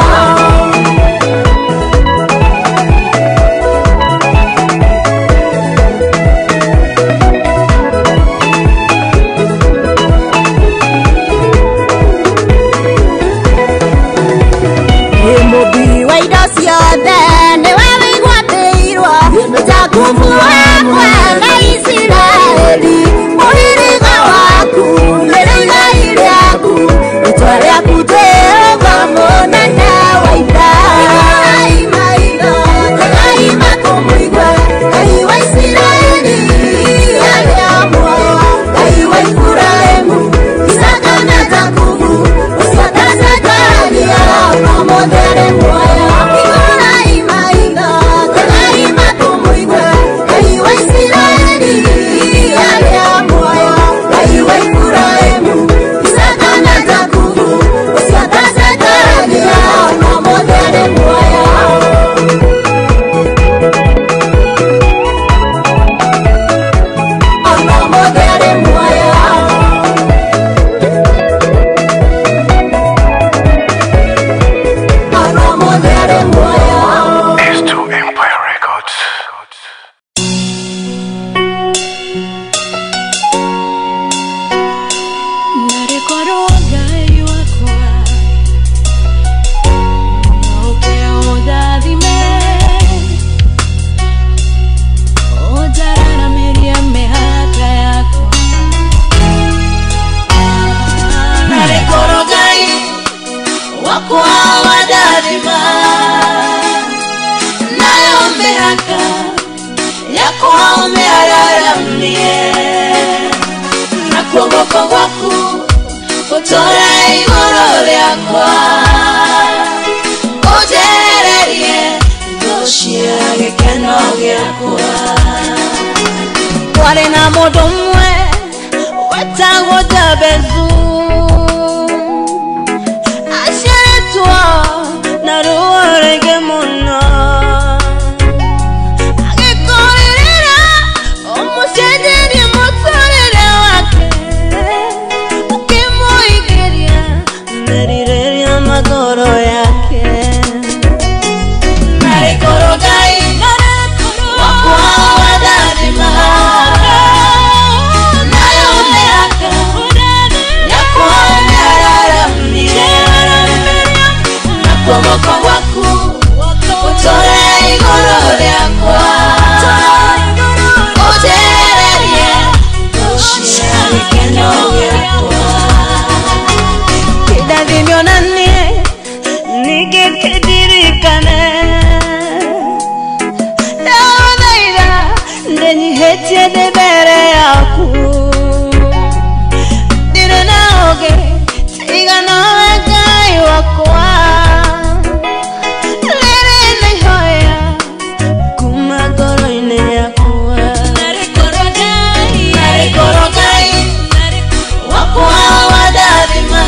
Mũmbi wa indo ciothe nĩwe wĩgwatĩirwo, Jakubu wakwa na Isiraeli, mũhĩrĩga waku nĩrĩo igai rĩaku, rĩtwa rĩaku Jehova mũnene wa ita. Hingũrai maitho, tegai matũ mũigue, Ngai wa Isiraeli arĩ muoyo, Ngai wa Iburahĩmu, Isaaka na Jakubu, ũcio atacenjagia, no ũmũthĩ arĩ muoyo. Hingũrai maitho, tegai matũ mũigue, Ngai wa Isiraeli arĩ muoyo, Ngai wa Iburahĩmu, Isaaka na Jakubu, ũcio atacenjagia, no ũmũthĩ arĩ muoyo. No ũmũthĩ arĩ muoyo. No ũmũthĩ arĩ muoyo. S2 Empire Records. Narĩkorwo Ngai wakwa ũke ũndathime, ũnjararamĩrie mĩhaka yakwa. Narĩkorwo Ngai wakwa wandathima, nayo mĩhaka yakwa ũmĩararamie, nakuo guoko gwaku gũtũũre igũrũ rĩakwa, ũnjehererie thũ cia gĩkeno gĩakwa. Kwarĩ na mũndũ ũmwe wetagwo Jabezu, aciarĩtwo na ruo rũingĩ mũno, agĩkũrĩrĩra ũmũcenjerie mũtũrĩre wake, ũkĩmũingĩria merirĩria ma ngoro yake. Narĩkorwo Ngai wakwa wandathima, nayo mĩhaka yakwa ũmĩararamie, nakuo guoko gwaku gũtũũre igũrũ rĩakwa, ũnjehererie thũ cia gĩkeno gĩakwa. Kĩndathimio na niĩ ningĩ kĩndirikane, ndagũthaitha ndĩnyihĩtie ndĩ mbere yaku, ndirĩ na ũngĩ tiga nowe Ngai wakwa, rĩrĩ nĩ ihoya kuma ngoro-inĩ yakwa. Narĩkorwo Ngai wakwa wandathima,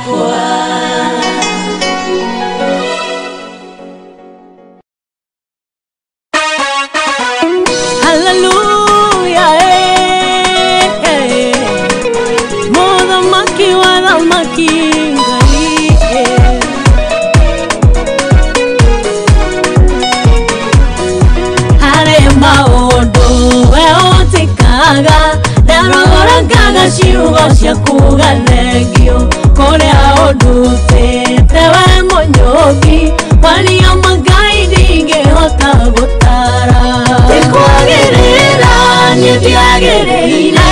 rĩakwa. Hallelujah, eh, eh. Muthamaki wa thamaki Ngai, eh. Harĩ maũndũ we ũtĩkaga, ndarũrangaga ciugo ciaku gathengio, kũrĩa ũndutĩte we mũnyũki, kwaria mangai ndingĩhota gũtara. Ndikwagĩrĩra, niĩ ndiagĩrĩire,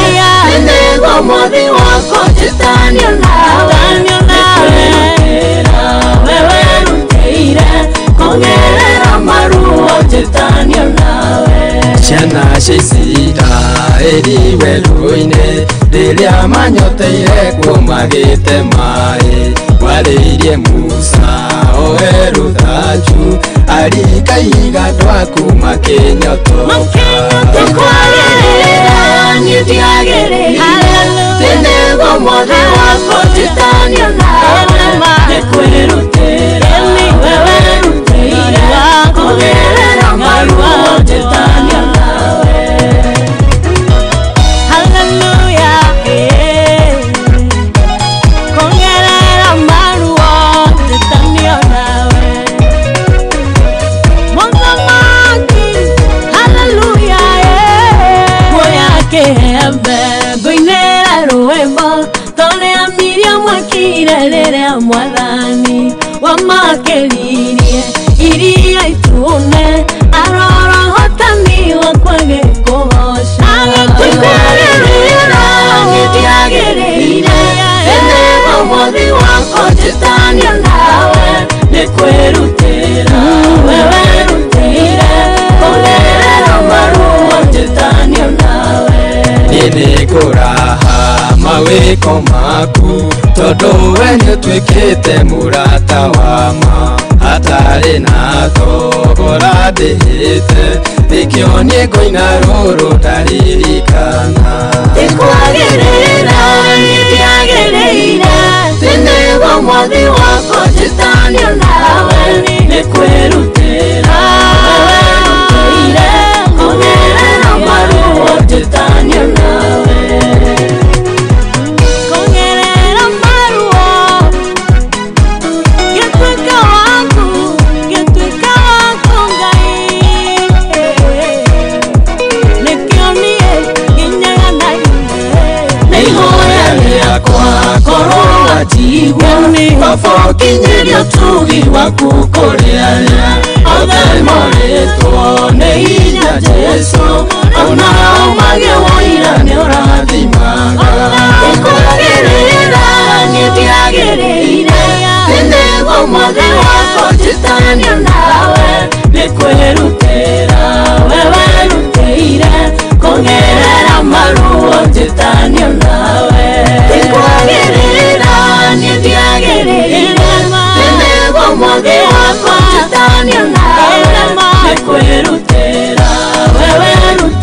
nĩguo mwathi wakwa njĩtanio nawe, nĩkwĩrutĩra we werutĩire, kũngerera maruo njĩtanio nawe. Ciana cia Isiraeli werũ-inĩ rĩrĩa manyoteire kuo magĩte maĩ, warĩirie Musa oe rũthanju arikaiga twaku makĩnyotoka. Ndikwagĩrĩra, niĩ ndiagĩrĩire, nĩguo mwathi wakwa njĩtanio nawe, nĩkwĩrutĩra we werutĩire, kũgerera maruo njĩtanio nawe. Hallelujah, eh. Kũgerera maruo njĩtanio nawe. Mũthamaki, hallelujah, eh. Nguoya kĩhembe ngũinĩre rwĩmbo torĩa Miriamu ekire rĩrĩa Mwathani wamakĩririe iria itune, arora ũhotani wakwa agĩkũgooca. Ndikwagĩrĩra, niĩ ndiagĩrĩire, nĩguo mwathi wakwa njĩtanio nawe, nĩkwĩrutĩra we werutĩire, kũgerera maruo njĩtanio nawe. Niĩ nĩngũraha mawĩko maku tondũ we nĩũtuĩkĩte mũrata wa ma, hatarĩ na thogora ndĩhĩte, nĩkĩo niĩ ngũina rũrũ ndaririkana. Ndikwagĩrĩra, niĩ ndiagĩrĩire, nĩguo mwathi wakwa njĩtanio nawe, nĩkwĩrutĩra we werutĩire, kũgerera maruo njĩtanio nawe. Kũgerera maruo ngĩtuĩka waku, ngĩtuĩka waku Ngai, nĩkĩo niĩ nginyaga na Nĩ ihoya rĩakwa korwo watigwo, baba ũkinyĩrie ũtugi waku kũrĩ arĩa othe morĩtwo nĩ hinya Jesũ, onao magĩe ũira nĩũrathimaga. Ndikwagĩrĩra, niĩ ndiagĩrĩire, nĩguo mwathi wakwa njĩtanio nawe, nĩkwĩrutĩra we werutĩire, kũgerera maruo njĩtanio nawe. Ndikwagĩrĩra, niĩ ndiagĩrĩire, nĩguo mwathi wakwa njĩtanio nawe, nĩkwĩrutĩra we werutĩire,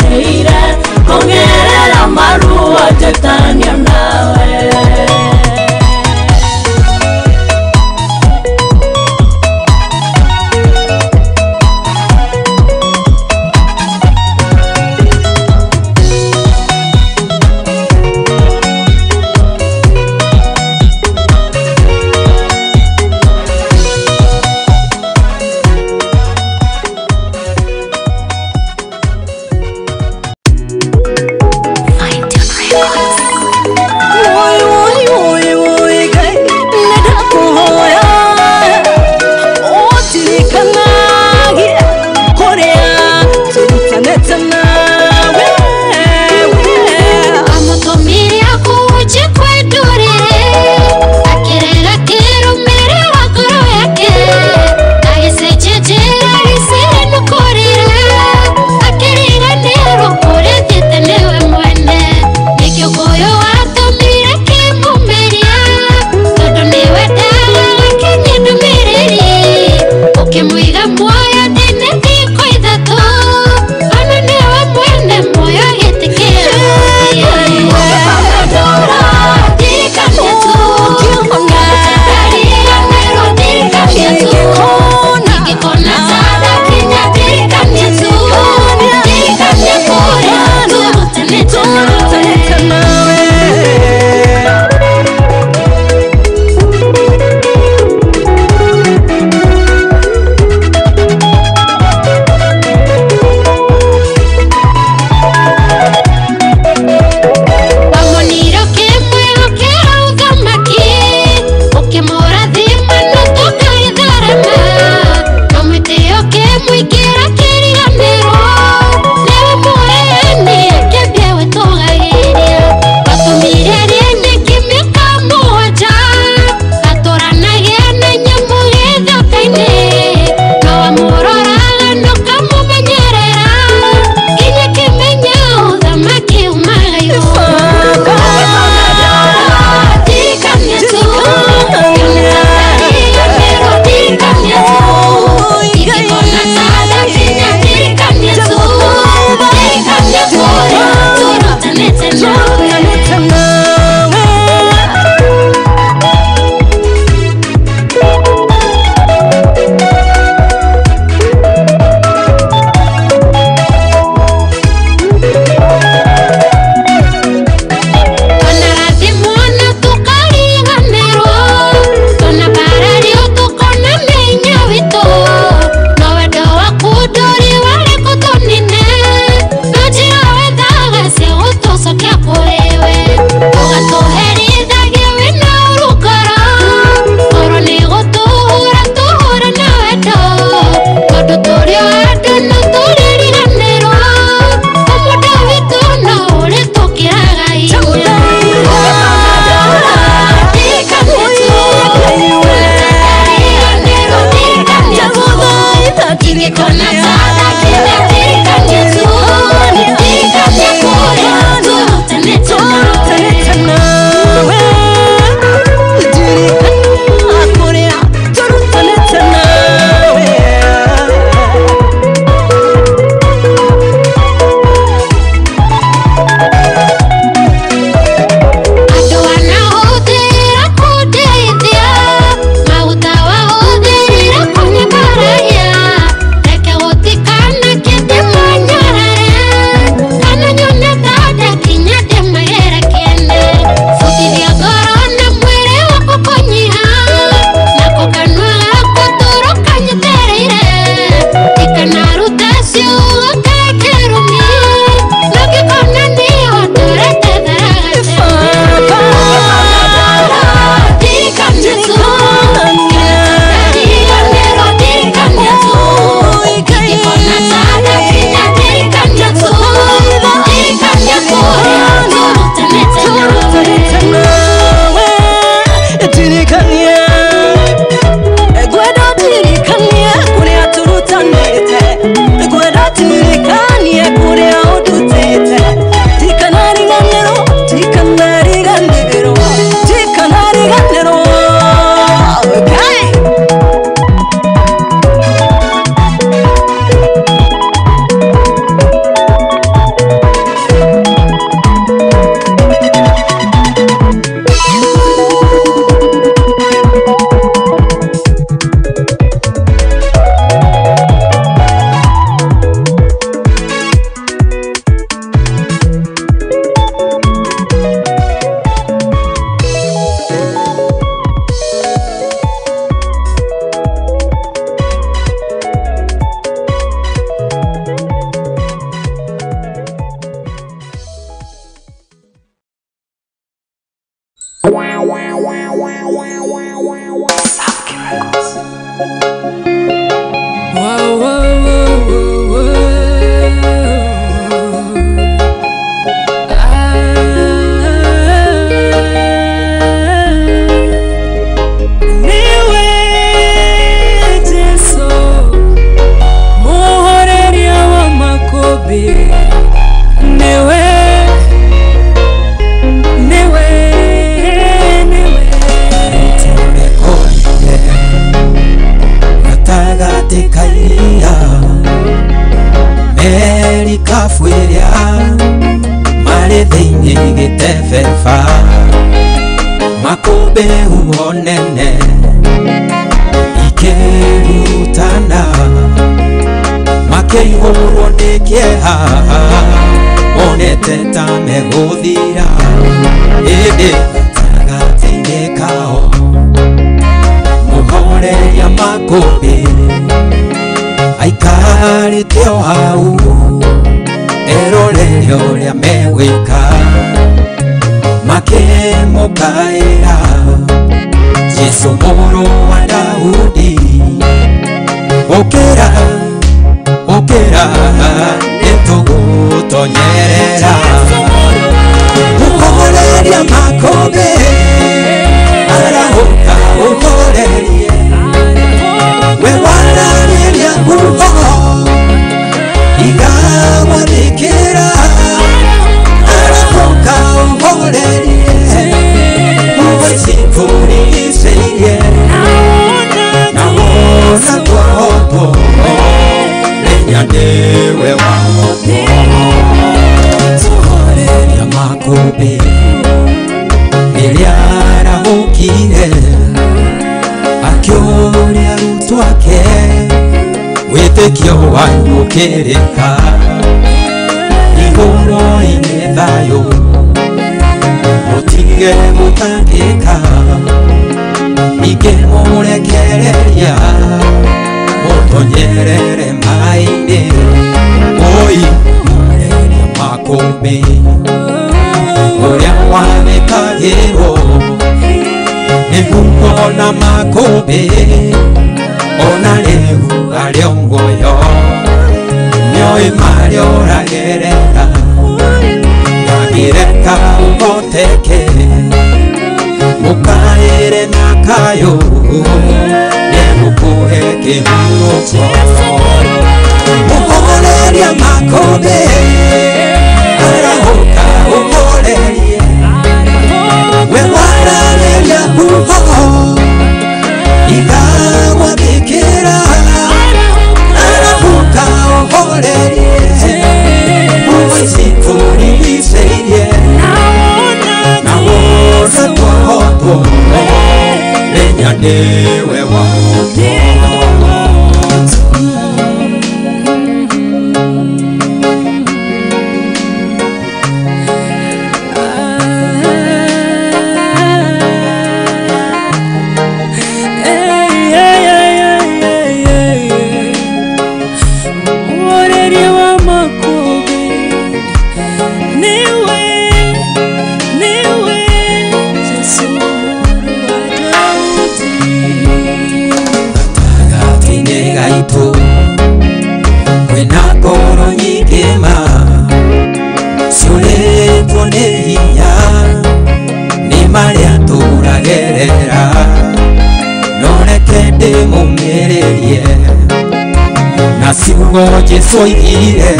Kiugo Jesu oigire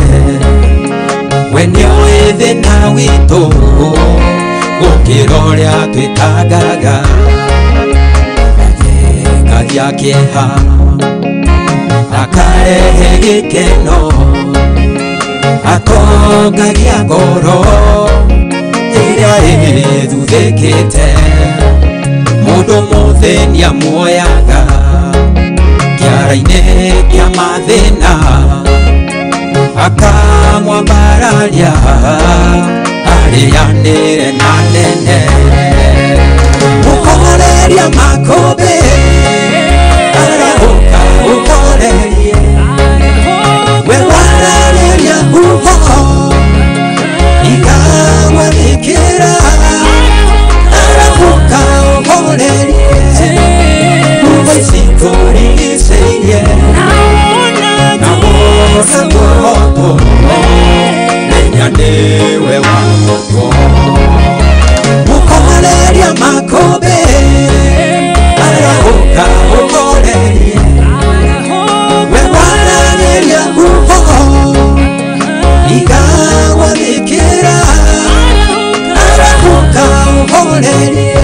we nĩoĩ thĩna witũ gũkĩra ũrĩa twĩtangaga agengagia kĩeha akarehe gĩkeno atongagia ngoro ĩrĩa ĩthuthĩkĩte mũndũ mũthĩni amuoyaga kĩara-inĩ kĩa mathĩna akamwambararia arĩanĩre na nene mũhoreria makũmbĩ arahũka ũhorerie we wararĩria huho ikamwathĩkĩra arahũka ũhorerie huho icitũrigicĩirie na wona muoto menya nĩwe wahotwo mũhoreria makũmbĩ arahũka ũhorerie we wararĩria huho ikagwathĩkĩra arahũka ũhorerie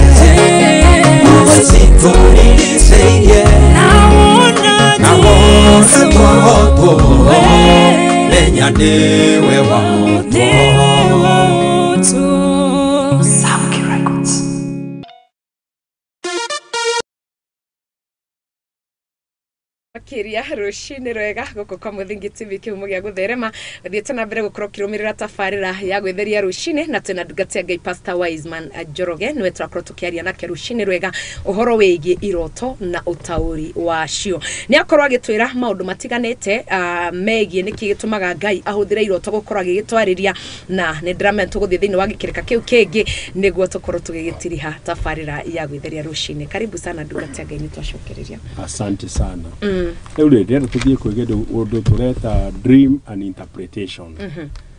huho icitũrigicĩirie na wona muoto menya nĩwe wahotwo. Samki Records. Makiria rucini rwega guku kwa Muthingi TV kihumo gia gutherema thiete na mbere gukorwo kirumirira tabarira ya gwitheria rucini na twina ndungata ya Ngai Pastor Wiseman Njoroge niwe turakorwo tukiaria nake rucini rwega uhoro wigie iroto na utauri wacio. Ni akorwo agitwira maundu matiganite megie niki gitumaga Ngai ahuthire iroto gukorwo agigitwariria na ni ndiramenya tuguthie thiini wa gikirika kiu kingi niguo tukorwo tugigitiriha tabarira ya gwitheria rucini. Karibu sana ndungata ya Ngai, ni twacokereria. Asante sana. Rĩu rĩ ndĩrenda tũthiĩ kwĩ kĩndũ ũndũ tũreta dream and interpretation.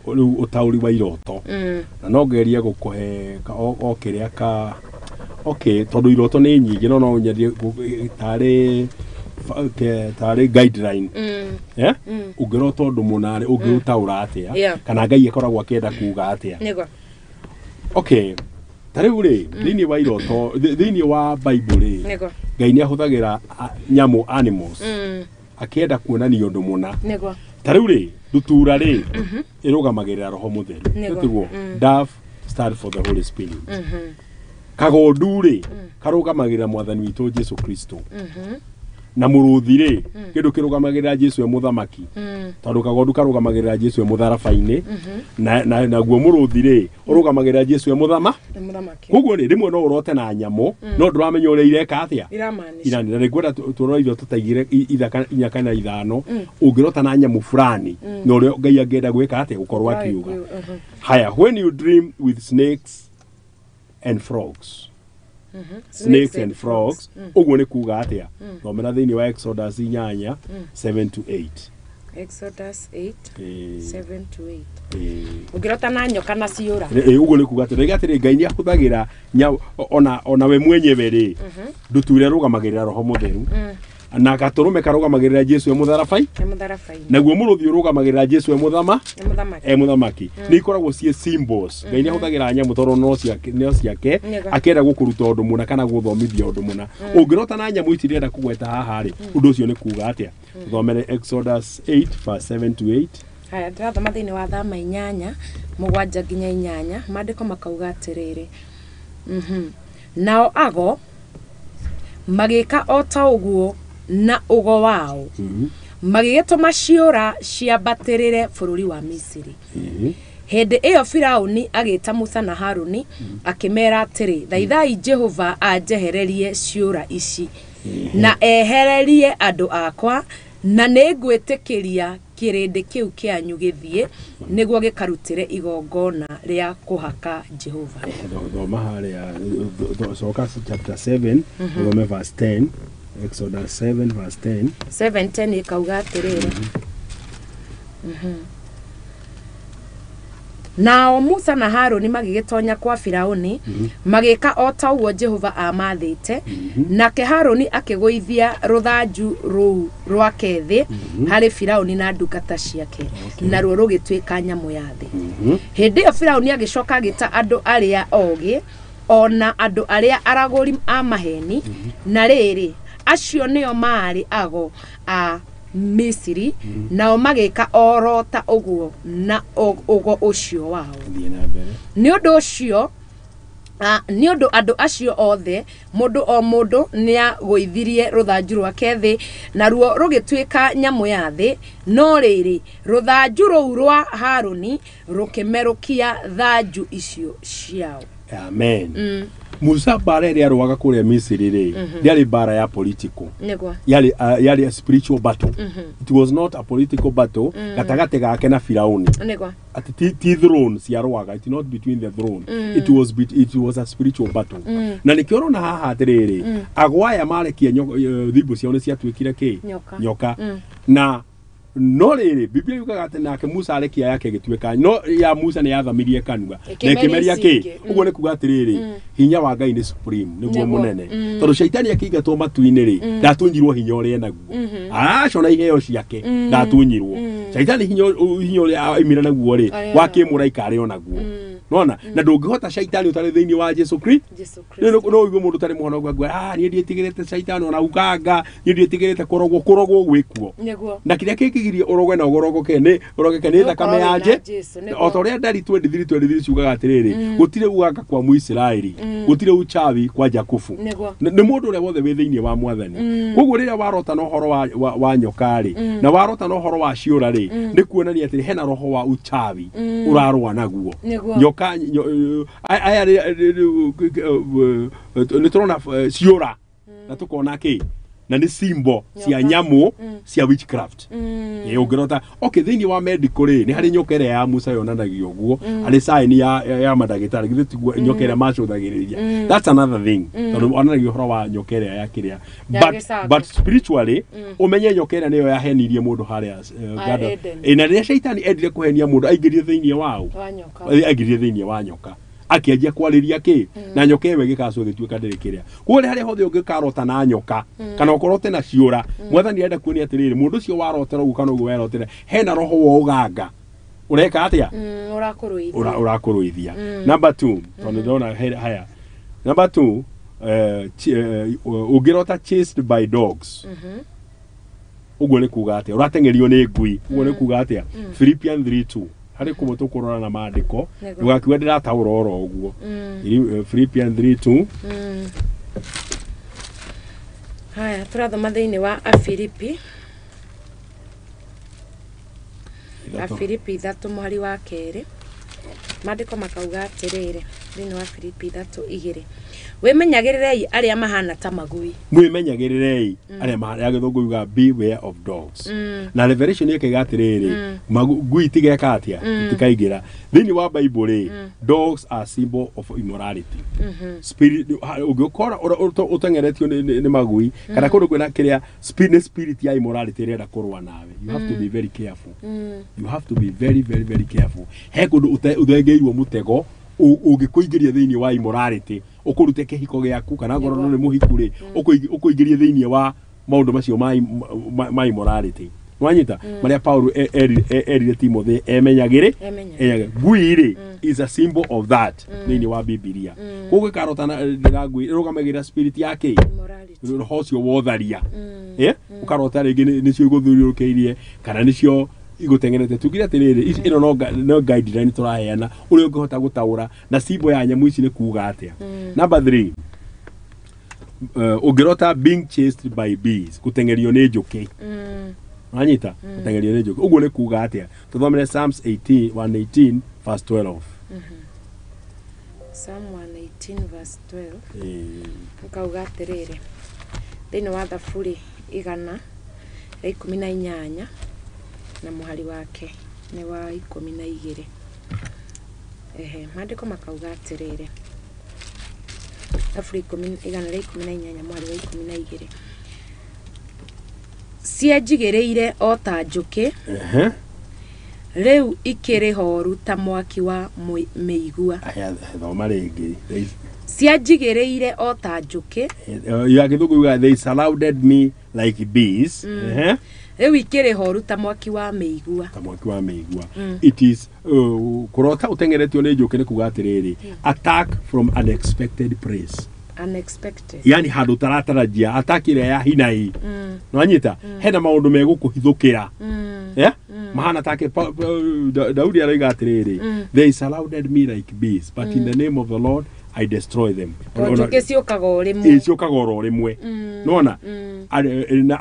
Rĩu ũtaũri wa iroto. Na no ngerie gũkũhe o kĩrĩa ka okay tondũ iroto nĩ nyingĩ no nyendie tarĩ guideline. Ũngĩrota ũndũ mũna rĩ ũngĩũtaũra atĩa kana Ngai akoragwo akĩenda kuga atĩa. Okay, ta rĩu rĩ thĩinĩ wa iroto thĩinĩ wa Bible rĩ Ngai nĩ ahũthagĩra nyamũ animals akĩenda kuonania ũndũ mũna. Ta rĩu rĩ ndutura rĩ ĩrũgamagĩrĩra roho mũtheru tiguo dove stand for the Holy Spirit. Kagondu rĩ karũgamagĩrĩra mwathani witũ Jesu Kristo. Na mũrũthi rĩ kĩndũ kĩrũgamagĩrĩra Jesu e mũthamaki tondũ kagondu karũgamagĩrĩra Jesu e mũtharaba-inĩ na naguo mũrũthi rĩ ũrũgamagĩrĩra Jesu e mũthamaki. Koguo rĩ rĩmwe no ũrote na nyamũ no ndũramenya ũrĩa ireka atĩa iranĩra. Rĩ ngwenda tũrore iroto ta igĩrĩ ithaka inya kana ithano ũngĩrota na nyamũ fulani na ũrĩa Ngai angĩenda gwĩka atĩa gũkorwo akiuga. Haya, when you dream with snakes and frogs. Snakes and frogs ũguo nĩ kuga atĩa? Thomera thĩinĩ wa Exodus 8 7 to 8. Exodus 8 7 to 8. Ũngĩrota na nyoka na ciũra ũguo nĩ kuga atĩ atĩrĩ Ngai nĩ ahũthagĩra ona we mwenyewe rĩ nduture rũgamagĩrĩra roho mũtheru na gatũrũme karũgamagĩrĩra Jesu e mũtharabai naguo mũrũthi ũrũgamagĩrĩra Jesu e mũthamaki. Nĩ ikoragwo ciĩ symbols. Ngai nĩ ahũthagĩra nyamũ tondũ no ciake akĩenda gũkũruta ũndũ mũna kana gũthomithia ũndũ mũna. Ũngĩrota na nyamũ ici ndĩrenda kũgweta haha rĩ ũndũ ũcio nĩ kuga atĩa? Thomere Exodus 8 verse 7 to 8. Haya, ndĩrathoma thĩinĩ wa Thama 8 7 nginya 8 maandĩko makauga atĩrĩrĩ. Nao ago magĩka o ta ũguo na ugo wao magĩgĩtũma ciũra ciambatĩrĩre bũrũri wa Misiri. Hĩndĩ ĩyo Firaũni agĩta Musa na Harũni akĩmeera atĩrĩ, thaithai Jehova anjehererie ciũra ici na ehererie andũ akwa na nĩngwĩtĩkĩria kĩrĩndĩ kĩu kĩanyu gĩthiĩ nĩguo gĩkarutĩre igongona rĩa kũhaka Jehova. Thoma harĩa coka chapter 7 thome verse 10. Exodus 7 verse 10. 7:10 ikauga atĩrĩrĩ. Nao Musa na Haruni magĩgĩtonya kwa Firauni, magĩka o ta ũguo Jehova aamathĩte. Nake Haruni akĩgũithia rũthanju rũu rwake thĩ harĩ Firauni na ndungata ciake, naruo rũgĩtuĩka nyamũ ya thĩ. Hĩndĩ ĩyo Firauni agĩcoka agĩta andũ arĩa ogĩ ona andũ arĩa aragũri a maheni, na rĩrĩ, acio nĩo maarĩ ago a Misiri, nao magĩka oro ta ũguo na ũgo ũcio wao. Thiĩ na mbere. Nĩ ũndũ ũcio, nĩ ũndũ andũ acio othe, mũndũ o mũndũ nĩagũithirie rũthanju rwake thĩ, naruo rũgĩtuĩka nyamũ ya thĩ. No rĩrĩ, rũthanju rũu rwa Haruni rũkĩmerũkia thanju icio ciao. Amen. Musa mbara ĩrĩa arũaga kũrĩa Misiri rĩ, ndĩarĩ mbara ya political, yarĩ a spiritual battle. It was not a political battle gatagatĩ gake na Firauni, atĩ ti throne ciarũaga, it not between the throne. It was a spiritual battle. Na nĩkĩo ũrona haha atĩrĩrĩ, agwaya marekia thimbo ciao nĩ ciatuĩkire kĩ? Nyoka. Nyoka. Na no rĩrĩ, Biblia yugaga atĩ nake Musa arekia yake ĩgĩtuĩka, no ya Musa nĩ yathamirie kanua na Ĩkĩmeria ĩkĩmeria ici kĩ? ingĩ. Ũguo nĩ kuga atĩrĩrĩ, hinya wa Ngai nĩ supreme, nĩguo mũnene, tondũ Shaitani akĩingatwo matu-inĩ rĩ, ndatunyirwo hinya ũrĩa enaguo, aco na iheo ciake. Ndatunyirwo Shaitani hinya ũrĩa aimire naguo rĩ, Arĩ wa kĩmũraika arĩ onaguo, nona na ndũngĩhota Shaitani ũtarĩ thĩinĩ wa Jesu Kristo. Jesu. Rĩu no ũigue mũndũ ũtarĩ mũhonoku akauga, "Ah, niĩ ndiĩtigĩrĩte Shaitani ona ukanga, niĩ ndiĩtigĩrĩte kũrogwo." Kũrogwo gwĩkuo, na kĩrĩa kĩngĩgiria ũrogwe na ũgorogoke nĩ ũrogeke nĩ Nĩ thakame ũkorwo ya wĩna nje. Jesu, nĩguo. O ta ũrĩa Ndari 23:23 ciugaga atĩrĩrĩ, gũtirĩ uganga kwa Mũisiraeli, gũtirĩ uchawi kwa Jakubu. Nĩ mũndũ ũrĩa wothe wĩ thĩinĩ wa Mwathani. Koguo rĩrĩa warota na ũhoro wa nyoka rĩ, na warota na ũhoro wa ciũra rĩ, nĩ kuonania atĩ hena roho wa uchawi ũrarũa naguo. Nyoka aya nĩ tũrona ciũra na tũkona kĩ, na nĩ symbol cia Nyoka. nyamũ cia witchcraft. Ĩ ũngĩrota, okay, thĩinĩ wa medical rĩ, nĩ harĩ nyoka ĩrĩa ya Musa yonanagia ũguo, arĩ sign ya mandagĩtarĩ, githĩ tiguo nyoka ĩrĩa macũthagĩrĩria? That's another thing, tondũ onanagia ũhoro wa nyoka ĩrĩa ya kĩrĩa Ya but, gĩcango. But spiritually, ũmenye nyoka ĩrĩa nĩyo yahenirie mũndũ harĩa garden. Eden. Ĩ, na rĩrĩa Shaitani endire kũhenia mũndũ, aingĩrie thĩinĩ wao Wa nyoka. Aingĩrie thĩinĩ wa nyoka, akĩanjia kwarĩria kĩ, na nyoka ĩyo ĩgĩkacwo ĩgĩtuĩka ndĩrĩ kĩrĩa. Koguo harĩa hothe ũngĩkarota na nyoka kana ũkorote na ciũra, Mwathani arenda kuonia atĩrĩrĩ, mũndũ ũcio warotera ũguo kana ũguo werotera, hena roho wa ũganga ũreka atĩa? Ũrakũrũithia. Ũrakũrũithia. Number 2, tondũ ndĩrona haya, number 2, ũngĩrota chased by dogs, ũguo nĩ kuga atĩa? Ũrateng'erio nĩ ngui, ũguo nĩ kuga atĩa? Philippians 3:2, harĩ kũmwe tũkũrora na maandĩko. Ndũgakiuga ndĩrataũra oro ũguo. Philippians 3:2. Haya, tũrathoma thĩinĩ wa Afilipi. 3. Afilipi 3 mũhari wa 2, maandĩko makauga atĩrĩrĩ, thĩinĩ wa Filipi 3:2, "Wĩmenyagĩrĩrei arĩa mahana ta magui." Mwĩmenyagĩrĩrei arĩa ya gĩthũngũ yuga, "Beware of dogs." Na Revelation ĩkaiga atĩrĩrĩ, ngui itigeka atĩa? Itikaingĩra thĩinĩ wa Bible rĩ. Dogs are symbol of immorality spirit. Ũngĩkora ũteng'eretio nĩ magui kana kũndũ kwĩna kĩrĩa nĩ spirit ya immorality ĩrenda kũrũa nawe. You have to be very careful. You have to be very, very, very careful. He kũndũ ũthengeirwo mũtego ũngĩkũingĩria thĩinĩ wa immorality, ũkũrute kĩhiko gĩaku, kana ngorwo nĩ mũhiku rĩ, ũkũingĩrie thĩinĩ wa maũndũ macio ma immorality. Nwanyita marĩa Paulo erire Timothy emenyagĩrĩ? Emenyagĩre. Emenyagĩre. Ngui rĩ is a symbol of that thĩinĩ wa Bibilia. Koguo ĩkarota na ngui ĩrũgamagĩrĩra spirit ya kĩ? Immorality. Roho ũcio wotharia. Ũkarota rĩngĩ nĩcio igũthiũrũrũkĩirie kana nĩcio igũteng'erete. Tugire atĩrĩrĩ, ĩno no guideline tũraheana ũrĩa ũngĩhota gũtaũra na symbol ya nyamũ ici nĩ kuga atĩa. Number 3, ũngĩrota being chased by bees, gũteng'erio nĩ njũkĩ. Wanyita? Gũteng'erio nĩ njũkĩ, ũguo nĩ kuga atĩa? Tũthomere Psalms 18 118 verse 12. Psalm 118 verse 12. Ũkauga atĩrĩrĩ, thĩinĩ wa Thaburi 118 na mũhari wake nĩ wa 12, ehe, maandĩko makauga atĩrĩrĩ, Thaburi 118 mũhari wa 12, "Cienjigĩrĩire o ta njũkĩ, Rĩu ikĩrĩ horu ta mwaki wa mĩigua. Aya, thoma rĩngĩ. Cianjigĩrĩire o ta njũkĩ. Ya gĩthũngũ yugaga they surrounded me like bees. Ehe. Rĩu ikĩrĩ horu ta mwaki wa mĩigua. Ta mwaki wa mĩigua. It is kũrota ũteng'eretio nĩ njũkĩ nĩ kuga atĩrĩrĩ, attack from unexpected place. Unexpected. Yani handũ ũtaratarajia, attack ĩrĩa ya hinahi. Nĩwanyita? Hena maũndũ megũkũhithũkĩra. Yeah? Mahana take Daudi aroiga atĩrĩrĩ, they surrounded me like bees, but in the name of the Lord I destroy them. To njũkĩ ciũkaga o rĩmwe. Ĩ, ciũkaga oro rĩmwe. Nĩwona?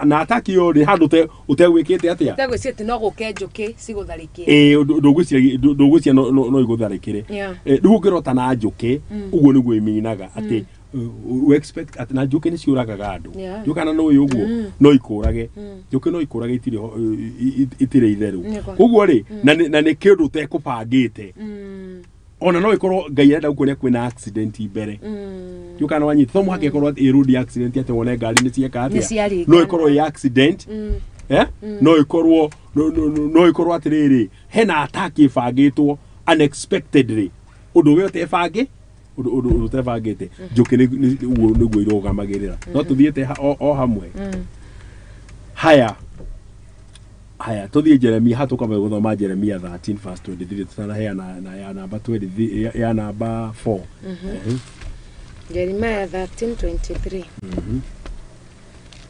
Na attack ĩyo rĩ handũ ũtegwĩkĩte atĩa? Ũtegwĩciria atĩ no gũke njũkĩ cigũtharĩkĩre. Ĩ, ndũgwĩciria no igũtharĩkĩre. Rĩu ũngĩrota na njũkĩ, ũguo nĩguo ĩminaga atĩ we expect atĩ na njũkĩ nĩ ciũragaga andũ. Njũkĩ kana no ũĩ ũguo no ikũrage. Njũkĩ no ikũrage itirĩ itherũ. Koguo rĩ, na nĩ kĩndũ ũtekũbangĩte. Ona no ikorwo Ngai arenda gũkuonia kwĩna accident mbere. Njũkĩ kana wanyita to mũhaka ĩkorwo ĩ road accident atĩ wone ngari nĩ cieka atĩa. No ĩkorwo ĩ accident. No ĩkorwo no ĩkorwo atĩrĩrĩ hena attack ĩbangĩtwo unexpectedly. Ũndũ we ũtebangĩ ũndũ ũtebangĩte. Njũkĩ nĩguo irũgamagĩrĩra. No tũthiĩte o hamwe. Haya. Haya, tũthiĩ Jeremia, hatũkambe gũthoma Jeremia 13 verse 23 tutanaheana na ya namba 23 ya namba 4. Jeremiah 13:23.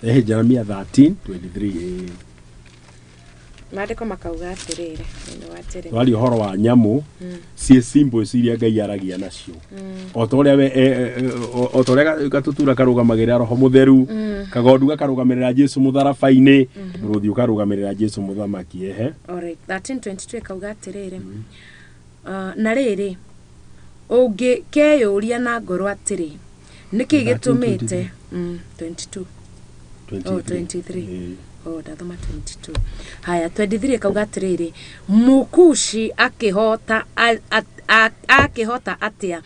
Jeremia 13:23. Maandĩko makauga atĩrĩrĩ, nĩ wa Jeremia. Wali ũhoro wa nyamũ ciĩ symbols iria Ngai aragia nacio. O ta ũrĩa o ta ũrĩa gatutura karũgamagĩrĩra Roho Mũtheru, kagondu gakarũgamĩrĩra Jesu mũtharaba-inĩ, mũrũthi ũkarũgamĩrĩra Jesu mũthamaki. Ehe. Alright, 13:22 kauga atĩrĩrĩ. Na rĩrĩ ũngĩkeyũria na ngoro atĩrĩ, nĩkĩ gĩtũmĩte 22 oh 23. Oh, ndathoma 22. Haya, 23 kauga atĩrĩrĩ, Mũkushi akĩhota atĩa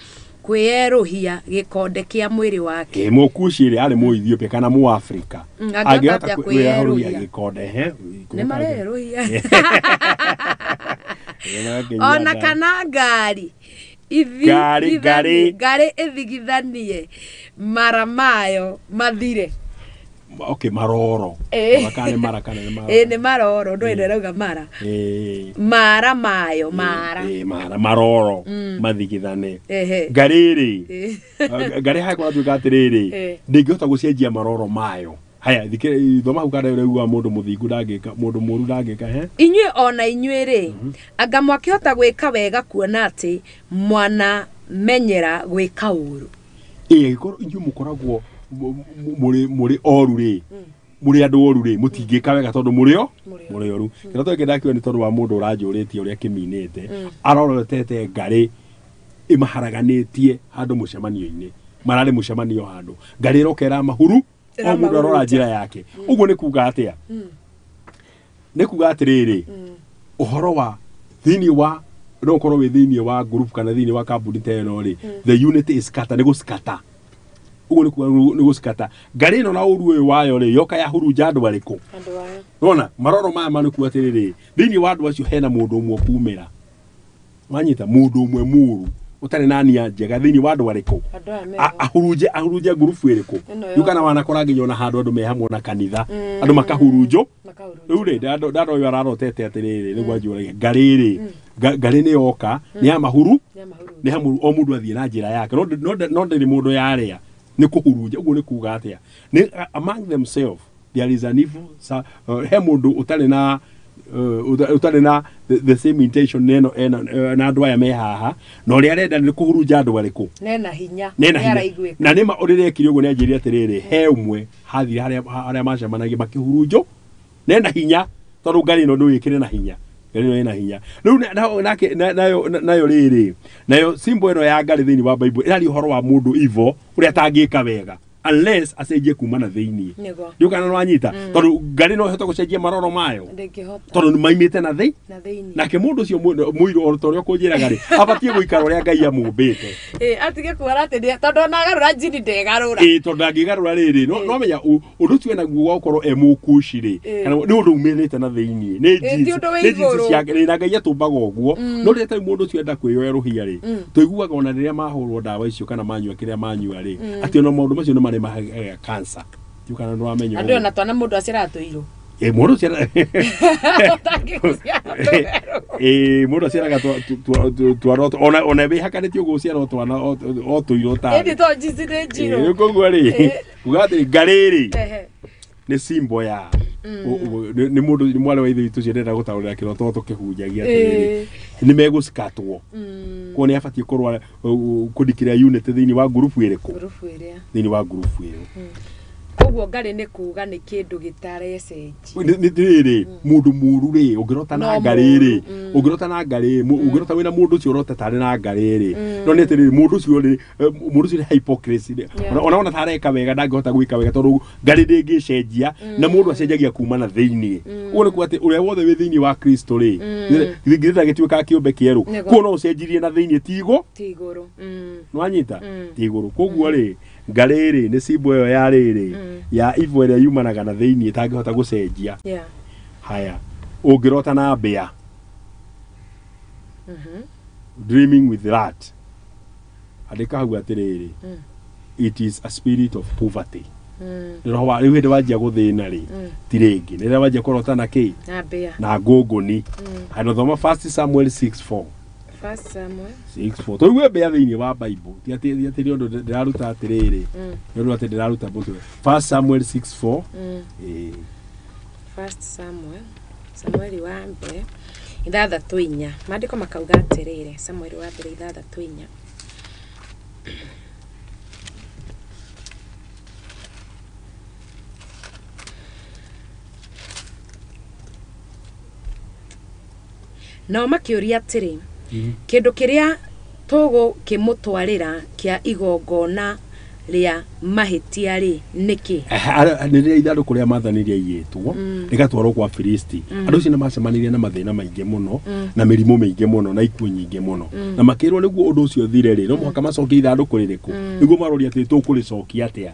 kwĩerũhia gĩkonde kĩa mwĩrĩ wake? Mũkushi rĩ arĩ Mũethiopia kana Mũafrika. Angĩhota kwĩerũhia gĩkonde, he? Nĩ marerũhia. Ona kana ngari ngari ĩthigithanie mara mayo mathire. Okay, maroro. Makane mara kana nĩ maroro. Nĩ maroro, ndå ĩno ĩrauga mara. Mara mayo, mara. Mara maroro mathigithane. Ngari rĩ. Ngari haha kũratuĩka atĩrĩrĩ, ndĩngĩhota gũcenjia maroro mayo. Haya, thoma hau kana ũraigua mũndũ mũthingu ndangĩka, mũndũ mũũru ndangĩka, he? Inyuĩ ona inyuĩ rĩ, anga mwakĩhota gwĩka wega kuona atĩ mwanamenyera gwĩka ũũru. Ĩ, inyuĩ mũkoragwo mũrĩ oru rĩ, mũrĩ andũ oru rĩ, mũtingĩka wega tondũ mũrĩ o mũrĩ oru. Kĩroto gĩkĩ ndakiuga nĩ tondũ wa mũndũ ũranjũrĩtie ũrĩa kĩminĩte, arorotete ngarĩ ĩmaharaganĩtie handũ mũcemanio-inĩ. Mararĩ mũcemanio handũ. Ngarĩ ĩroka ĩramahuru, o mũndũ arora njĩra yake. Ũguo nĩ kuga atĩa? Nĩ kuga atĩrĩrĩ, ũhoro wa thĩinĩ wa no ũkorwo wĩ thĩinĩ wa group kana thĩinĩ wa kambuni ta ĩno rĩ, the unit is scatter, nĩ gũscatter. Ũguo nĩ kuga nĩ gũcikata. Ngari ĩno na ũru ũyũ wayo rĩ, yoka yahurunja andũ arĩkũ? Andũ aya. Nĩwona maroro maya manĩkuo atĩrĩrĩ, thĩinĩ wa andũ acio hena mũndũ ũmwe ũkumĩra. Wanyita mũndũ ũmwe mũũru ũtarĩ na nia njega thĩinĩ wa andũ arĩkũ? Ahurunje ngurubu ĩrĩkũ? Rĩu kana wanakora nginya ona handũ andũ me hamwe na kanitha, andũ makahurunjwo. Rĩu rĩ, ndanda ũyũ ararotete atĩrĩrĩ, nĩguo anjũragia ngarĩ rĩ, ngarĩ nĩ yoka, nĩ ya mahuru, nĩ hamuru, o mũndũ athiĩ na njĩra yake, no ndĩrĩ mũndũ yarĩa. Nĩ kũhurunja. Ũguo nĩ kuga atĩa? Nĩ among themselves there is an evil, he mũndũ ũtarĩ na ũtarĩ na the same intention neno na andũ aya me haha, na ũrĩa arenda nĩ kũhurunja andũ arĩkũ? Nena hinya, nĩ na nĩma ũrĩa ekire ũguo nĩ anjĩrire atĩrĩrĩ, he ũmwe hathire harĩa macemanagia makĩhurunjwo, nena hinya tondũ ngari ĩno ndũĩkĩre na hinya. Ngari ĩno ĩna hinya. Rĩu nake nayo rĩrĩ, nayo symbol ĩno ya ngari thĩinĩ wa Bible ĩraria ũhoro wa mũndũ evil ũrĩa atangĩka wega. Unless acenjie kuma na thĩinĩ. Nĩguo. Ndiũkana nĩwanyita tondũ ngarĩ no ĩhote gũcenjia maroro mayo Ndĩngĩhota. tondũ nĩmaimĩte na thĩ Na thĩinĩ. Nake mũndũ ũcio mũirũ o ta ũrĩa ũkũnjĩraga rĩ, abatiĩ gũikara ũrĩa Ngai amũmbĩte. Atige kuona atĩ tondũ ona agarũra njini ndegarũra. Ĩ, tondũ angĩgarũra rĩrĩ, no menya ũndũ ũcio enaguo wa gũkorwo e mũkuci rĩ, kana nĩ ũndũ umĩrĩte na thĩinĩ, nĩ Ti jeans ũndũ wĩ nĩ jeans igũrũ. ciake rĩ, na Ngai atũmbaga ũguo. No rĩrĩa tarĩu mũndũ ũcio enda kwĩyoerũhia rĩ, tũiguaga ona rĩrĩa mahũrwo ndawa icio kana manyua kĩrĩa manyua rĩ, atĩ ona maũndũ macio nĩ marĩ maheaga cancer. Ndiũĩ kana nĩwamenya Andũ ũguo. ona twana mũndũ aciaraga tũirũ. Ĩ, mũndũ ũcio Ũtangĩciara twerũ. Ĩ, mũndũ aciaraga twana ona wĩhakanĩtie ũguo ũciara o twana o tũirũ ta Ĩndĩ to njini nĩ njirũ. Ĩ, koguo rĩ, kuga atĩ ngarĩ rĩ Ehe. nĩ symbol ya nĩ mũndũ nĩ mwarĩ wa ithe witũ ũcio ndĩrenda gũtaũrĩra kĩroto tũkĩhunjagia atĩrĩrĩ, nĩ megũcikatwo kuo nĩ abatiĩ kũrũa kũndikĩra unit thĩinĩ wa ngurubu ĩrĩkũ? Ngurubu ĩrĩa. Thĩinĩ wa ngurubu ĩyo. Koguo ngarĩ nĩ kuga nĩ kĩndũ gĩtarecenjia. Nĩ rĩrĩ, mũndũ mũru rĩ, ũngĩrota na No ngarĩ rĩ, mũru, ũngĩrota na ngarĩ, ũngĩrota wĩna mũndũ ũcio ũrota tarĩ na ngarĩ rĩ, no nĩ atĩrĩrĩ, mũndũ ũcio rĩ, mũndũ ũcio nĩ hypocrisy rĩ. Ona tareka wega ndangĩhota gwĩka wega tondũ ngarĩ ndĩngĩcenjia na mũndũ acenjagia kuma na thĩinĩ. Ũguo nĩ kuga atĩ ũrĩa wothe wĩ thĩinĩ wa Kristo rĩ, githĩ ndagĩtuĩka kĩũmbe kĩerũ? Nĩguo. Kuo no ũcenjirie na thĩinĩ, ti igũ Ti igũrũ. Nĩwanyita? Ti igũrũ. Koguo rĩ, ngarĩ rĩ nĩ symbol ĩyo ya rĩrĩ ya ivo ĩrĩa yumanaga na thĩinĩ ĩtangĩhota gũcenjia. Haya, ũngĩrota na mbĩa, dreaming with rat, andĩka hau atĩrĩrĩ, it is a spirit of poverty. Nĩ roho wa rĩu hĩndĩ wanjia gũthĩna rĩ, ti rĩngĩ nĩ rĩrĩa wanjia kũrota na kĩ? Na mbĩa. Na ngũngũni. Haya, thoma First Samuel 6:4. First Samuel. 6:4, tũigue mbĩa thĩinĩ wa Bible, ti atĩ nĩ ũndũ ndĩraruta atĩrĩrĩ, nĩ ũndũ atĩ ndĩraruta mũtwe. First Samuel 6:4. Ĩĩ. First Samuel. Samueli wa mbere 6:4. Maandĩko makauga atĩrĩrĩ, Samueli wa mbere 6:4. Nao makĩũria atĩrĩ, kĩndũ kĩrĩa tũgũkĩmũtwarĩra kĩa igongona rĩa mahĩtia rĩ nĩkĩ? Nĩ rĩrĩa ithandũkũ rĩa maathani rĩaiyĩtwo rĩgatwarwo kwa Filisti, andũ acio nĩ macemanirie na mathĩna maingĩ mũno na mĩrimũ mĩingĩ mũno na ikuũ nyingĩ mũno, na makĩrwo nĩguo ũndũ ũcio ũthire rĩ, no mũhaka macokie ithandũkũ rĩrĩkũ. Nĩguo maroria atĩ tũkũrĩcokia atĩa?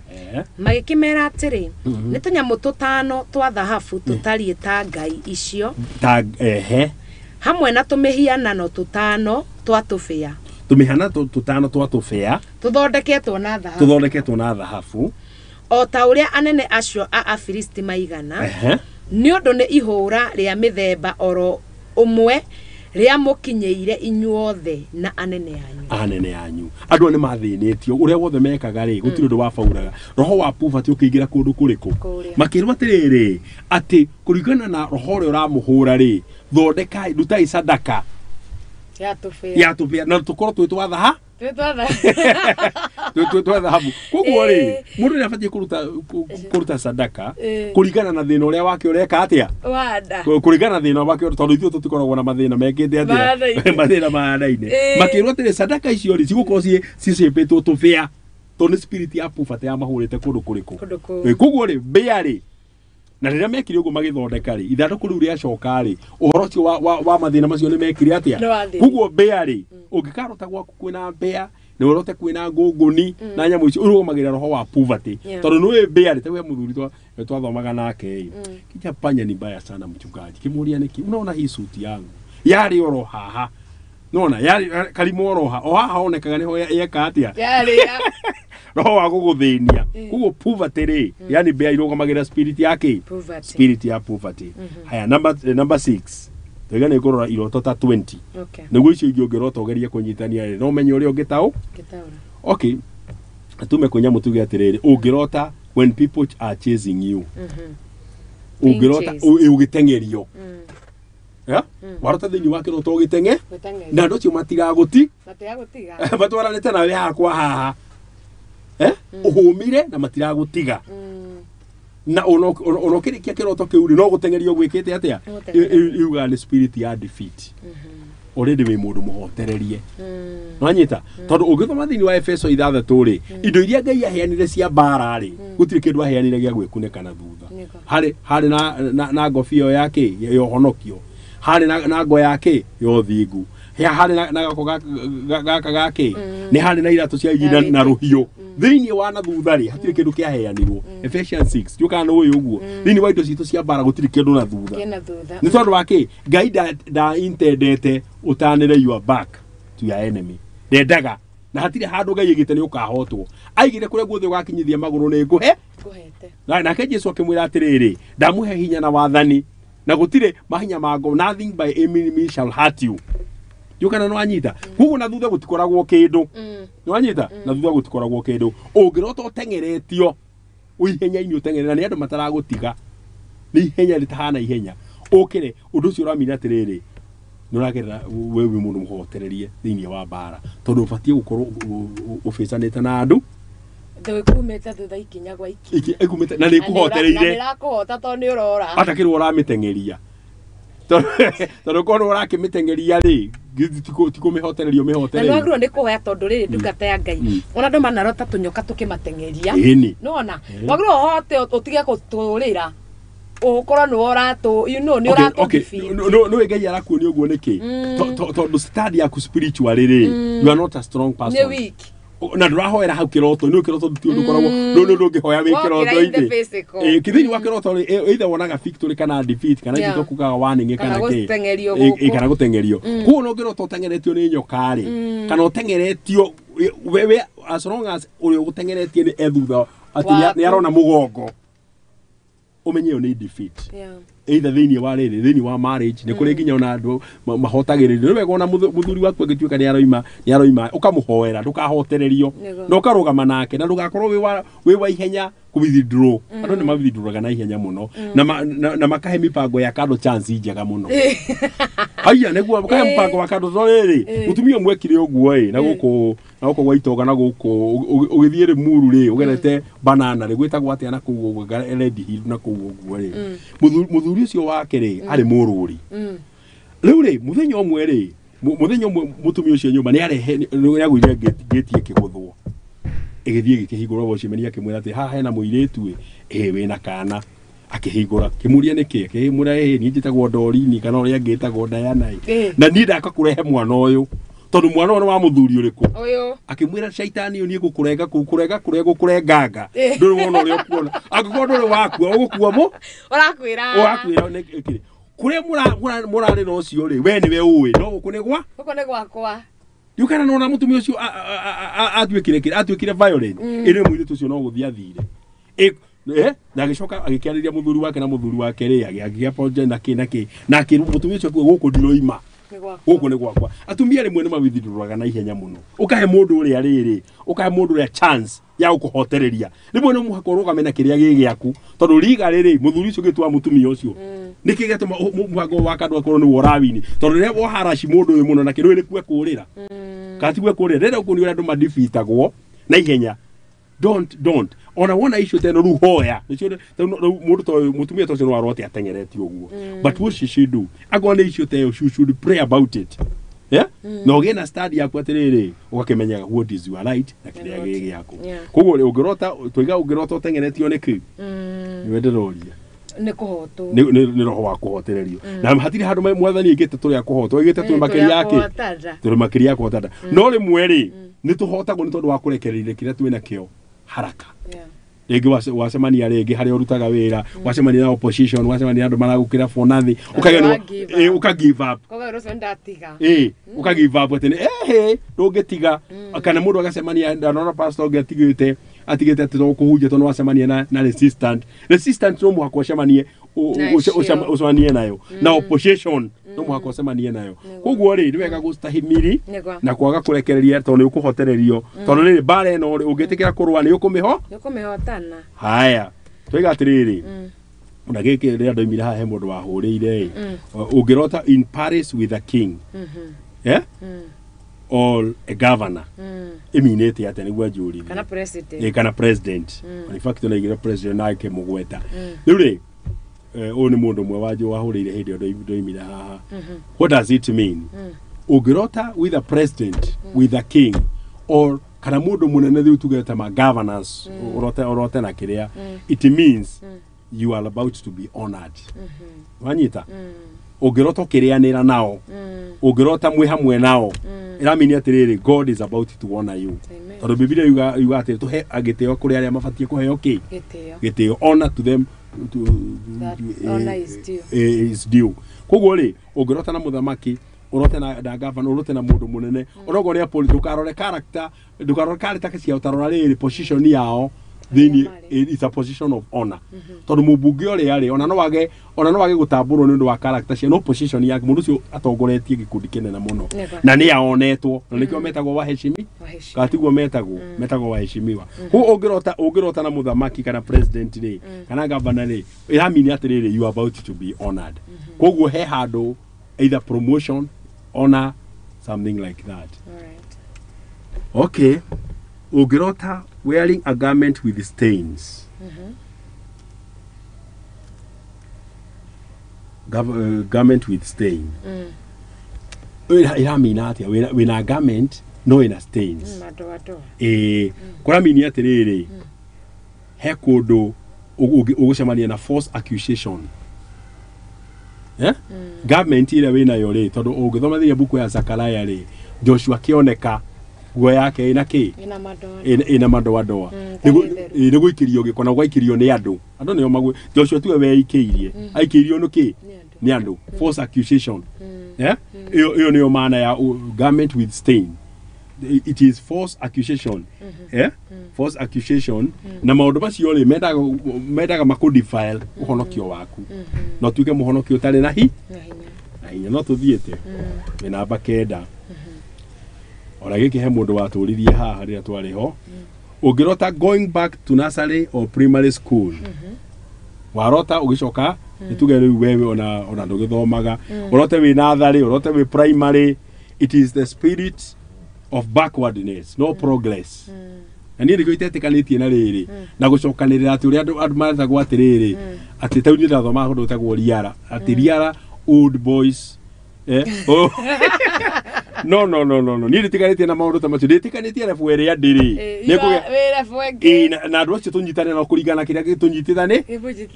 Magĩkĩmera atĩrĩ, nĩ tũnyamũ tũtano twa thahabu tũtariĩ ta ngai icio, Ta ehe. hamwe na tũmĩhianano tũtano twa tũbĩa Tũmĩhana tũtano twa tũbĩa tũthondeketwo na thahabu, tũthondeketwo na thahabu, o ta ũrĩa anene acio a Afilisti maigana, nĩ ũndũ nĩ ihũra rĩa mĩthemba oro ũmwe rĩamũkinyĩire inyuothe na anene anyu. Anene anyu. Andũ aya nĩ mathĩnĩtio, ũrĩa wothe mekaga rĩ, gũtirĩ ũndũ wabauraga. Roho wa poverty ũkĩingĩra kũndũ kũrĩkũ? Kũrĩa. Makĩrwo atĩrĩrĩ, atĩ kũringana na roho ũrĩa ũramũhũra rĩ, thondekai, rutai sadaka ya tũbĩa ya tũbĩa na tũkorwo twĩ twa thaha twĩ twa twĩ twa thahabu. Koguo rĩ, mũndũ nĩ abatiĩ kũruta sadaka kũringana na thĩna ũrĩa wake ũreka atĩa, wanda kũringana na thĩna wake, tondũ ithuĩ tũtikoragwo na mathĩna mekĩte atĩa? Mahanaine. Mathĩna mahanaine. Makĩrwo atĩrĩ, sadaka icio rĩ, cigũkorwo cicĩmbĩtwo tũbĩa tondũ nĩ spirit ya poverty yamahũrĩte kũndũ kũrĩkũ? Kũndũ kũu. Koguo rĩ, mbĩa rĩ, na rĩrĩa mekire ũguo magĩthondeka rĩ, ithandũkũ rĩu rĩacoka rĩ, ũhoro ũcio wa mathĩna macio nĩ mekire atĩa? Nĩ wathirire. Koguo mbĩa rĩ, ũngĩkarota gwaku kwĩna mbĩa, nĩ ũrote kwĩna ngũngũni na nyamũ icio, ũrũgamagĩrĩra roho wa poverty. Tondũ nĩ mbĩa rĩ, ta mũthuri twathomaga nake ĩ, kija panya ni mbaya sana mchungaji, kimuria niki, unaona hii suti yangu yarĩ oro haha, nona yarĩ karimo oro ha o haha onekaga nĩho yeka atĩa? Yarĩ ya Roho wa gũgũthĩnia. Koguo poverty rĩ, yani mbĩa irũgamagĩrĩra spirit ya kĩ? Poverty. Spirit ya poverty. Haya, number 6, twaiga nĩ kũrora iroto ta 20 nĩguo icio ingĩ ũngĩrota ũgerie kũnyitania rĩ, no ũmenye ũrĩa ũngĩtaũ. Ngĩtaũra. Okay, tume kwĩ nyamũ, tuge atĩrĩrĩ, ũngĩrota when people are chasing you, ũngĩrota Being chased. ũgĩteng'erio. Yeah? Warota thĩinĩ wa kĩroto ũgĩteng'e Gũteng'erio. na andũ acio matiragũti Matiragũtiga. matwaranĩte nawe haha kwa haha, ũhũmire na matiragũtiga. Na ona ũkĩrĩkia kĩroto kĩu rĩ no gũteng'erio gwĩkĩte atĩa? Yugaga nĩ spirit ya defeat. Already wĩ mũndũ mũhotererie. Nwanyita tondũ ũngĩthoma thĩinĩ wa Efeso 6 rĩ indo iria Ngai aheanire cia mbara rĩ gũtirĩ kĩndũ aheanire gĩa gwĩkunĩka na thutha. Harĩ na ngobia yake ya ũhonokio, harĩ na ngo yake ya ũthingu, harĩ na gako gaka gake, nĩ harĩ na iratũ cia igi na rũhiũ. Thĩinĩ wa na thutha rĩ hatirĩ kĩndũ kĩaheanirwo. Ephesians 6 ndiũĩ kana nĩ ũĩ ũguo. Thĩinĩ wa indo citũ cia mbara gũtirĩ kĩndũ na thutha. Nĩ tondũ wa kĩ? Ngai nda intendete ũtanĩre your back to your enemy. Ndendaga na hatirĩ handũ Ngai aigĩte nĩ ũkahotwo. Aigire kũrĩa guothe ũgakinyithia magũrũ nĩ ngũhe. Nake Jesu akĩmwĩra atĩrĩrĩ, ndamũhe hinya na wathani na gũtirĩ mahinya mango, nothing by any means shall hurt you. Ndiũĩ kana nĩwanyita. Koguo na thutha gũtikoragwo kĩndũ. Nĩwanyita? Na thutha gũtikoragwo kĩndũ. Ũngĩrota ũteng'eretio ihenya-inĩ ũteng'ere na nĩ andũ mataragũtiga, nĩ ihenya rĩtahana ihenya, ũkĩre ũndũ ũcio ũramenya atĩrĩrĩ nĩũragerera we wĩ mũndũ mũhotererie thĩinĩ wa mbara, tondũ ũbatiĩ gũkorwo ũbĩcanĩte na andũ Thũ ĩkumĩte thutha ikinya gwa ikinya. Ĩkumĩte na nĩ ĩkũhotereire. Na nĩrakũhota tondũ nĩ ũrora. Atakĩrwo ũramĩteng'eria. Tondũ korwo ũrakĩmĩteng'eria rĩ ti kũmĩhotereria ũmĩhotereire. Na nĩwagĩrĩirwo nĩ kũhoya tondũ rĩrĩ ndungata ya Ngai. Ona andũ manarota tũnyoka tũkĩmateng'eria. Nĩwona? Wagĩrĩirwo ũhote ũtige gũtũrĩra. Ũkorwo nĩwe ũratũ, you know, nĩ ũratũ defeat. Nĩũĩ Ngai arakuonia ũguo nĩkĩ? Tondũ stand yaku spiritually rĩ, you are not a strong person. Nĩ weak. Na ndũrahoera hau kĩroto, nĩ kĩroto ti ũndũ ũkoragwo, nĩ ndũngĩhoya wĩ kĩroto-inĩ. Thĩinĩ wa kĩroto rĩ, either wonaga victory kana defeat, kana ithuĩ tũkugaga warning kana kĩ. Kana gũteng'erio. Koguo no ũngĩrota ũteng'eretio nĩ nyoka rĩ, kana ũteng'eretio we as long as ũrĩa ũgũteng'eretie nĩ e thutha atĩ nĩ arona mũgongo, ũmenye ĩyo nĩ defeat. Either thĩinĩ wa rĩrĩ, thĩinĩ wa marriage, nĩ kũrĩ nginya ona andũ mahotagĩrĩrio. Nĩ wega ona mũthuri waku angĩtuĩka nĩ aroima, ũkamũhoera, ndũkahotererio, na ũkarũgama nake, na ndũgakorwo wĩ wa ihenya kũ withdraw. Andũ nĩ ma withdrawaga na ihenya mũno, na makahe mĩbango ya kando chance njega mũno. Haiya, nĩguo makahe mũbango wa kando tondũ rĩrĩ, mũtumia ũmwe ekire ũguo ĩ, na gũkũ gwa Itonga na gũkũ ũgĩthiĩ Rĩmuru rĩ, ũgerete banana rĩ, gwĩtagwo atĩa na kũu ũguo, Red Hill na kũu ũguo rĩ. Mũthuri ũcio wake rĩ, arĩ mũrũri. Rĩu rĩ, mũthenya ũmwe rĩ, mũthenya ũmwe mũtumia ũcio nyũmba nĩ arehe nĩ agũire ngĩti ĩkĩgũthwo. Ĩgĩthiĩ ĩgĩkĩhingũra watchman akĩmwĩra atĩ haha hena mũirĩtu ĩ wĩna kana. Akĩhingũra, kĩmũria nĩkĩ, akĩmwĩra ĩ niĩ njĩtagwo Dorini kana ũrĩa ngĩtagwo Diana ĩ. Na niĩ ndaka kũrehe mwana ũyũ tondũ mwana ũyũ nĩ wa mũthuri ũrĩkũ. Akĩmwĩra caitani ũyũ niĩ ngũkũrenga kũu, kũrenga kũrĩa ngũkũrenganga. Ndũrĩ wona ũrĩa ũkuona. Angĩkorwo ndũrĩ wakua ũgũkua mũ? Ũrakwĩra. Ũrakwĩra nĩ kĩrĩ. Kũrĩa mũrarĩ na ũcio rĩ, we nĩwe ũĩ, no gũkũ nĩ gwa? Gũkũ nĩ gwakwa. Ndiũĩ kana nĩwona mũtumia ũcio atuĩkire kĩrĩa, atuĩkire violent. Ĩrĩ mũirĩtu ũcio no gũthiĩ athire. Na agĩcoka agĩkĩarĩria mũthuri wake na mũthuri wake rĩ, agĩ apologize na kĩ na kĩ. Na akĩrwo mũtumia ũcio akiuga gũkũ ndiroima. Gũkũ nĩ gwakwa. Atumia rĩmwe nĩ mawithdrawaga na ihenya mũno. Ũkahe mũndũ ũrĩa rĩrĩ, ũkahe mũndũ ũrĩa chance ya gũkũhotereria. Rĩmwe no mũhaka ũrũgame na kĩrĩa gĩ gĩaku, tondũ riga rĩrĩ, mũthuri ũcio ũgĩtua mũtumia ũcio. Nĩkĩ gĩatũma mũbango wa kando akorwo nĩwe ũrawini? Tondũ rĩrĩa woharaci mũndũ ũyũ mũno na kĩrũĩ nĩkuo ekũrĩra. Kana tiguo ekũrĩra. Rĩrĩa ũkuona ũrĩa andũ madefeatagwo na ihenya. Don't. Ona wona issue ta ĩno rĩu hoya. Nĩcio rĩu mũndũ ta ũyũ, mũtumia ta ũcio no arote ateng'eretio ũguo. But what she should do, akorwo nĩ issue ta ĩyo, she should pray about it. Yeah? Na ũgĩe na stand yaku atĩrĩrĩ, ũgakĩmenyaga what is your right na kĩrĩa gĩ gĩaku. Koguo rĩ, ũngĩrota, tũiga ũngĩrota ũteng'eretio nĩ kĩ? Nĩwe ndĩroria. Nĩ kũhotwo. Nĩ roho wa kũhotererio. Na hatirĩ handũ mwathani aigĩte tũrĩ a kũhotwo, aigĩte twĩ makĩria ya kĩ? Tũrĩ makĩria ya kũhotana. No rĩmwe rĩ, nĩ tũhotagwo nĩ tondũ wa kũrekereria kĩrĩa twĩ nakĩo haraka. Rĩngĩ wacemania rĩngĩ harĩa ũrutaga wĩra, wacemania na opposition, wacemania na andũ maragũkĩra for nothing, ũka give up. Koguo ũcio ndatiga. Ũka give up atĩ nĩ ndũngĩtiga. Kana mũndũ agacemania, ndanona pastor ũngĩ atigĩte atĩ to kũhunjia tondũ wacemania na resistant. Resistant no mũhaka ũcemanie ũcemanie nayo. Na opposition no mũhaka ũcemanie nayo. Koguo rĩ, nĩ wega gũstahimili na kwaga kũrekereria tondũ nĩ ũkũhotererio. Tondũ rĩrĩ mbara ĩno rĩ, ũngĩtĩkĩra kũrũa nĩ ũkũmĩho? Nĩ ũkũmĩhotana. Haya, twaiga atĩrĩrĩ, ona gĩkĩ rĩrĩa ndoimire haha he mũndũ wahũrĩire ĩ, ũngĩrota in Paris with a king. or a governor ĩminĩte atĩa nĩguo anjũrithie Kana president. Ĩ, kana president. In fact onaigire president nake mũgweta. Rĩu rĩ, ũyũ nĩ mũndũ ũmwe wanjũ wahũrĩire hĩndĩ ĩyo ndoimire haha. What does it mean? Ũngĩrota with a president, with a king or kana mũndũ mũnene, rĩu tuge ta ma governors, ũrote na kĩrĩa, it means you are about to be honored. Wanyita? Ũngĩrota ũkĩrĩanĩra nao, ũngĩrota mwĩ hamwe nao, ĩramini atĩrĩrĩ, God is about to honor you, tondũ Bibilia yuga atĩrĩ, tũhe gĩtĩo kũrĩ arĩa mabatiĩ kũheo kĩ? Gĩtĩo. Gĩtĩo, honor to them to, That honor is due. Is due. Koguo rĩ, ũngĩrota na mũthamaki, ũrote na governor, ũrote na mũndũ mũnene, onokorwo nĩ apoli, ndũkarore character, ndũkarore character ciao, tarora rĩrĩ, position yao thĩinĩ. It's a position of honor, tondũ mũmbunge ũrĩa rĩ, ona no wage gũtambũrwo nĩ ũndũ wa character cia, no position yake, mũndũ ũcio atongoretie gĩkundi kĩnene mũno na nĩ aonetwo, na nĩkĩo metagwo waheshimi. Waheshimiwa. Kana tiguo metagwo? Metagwo waheshimiwa. Koguo ũngĩrota na mũthamaki kana president rĩ, kana governor rĩ, ĩramini atĩrĩrĩ, you are about to be honored. Koguo he handũ, either promotion, honor, something like that. Okay, ũngĩrota wearing a garment with stains, garment with stain, ĩramina atĩa? Wĩna garment no ĩna stains. Madoadoa. Ĩĩ, kũramini atĩrĩrĩ, he kũndũ ũgũcemania na false accusation, eh? Garment ĩrĩa wĩnayo rĩ, tondũ ũngĩthoma thĩinĩ buku ya Zakaria rĩ, Joshua akĩoneka nguo yake ĩna kĩ? Ĩna madoa. Ĩna madoadoa. Tarĩ theru. Ĩ, nĩ gũikĩrio gĩko na gwaikĩrio nĩ andũ. Andũ nĩo magwe Joshua tiwe weikĩirie, aikĩirio nĩ kĩ? Nĩ andũ. False accusation. Eh, ĩyo nĩyo maana ya garment with stain. It is false accusation, eh, false accusation. Na maũndũ macio rĩ, mendaga makũ-defile ũhonokio waku, na ũtuĩke mũhonokio ũtarĩ na hi Na hinya. Na hinya. No tũthiĩte nĩ namba 9. Ona gĩkĩ he mũndũ watũririe haha rĩrĩa twarĩ ho. Ũngĩrota going back to nursery or primary school, warota ũgĩcoka, nĩ tuge rĩu wewe ona ndũgĩthomaga, ũrote wĩ natharĩ, ũrote wĩ primary, it is the spirit of backwardness, no progress. Na niĩ nĩkĩo itetĩkanĩtie na rĩrĩ na gũcokanĩrĩra atĩ ũrĩa andũ metagwo atĩrĩrĩ, atĩ ta rĩu niĩ ndathomaga kũndũ gwĩtagwo Riara, atĩ Riara Old Boys, eh? Oh. No, no, no, no, no, niĩ ndĩtiganĩtie na maũndũ ta macio. Ndĩtiganĩtie level ĩrĩa ndĩrĩ. Wĩra bwengi. Ĩĩ, na andũ acio tũnyitane nao kũringana kĩrĩa tũnyitithani.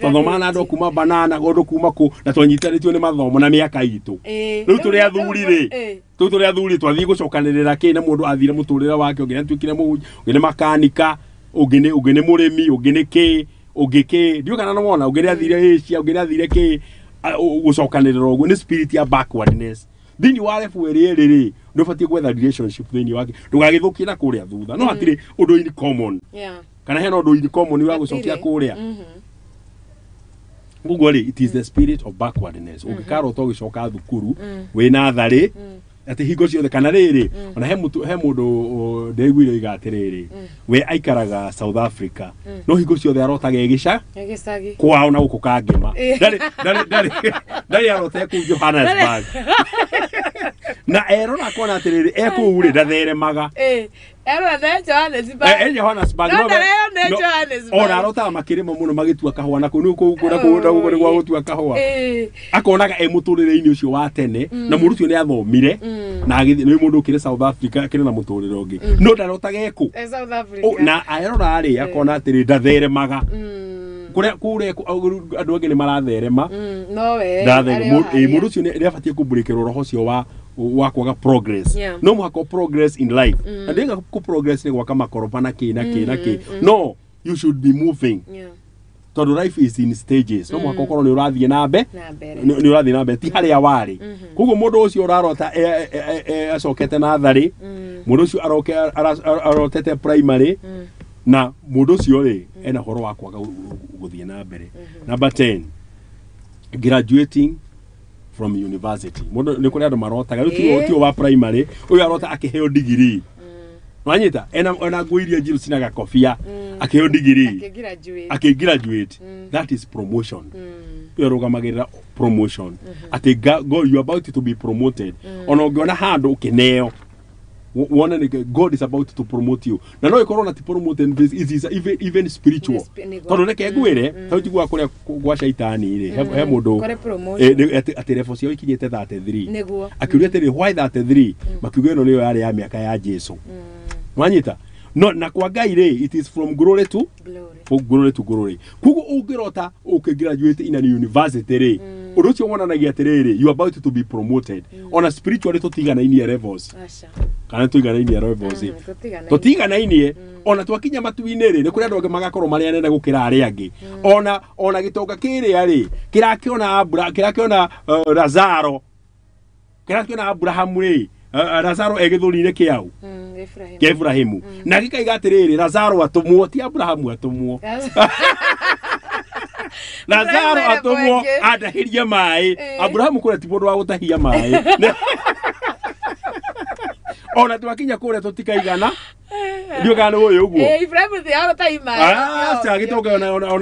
Twathomaga na andũ a kuma banana, andũ kuma kũ, na twanyitanĩtio nĩ mathomo na mĩaka itũ. Rĩu tũrĩ athuri rĩ, rĩu tũrĩ athuri, twathiĩ gũcokanĩrĩra kĩ na mũndũ athire mũtũrĩre wake, ũngĩ nĩatuĩkire mũhunjia, ũngĩ nĩ makanika, ũngĩ nĩ mũrĩmi, ũngĩ nĩ kĩ, ũngĩ kĩ, ndiũ kana nĩwona, ũngĩ nĩ athire Asia, ũngĩ nĩ athire kĩ. Gũcokanĩrĩra ũguo nĩ spirit ya backwardness. Thĩinĩ wa level ĩrĩa ĩrĩ rĩ, nĩ ũbatiĩ gwetha relationship thĩinĩ wake, ndũgagĩthũkie na kũrĩa thutha. No hatirĩ ũndũ in common, kana hena ũndũ in common wa gũcokia kũrĩa ũguo rĩ, it is the spirit of backwardness. Ũngĩkarota ũgĩcoka thukuru wĩ natharĩ, atĩ hingo ciothe, kana rĩrĩ, ona he mũndũ ndĩiguire oiga atĩrĩrĩ, we aikaraga South Africa, no hingo ciothe arotaga ĩgĩca Gĩcagi. Kwao na gũkũ Kangema. Ndarĩ arota e kũu Johannesburg, na erora akona atĩrĩrĩ, e kũu rĩ, ndatheremaga. Erora ne Johannesburg. E Johannesburg. No ndareo ne Johannesburg. Ona arotaga makĩrĩma mũno, magĩtua kahũa na kũu nĩ kũu na kũu na kũu nĩ gwa gũtua kahũa. Akonaga e mũtũrĩre-inĩ ũcio wa tene, na mũndũ ũcio nĩ athomire na agĩthiĩ, nĩ mũndũ ũkĩrĩ South Africa, akĩrĩ na mũtũrĩre ũngĩ, no ndarotaga ekũ E South Africa. Na erora rĩ, akona atĩrĩ, ndatheremaga kũrĩa kũrĩa andũ angĩ nĩ maratherema. No we Ndathere arĩ o harĩa. Mũndũ ũcio nĩ abatiĩ kũmbũrĩkĩrwo roho ũcio wa kwaga progress. No mũhaka progress in life, na ndĩga kũ progress nĩ gwaka makoroba na kĩ na kĩ na kĩ, no you should be moving, tondũ life is in stages. No mũhaka ũkorwo nĩ ũrathiĩ na mbe Na mbere. Nĩ ũrathiĩ na mbere, ti harĩa warĩ. Koguo mũndũ ũcio ũrarota acokete natharĩ, mũndũ ũcio arotete primary, na mũndũ ũcio rĩ, ena ũhoro wa kwaga gũthiĩ na mbere. Number 10, graduating from university. Mũndũ nĩ kũrĩ andũ marotaga rĩu tiguo wa primary, ũyũ arota akĩheo degree. Wanyita ena nguo iria njirũ cina gakobia, akĩheo degree. Akĩgraduate. Akĩgraduate, that is promotion. Ĩyo ĩrũgamagĩrĩra promotion, atĩ go, you are about to be promoted. Ona ũngĩona handũ ũkĩneo Wone nĩ God is about to promote you, na no ikorwo na ti promote it is even spiritual, tondũ reke ngwĩre, ta njiguaga kũrĩa gwa caitani rĩ, he mũndũ Kũrĩ promotion. Atĩ level ciao ikinyĩte 33. Nĩguo. Akiuria atĩrĩ, "Why 33?" Makiuga ĩno nĩyo yarĩ ya mĩaka ya Jesu. Wanyita? No na kwa Ngai rĩ, it is from glory to from glory to glory. Koguo ũngĩrota ũkĩgraduate in an university rĩ, ũndũ ũcio wonanagia atĩrĩrĩ, you are about to be promoted. Ona spiritually tũtiganainie levels. Aca. Kana tũiganainie levels? Tũtiganainie. Tũtiganainie. Ona twakinya matu-inĩ rĩ, nĩ kũrĩ andũ angĩ magakorwo marĩ anene gũkĩra arĩa angĩ. Ona gĩtonga kĩrĩa rĩ, kĩrakĩona kĩrakĩona Lazaro, kĩrakĩona Abrahamu rĩ, Lazaro e gĩthũri-inĩ kĩau Ibrahim. Kĩa Ibrahimu, na gĩkaiga atĩrĩrĩ, Lazaro atũmwo, ti Abrahamu atũmwo, Lazaro Ibrahimu atũmwo ĩngĩ. andahĩrie maĩ. Abrahamu kũrĩa ti mũndũ wa gũtahia maĩ. Ona twakinya kũrĩa tũtikaigana. Ndiũ kana nĩ ũyũ ũguo. Ibrahim ti agũtahi maĩ. Aca, gĩtonga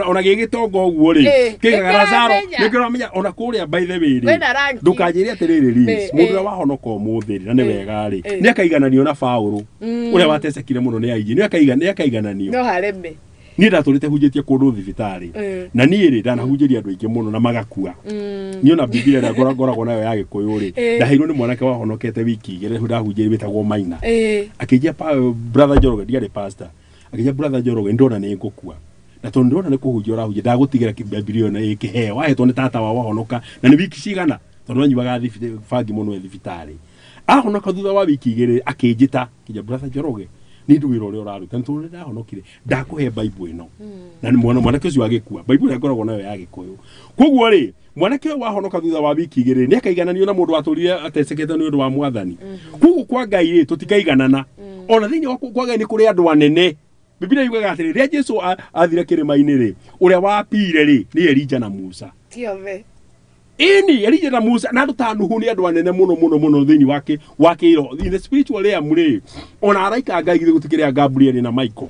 ona gĩgĩtonga ũguo rĩ, kĩgaga Lazaro nĩkĩramenya. Nĩkĩramenya ona kũrĩa, by the way rĩ, Kwĩna rangi. Ndũkanjĩre atĩrĩrĩ, Liz, mũndũ ũrĩa wahonoka ũmũthĩ rĩ, na nĩ wega rĩ, nĩ akaigananio na Paũlũ ũrĩa watecekire mũno nĩ aingĩ, nĩ akaigananio. No hareme. Niĩ ndatũrĩte hunjĩtie kũndũ thibitarĩ, na niĩ rĩ, ndanahunjĩria andũ aingĩ mũno na magakua. Niĩ ona Biblia ĩrĩa ngoragwo nayo ya Gĩkũyũ rĩ, ndaheirwo nĩ mwanake wahonokete wiki 2 ndahunjĩria, wĩtagwo Maina. Akĩnjia, "Brother Njoroge," ndiarĩ pastor, akĩnjia, "Brother Njoroge, ndona nĩ ngũkua, na tondũ ndĩrona nĩ kũhunjia ũrahunjia, ndagũtigĩra Bibilia ĩno ĩ kĩheo wahetwo nĩ tata wa wahonoka." Na nĩ wiki cigana, tondũ anyuaga bangi mũno e thibitarĩ. Ahonoka thutha wa wiki 2 akĩnjĩta, akĩnjia, "Brother Njoroge, nĩ ndũ wĩra ũrĩa ũraruta, nĩ tondũ nĩ ndahonokire, ndakũhe Bible ĩno." Na nĩ mwanake ũcio agĩkua Bible ĩrĩa ngoragwo nayo ya Gĩkũyũ. Koguo rĩ, mwanake ũyũ wahonoka thutha wa wiki 2 nĩ akaigananio na mũndũ watũrire atecekete nĩ ũndũ wa Mwathani. Koguo kwa Ngai rĩ, tũtikaiganana. Ona thĩinĩ wa kwa Ngai nĩ kũrĩ andũ anene. Biblia yugaga atĩrĩ, rĩrĩa Jesu athire kĩrĩma-inĩ rĩ, ũrĩa wapire rĩ nĩ Elija na Musa. Ti othe. Ĩni, Elija na Musa na andũ ta Nuhu nĩ andũ anene mũno mũno mũno thĩinĩ wa kĩro, in the spiritual realm rĩ. Ona araika a Ngai githĩ gũtikĩrĩ a Gabriel na Michael?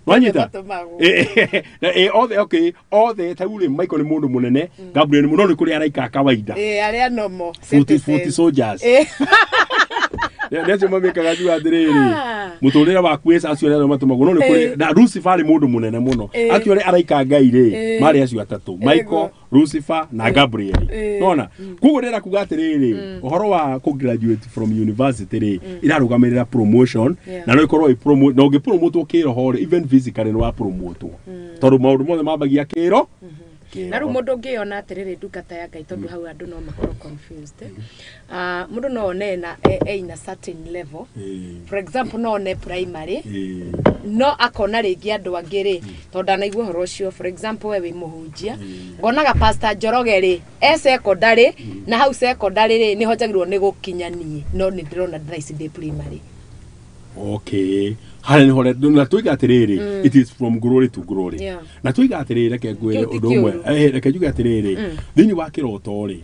Wanyita? Matũmagwo. Othe, okay, othe ta rĩu rĩ, Michael nĩ mũndũ mũnene, Gabriel nĩ mũno, nĩ kũrĩ araika a kawaida. Arĩa nomo. 40 soldiers. Nĩ acio mamĩkaga kiuga atĩrĩrĩ, mũtũrĩre waku wĩ acio nĩ matũmagwo, no nĩ kũrĩ na Lucifer arĩ mũndũ mũnene mũno. Acio arĩ araika a Ngai rĩ, marĩ acio atatũ, Michael, Lucifer na Gabriel. Nona koguo ndĩrenda kuga atĩrĩrĩ, ũhoro wa kũ graduate from university rĩ, irarũgamĩrĩra promotion. Na no ĩkorwo ĩ promote, na ũngĩpromotwo kĩroho rĩ, even physically nĩ wa promotwo, tondũ maũndũ mothe mambagia kĩro. Na rĩu mũndũ ũngĩona atĩrĩrĩ, ndungata ya Ngai, tondũ hau andũ no makorwo confused. Ah, mũndũ no one na e in a certain level, for example no one primary, no akona rĩngĩ andũ angĩ rĩ, tondũ ndanaigua ũhoro ũcio. For example, we wĩ mũhunjia, ngonaga Pastor Njoroge rĩ e secondary, na hau secondary rĩ nĩho njagĩrĩirwo nĩ gũkinya niĩ, no nĩ ndĩrona thaa ici ndĩ primary. Okay, harĩa nĩho na tuiga atĩrĩrĩ, it is from glory to glory. Na tuiga atĩrĩrĩ, reke ngwĩre Kĩu ti ũndũ ũmwe. kĩũru. Reke njuge atĩrĩrĩ, thĩinĩ wa kĩroto rĩ,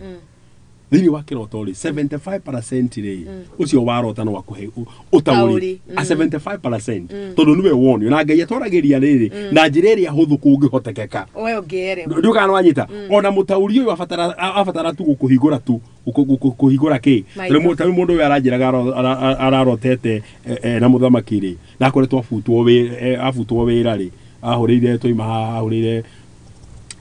thĩinĩ wa kĩroto rĩ, 75% rĩ, ũcio warota no akũhe ũtaũri. Ũtaũri, A 75%, tondũ nĩwe wonio na Ngai atwaragĩria rĩrĩ na njĩra ĩrĩa hũthũ kũngĩhotekeka. We ũngĩerewa. Ndiũ kana wanyita? Ona mũtaũri ũyũ abatara tu gũkũhingũra tu kũhingũra kĩ. Maitho. Tarĩu mũndũ ũyũ aranjĩraga ararotete na mũthamaki rĩ, na akoretwo abutwo abutwo wĩra rĩ, ahũrĩire twaima haha, ahũrĩire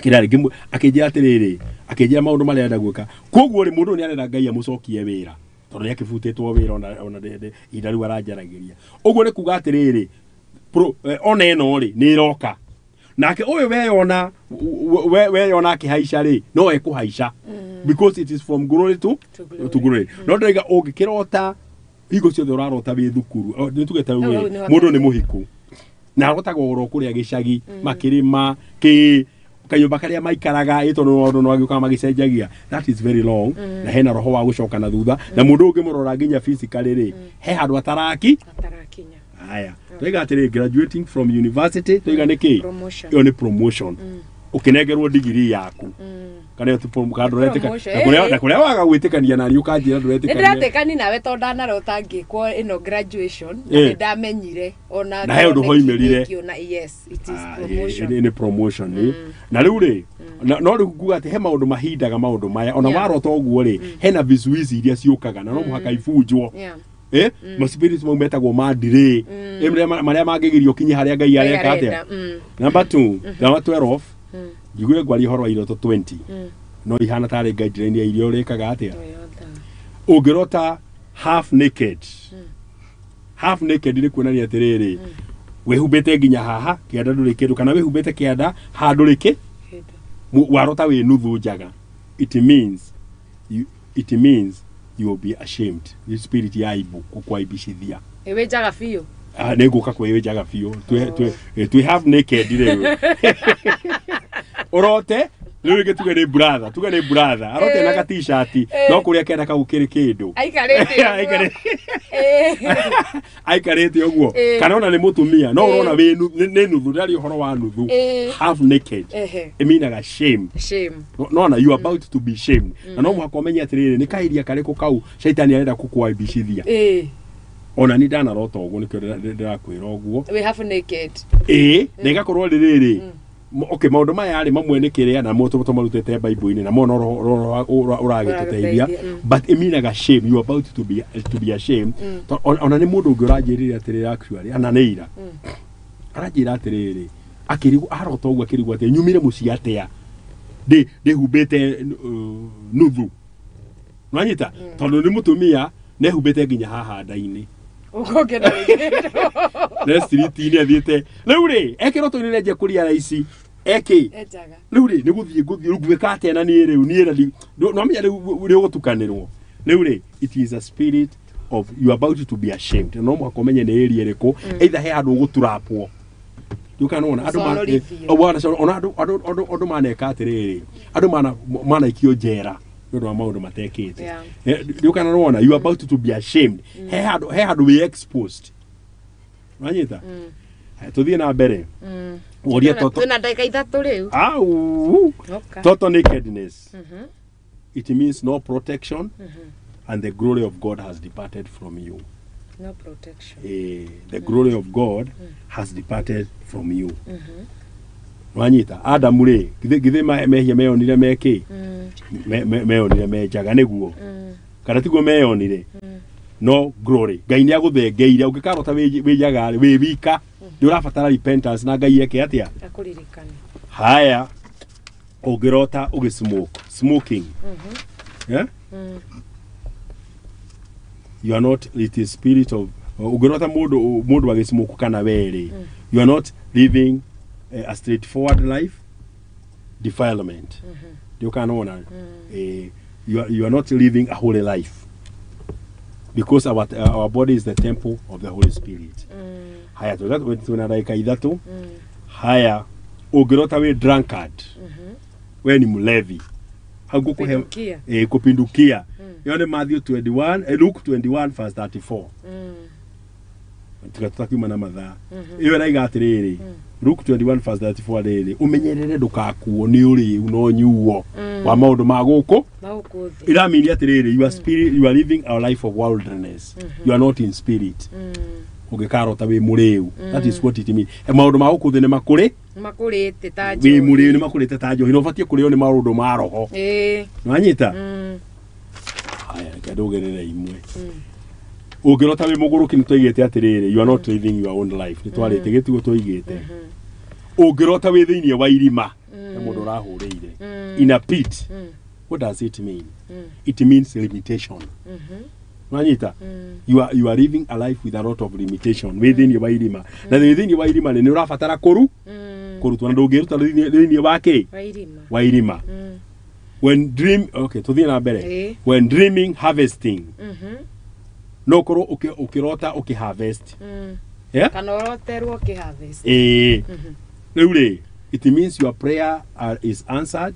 kĩrĩa rĩ, akĩnjĩra atĩrĩrĩ, akĩnjĩra maũndũ marĩa arenda gwĩka. Koguo rĩ, mũndũ ũyũ nĩ arenda Ngai amũcokie wĩra, tondũ nĩ akĩbutĩtwo wĩra ona ihinda rĩu aranjaragĩria. Ũguo nĩ kuga atĩrĩrĩ, ona ĩno rĩ nĩ ĩroka nake ũyũ weyona weyona akĩhaica rĩ, no ekũhaica, because it is from glory to glory. No ndĩraiga ũngĩkĩrota hingo ciothe ũrarota wĩ thukuru, nĩ tuge ta rĩu Hau rĩ, nĩho mũndũ nĩ mũhiku na arotagwo oro kũrĩa gĩcagi makĩrĩma kĩ kanyũmba karĩa maikaraga ĩ, tondũ maũndũ no agĩũkaga magĩcenjagia. That is very long. Na hena roho wa gũcoka na thutha, na mũndũ ũngĩmũrora nginya physically rĩ, he handũ ataraki Atarakinya. Haya, twaiga atĩrĩ, graduating from university, twaiga nĩ kĩ? Promotion. Ĩyo nĩ promotion, ũkĩnengerwo degree yaku, kana ĩyo ti kana ndũretĩka? Promotion, Na na kũrĩa waga gwĩtĩkania nani ũkanjĩra Nĩ ndũretĩkania. ndĩretĩkani nawe, tondũ ndanarota ngĩkwo ĩno graduation na nĩ ndamenyire ona Na he ũndũ hoimĩrire. ngĩona, yes, it is Ah, promotion. ĩ nĩ promotion ĩ. Na rĩu rĩ, no rĩu nguga atĩ he maũndũ mahindaga maũndũ maya ona warota ũguo rĩ, hena vizuizi iria ciũkaga na no mũhaka ibunjwo. Ma spirit mau metagwo ma delay, marĩa mangĩgirio kinye harĩa Ngai areka atĩa. Number 2, number 12, njiguire ngwaria ũhoro wa iroto 20, no ihana tarĩ guideline ya iria ũrĩkaga atĩa. Ũngĩrota half naked, half naked nĩ kuonania atĩrĩrĩ, wĩhumbĩte nginya haha kĩanda ndũrĩ kĩndũ, kana wĩhumbĩte kĩanda handũ rĩkĩ warota wĩ nuthu njaga, it means you will be ashamed. Nĩ spirit ya aibu gũkwaibicithia. Wĩ njaga biũ. Nĩ ngũka kwĩ wĩ njaga biũ, twĩ half naked rĩu. Ũrote rĩu rĩngĩ tuge nĩ brother, tuge nĩ brother arote na ka t-shirt, no kũrĩa kenda kau kĩrĩ kĩndũ aikarĩte ũguo, kana ona nĩ mũtumia no ũrona wĩ nĩ nuthu, ndarĩ ũhoro wa nuthu, half naked, it meanaga shame. No na you are about to be shamed, na no mũhaka ũmenye atĩrĩrĩ, nĩ kahiria karĩkũ kau caitani arenda gũkwaibicithia. Ona ni ndanarota ũguo, nĩkĩo ndĩrakwĩra ũguo wĩ half naked. Na ĩgakorwo rĩrĩrĩ, okay, maũndũ maya arĩ mamwe nĩ kĩrĩa na mo tũmarutĩte Bible-inĩ, na mo no ũragĩtũteithia, but it meanaga shame, you are about to be ashamed. Ona nĩ mũndũ ũngĩ ũranjĩrire atĩrĩrĩ, actually ana nĩ ira aranjĩra atĩrĩrĩ, akĩrigwo arota ũguo, akĩrigwo atĩ nyumire mũciĩ atĩa ndĩhumbĩte nuthu, nwanyita, tondũ nĩ mũtumia nehumbĩte nginya haha nda-inĩ, ne street-inĩ athiĩte rĩu rĩ, ekĩroto-inĩ nĩanjia kũria raici eki rĩu rĩ, nĩ gũthiĩ ngũthiĩ rĩu ngwĩka atĩa, na niĩ rĩu niĩ no menya rĩu nĩ ũgũtukanĩrwo rĩu rĩ, it is a spirit of you are about to be ashamed. No mũhaka ũmenye nĩ area ĩrĩkũ, either he handũ ũgũturapwo, ndũkanona andũ andũ maneka atĩrĩrĩ, andũ manaikio njera nĩ ũndũ wa maũndũ matekĩte, ndũkanona you are about to be ashamed, he handũ wĩ exposed, wanyita. Tũthiĩ na mbere. Ũria toto twĩna ndagĩka ithatũ rĩu. Au total nakedness, it means no protection, and the glory of God has departed from you. No protection. The glory of God has departed from you. Wanyita Adamu rĩ, githĩ mehia meyonire mekĩ, meyonire menjaga nĩguo, kana tiguo meyonire? No glory, Ngai nĩ agũthengeire. Ũngĩkarota wĩ njaga rĩ, wĩ wika, nĩ ũrabatara repentance na Ngai eke atĩa? Akũririkane. Haya, ũngĩrota ũgĩ smoking, yeah? You are not, it is spirit of, ũngĩrota mũndũ agĩsmoke kana werĩ, you are not living a straightforward life, defilement. Ndũkanona, you are not living a holy life, because our body is the temple of the Holy Spirit. Haya, tuna dakika ithatũ. Haya, ũngĩrota wĩ drunkard, we ni mlevi, hau ngũkũhe kũpindukia. Ĩyo nĩ Matthew 21, Luke 21 verse 34. Tutakiuma na mathaa. Ĩyo ĩraiga atĩrĩrĩ, Luke 21 verse 34 rĩrĩ, ũmenyerere ndũgakuo nĩ ũrĩu na ũnyuo wa maũndũ ma gũkũ. Ĩramini atĩrĩrĩ, you are spirit, you are living a life of wilderness. You are not in spirit. Ũngĩkarota wĩ mũrĩu, that is what it means. Maũndũ ma gũkũ thĩ nĩ makũrĩ, makũrĩte ta njohi. Wĩ mũrĩu nĩ makũrĩte ta njohi, na ũbatiĩ kũrĩo nĩ maũndũ ma roho. Nĩwanyita? Haya, reke ndũgerere imwe. Ũngĩrota wĩ mũgũrũki, nĩ twaigĩte atĩrĩrĩ, you are not living your own life. Nĩ twarĩte gĩtiguo twaigĩte. Ũngĩrota wĩ thĩinĩ wa irima, nĩ mũndũ ũrahũrĩire, in a pit, what does it mean? It means limitation. Wanyita? You are living a life with a lot of limitation. Wĩ thĩinĩ wa irima. Na wĩ thĩinĩ wa irima nĩ ũrabatara kũrutwo, na ndũngĩruta thĩinĩ wa kĩ? Wa irima. When dream, okay, tũthiĩ na mbere. When dreaming harvesting, no korwo ũkĩrota ũkĩharvest. Yeah? Kana ũroterwo ũkĩharvest. Rĩu rĩ, it means your prayer is answered,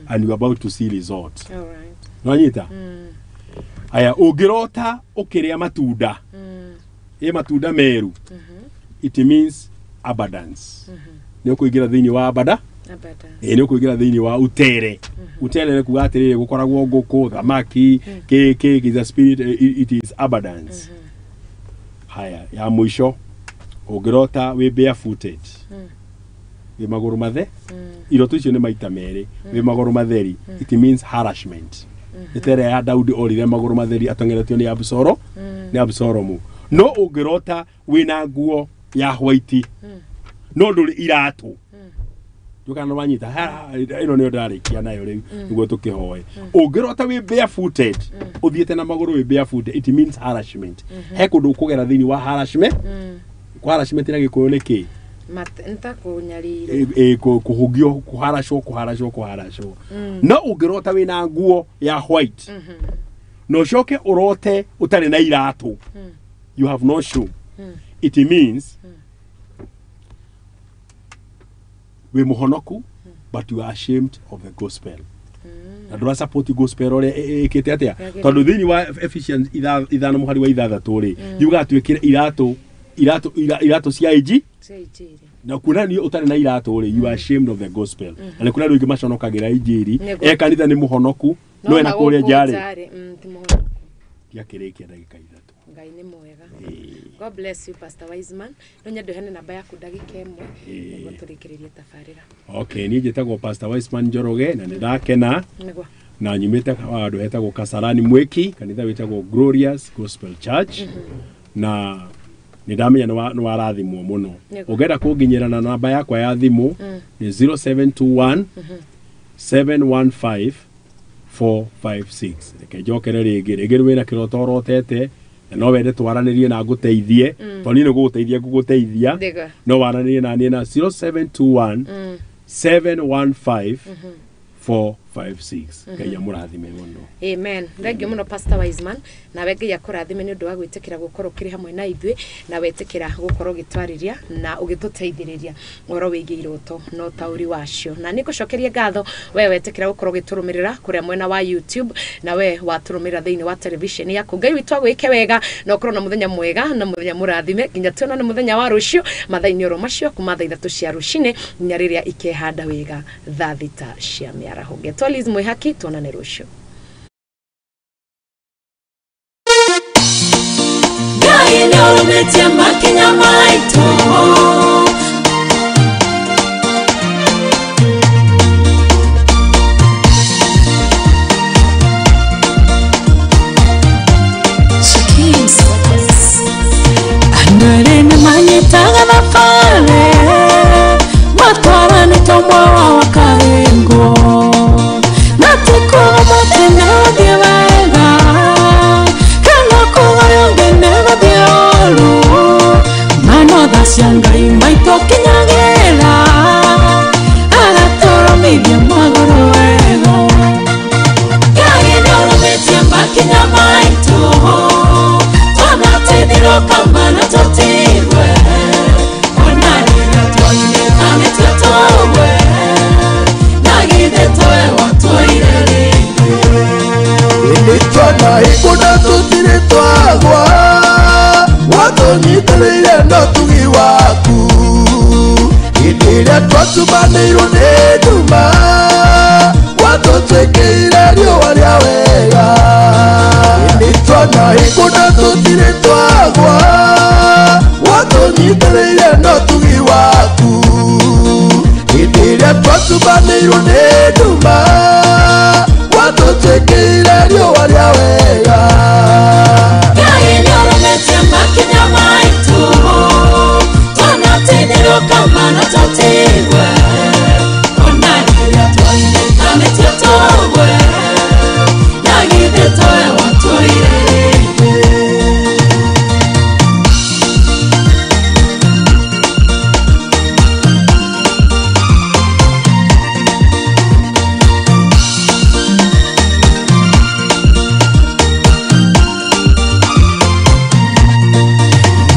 and you are about to see result. All right. Nwanyita? Aya, ũngĩrota ũkĩrĩa matunda, matunda meru, it means abundance. Nĩ ũkũingĩra thĩinĩ wa abada, nĩ ũkũingĩra thĩinĩ wa utere. Utere nĩ kuga atĩrĩrĩ, gũkoragwo ngũkũ, thamaki, kĩ is a spirit, it is abundance. Haya, ya mũico, ũngĩrota wĩ barefooted, wĩ magũrũ mathe, iroto icio nĩ maita merĩ, wĩ magũrũ matheri, it means harassment. Nĩ ta ĩrĩa ya Daudi orire magũrũ matheri ateng'eretio nĩ Absalomu nĩ Absalomu. No ũngĩrota wĩna nguo ya white no ndũrĩ iratũ, ndũkana wanyita ĩno nĩyo ndarĩkia nayo rĩu nĩguo tũkĩhoe. Ũngĩrota wĩ barefooted, ũthiĩte na magũrũ wĩ barefooted, it means harassment. He kũndũ ũkũgera thĩinĩ wa harassment. Kwa harassment na Gĩkũyũ nĩ kĩ? Nĩtakũnyarirwo. Kũhũgio, kũharacwo, kũharacwo, kũharacwo. No ũngĩrota wĩna nguo ya white na ũcoke ũrote ũtarĩ na iratũ, you have no shoe, it means wĩ mũhonoku but you are ashamed of the gospel na ndũra support gospel ũrĩa ĩkĩte atĩa, tondũ thĩinĩ wa Ephesians 5:6 rĩ, yugaga twĩkĩre iratũ iratũ iratũ cia inji na kuona ni ũtarĩ na iratũ rĩ, you are ashamed of the gospel. Na nĩ kũrĩ andũ aingĩ maconokagĩra injiri e kanitha nĩ mũhonoku no ena kũrĩa nja rĩ ndiakĩrĩkia ndagĩka 3. Ngai nĩ mwega. God bless you, Pastor Wiseman. No nyende ũheane namba yaku ndagĩka 1 nĩguo tũrĩkĩrĩrie tabarĩra. Okay, niĩ njĩtagwo Pastor Wiseman Njoroge na nĩ ndakena na nyumĩte handũ hetagwo Kasarani Mwiki, kanitha wĩtagwo Glorious Gospel Church, na nĩ ndamenya nĩ warathimwo mũno. Ũngĩenda kũnginyĩra na namba yakwa ya thimũ nĩ 0721 715 456. Reke njokere rĩngĩ, rĩngĩ wĩna kĩroto ũrotete na no wende twaranĩrie na ngũteithie, tondũ niĩ nĩ gũgũteithia ngũgũteithia, no waranĩrie na niĩ na 0721 715 456. Ngai amũrathime mũno. Amen. Thank you mũno Pastor Wiseman, nawe Ngai akũrathime nĩ ũndũ wa gwĩtĩkĩra gũkorwo ũkĩrĩ hamwe na ithuĩ na wetĩkĩra gũkorwo ũgĩtwarĩria na ũgĩtũteithĩrĩria ũhoro wĩgiĩ iroto na ũtaũri wacio. Na nĩ ngũcokeria ngatho we wetĩkĩra gũkorwo ũgĩtũrũmĩrĩra kũrĩa mwena wa YouTube na we watũrũmĩrĩra thĩinĩ wa television yaku. Ngai witũ agwĩke wega na ũkorwo na mũthenya mwega na mũthenya mũrathime nginya tuonane mũthenya wa rũciũ mathaa-inĩ oro macio kuma thaa 3 cia rũcinĩ nginya rĩrĩa ikehanda wega thaa 6 cia mĩaraho. Ngetwo Liz Mwihaki, tuonane rũciũ. Ngai nĩũrũmĩtie makinya maitũ. Andũ erĩ nĩmanyitaga thabarĩ matwaranĩte ũmwe wao akahĩngwo na ti kuuga mũtĩ nĩũthiĩ wega kana kuuga ũrĩa ũngĩ nĩgũthiĩ ũũru. Mano tha cia Ngai maitũ kinyagĩra agatũrũmithia magũrũ wega. Ngai nĩũrũmĩtie makinya maitũ twanateithirwo kama na tũtigwe ona rĩrĩa twainĩkanĩtio tũgwe na githĩ toe watũire rĩngĩ. Ĩndĩ twanahĩngwo na tũtirĩ twagwa, watũnyitĩrĩire na ũtugi waku. Hĩndĩ ĩrĩa twatumanĩirwo nĩ nduma, watũtuĩkĩire riũa rĩa wega. Ĩndĩ twanahĩngwo na tũtirĩ twagwa, watũnyitĩrĩire na ũtugi waku. Hĩndĩ ĩrĩa twatumanĩirwo nĩ nduma, watũtuĩkĩire riũa rĩa wega. Ngai nĩũrũmĩtie makinya maitũ twanateithirwo kama na tũtigwe ona rĩrĩa twainĩkanĩtio tũgwe na githĩ toe watũire rĩngĩ.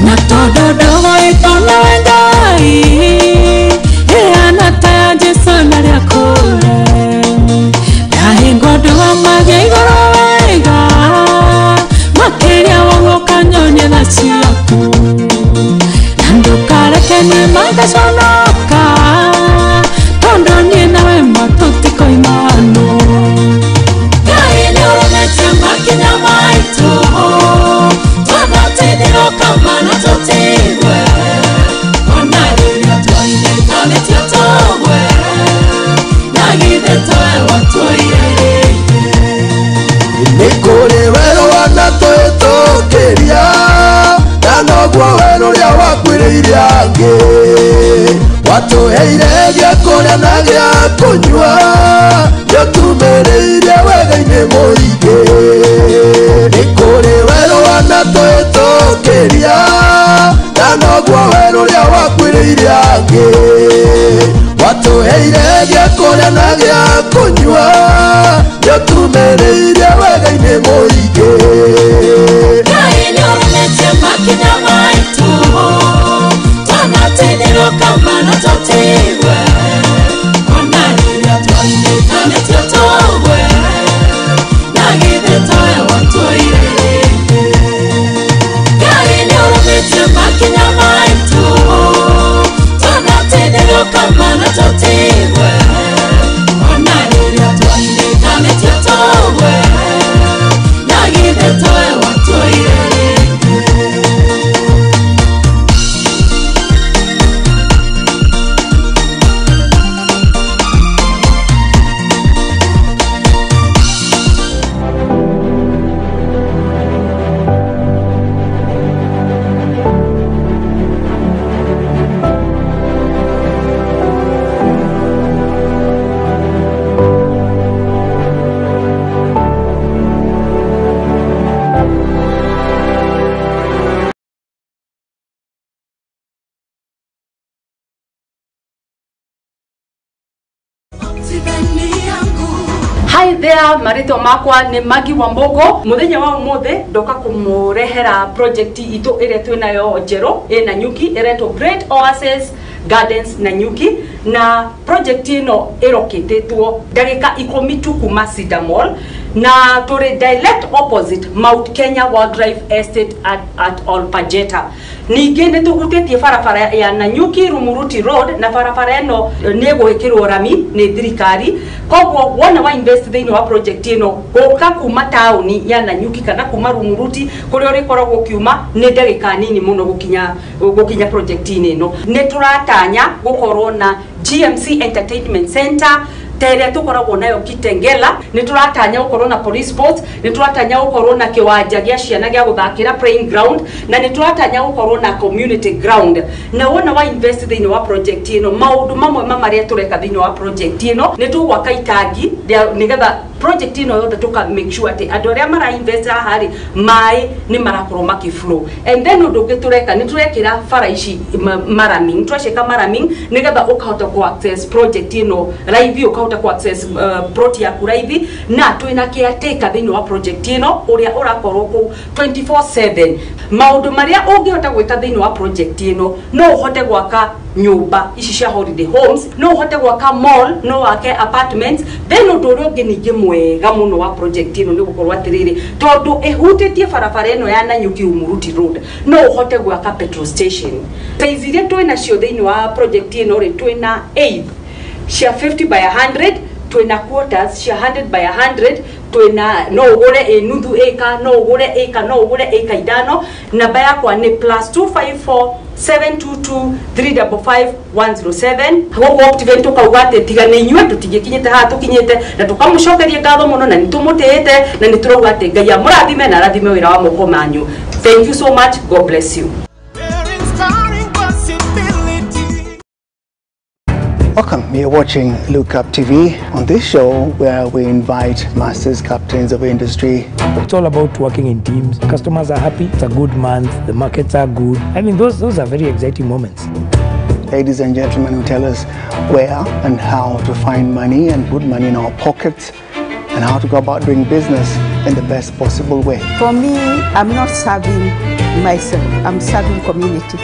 Na tondũ ndũgũĩtwo nĩwe Ngai ĩhana ta ya Jesũ na rĩa kũre ndahĩngwo ndũgamagia igũrũ wega makĩria woguo ũkanyonia tha ciaku na ndũkareke niĩ magaconoka tondũ niĩ nawe ma tũtikoimanwo. Ngai nĩũrũmĩtie makinya maitũ twanateithirwo kama na tũtigwe ona rĩrĩa twainĩkanĩtio tũgwe na githĩ toe watũire rĩngĩ. Watũheire gĩa kũrĩa na gĩa kũnyua nĩũtumĩrĩire wega-inĩ mũingĩ nĩ kũrĩ werũ wanatũhĩtũkĩria na noguo werũ ũrĩa wakuĩrĩire angĩ watũheire gĩa kũrĩa na gĩa kũnyua nĩũtumĩrĩire wega-inĩ mũingĩ Ngai nĩũrũmĩtie makinya maitũ twanateithirwo kama tũtigwe ona rĩrĩa twainĩkanĩtio tũgwe na githĩ towe watũire rĩngĩ Ngai nĩũrũmĩtie makinya maitũ twanateithirwo kama tũtigwe ona rĩrĩa twainĩkanĩtio tũgwe na githĩ towe watũire rĩngĩ. Hi there, marĩtwa makwa nĩ Maggie Wambogo. Mũthenya wa ũmũthĩ ndoka kũmũrehera project itũ ĩrĩa twĩnayo njerũ ĩna nyuki ĩretwo Great Oasis Gardens na nyuki na project ĩno ĩrokĩtĩtwo ndagĩka 10 tu kuma Cedar Mall na tũrĩ direct opposite Mount Kenya Wildlife Estate at Olpajeta. Ningĩ nĩ tũhutĩtie barabara ya Nanyuki Rumuruti Road na barabara ĩno nĩ ĩgwĩkĩrwo rami nĩ thirikari koguo wona wa invest thĩinĩ wa project ĩno gũka kuma taũni ya Nanyuki kana kuma Rumuruti kũrĩa ũrĩkoragwo ũkiuma nĩ ndagĩka nini mũno gũkinya project-inĩ ĩno. Nĩ tũratanya gũkorwo na GMC Entertainment Center ĩrĩa tũkoragwo nayo Kitengela, nĩ tũratanya gũkorwo na police post, nĩ tũratanya gũkorwo na kĩwanja gĩa ciana gĩa gũthakĩra playing ground, na nĩ tũratanya gũkorwo na community ground. Na wona wa invest thĩinĩ wa project ĩno, maũndũ mamwe ma marĩa tũreka thĩinĩ wa project ĩno nĩ tũgwaka itangi nĩgetha project ĩno yothe tũka make sure atĩ andũ arĩa mara invest haha rĩ maĩ nĩ marakorwo makĩ flow. And then ũndũ ũngĩ tũreka nĩ tũrekĩra bara ici maraming, twaceka maraming nĩgetha ũkahota ku access project ĩno raithi, ũkahota ku access plot yaku raithi, na twĩna caretaker thĩinĩ wa project ĩno ũrĩa ũrakorwo kũu 24/7. Maũndũ marĩa ũngĩhota gwĩka thĩinĩ wa project ĩno, no ũhote gwaka nyũmba ici cia holiday homes, no ũhote gwaka mall, no wake apartments. Then ũndũ ũrĩa ũngĩ ningĩ mwega mũno wa project ĩno nĩ gũkorwo atĩrĩrĩ, tondũ ĩhutĩtie barabara ĩno ya Nanyuki Rumuruti Road, no ũhote gwaka petrol station. Size iria twĩnacio thĩinĩ wa project ĩno rĩ, twĩna 8 cia 50 by 100, twĩna quarters cia 100 by 100, twĩna no ũgũre ĩ nuthu ĩka, no ũgũre ĩka, no ũgũre ĩka ithano. Namba yakwa nĩ +254 722 355 107. Gũkũ Optiven tũkauga atĩ tiga nĩ inyuĩ tũtingĩkinyĩte haha tũkinyĩte, na tũkamũcokeria ngatho mũno na nĩ tũmũtĩĩte, na nĩ tũrauga atĩ Ngai amũrathime na arathime wĩra wa moko manyu. Thank you so much. God bless you. Welcome. You're watching Look Up TV. On this show, where we invite masters, captains of industry. It's all about working in teams. Customers are happy. It's a good month. The markets are good. I mean, those are very exciting moments. Ladies and gentlemen who tell us where and how to find money and put money in our pockets and how to go about doing business in the best possible way. For me, I'm not serving myself. I'm serving community.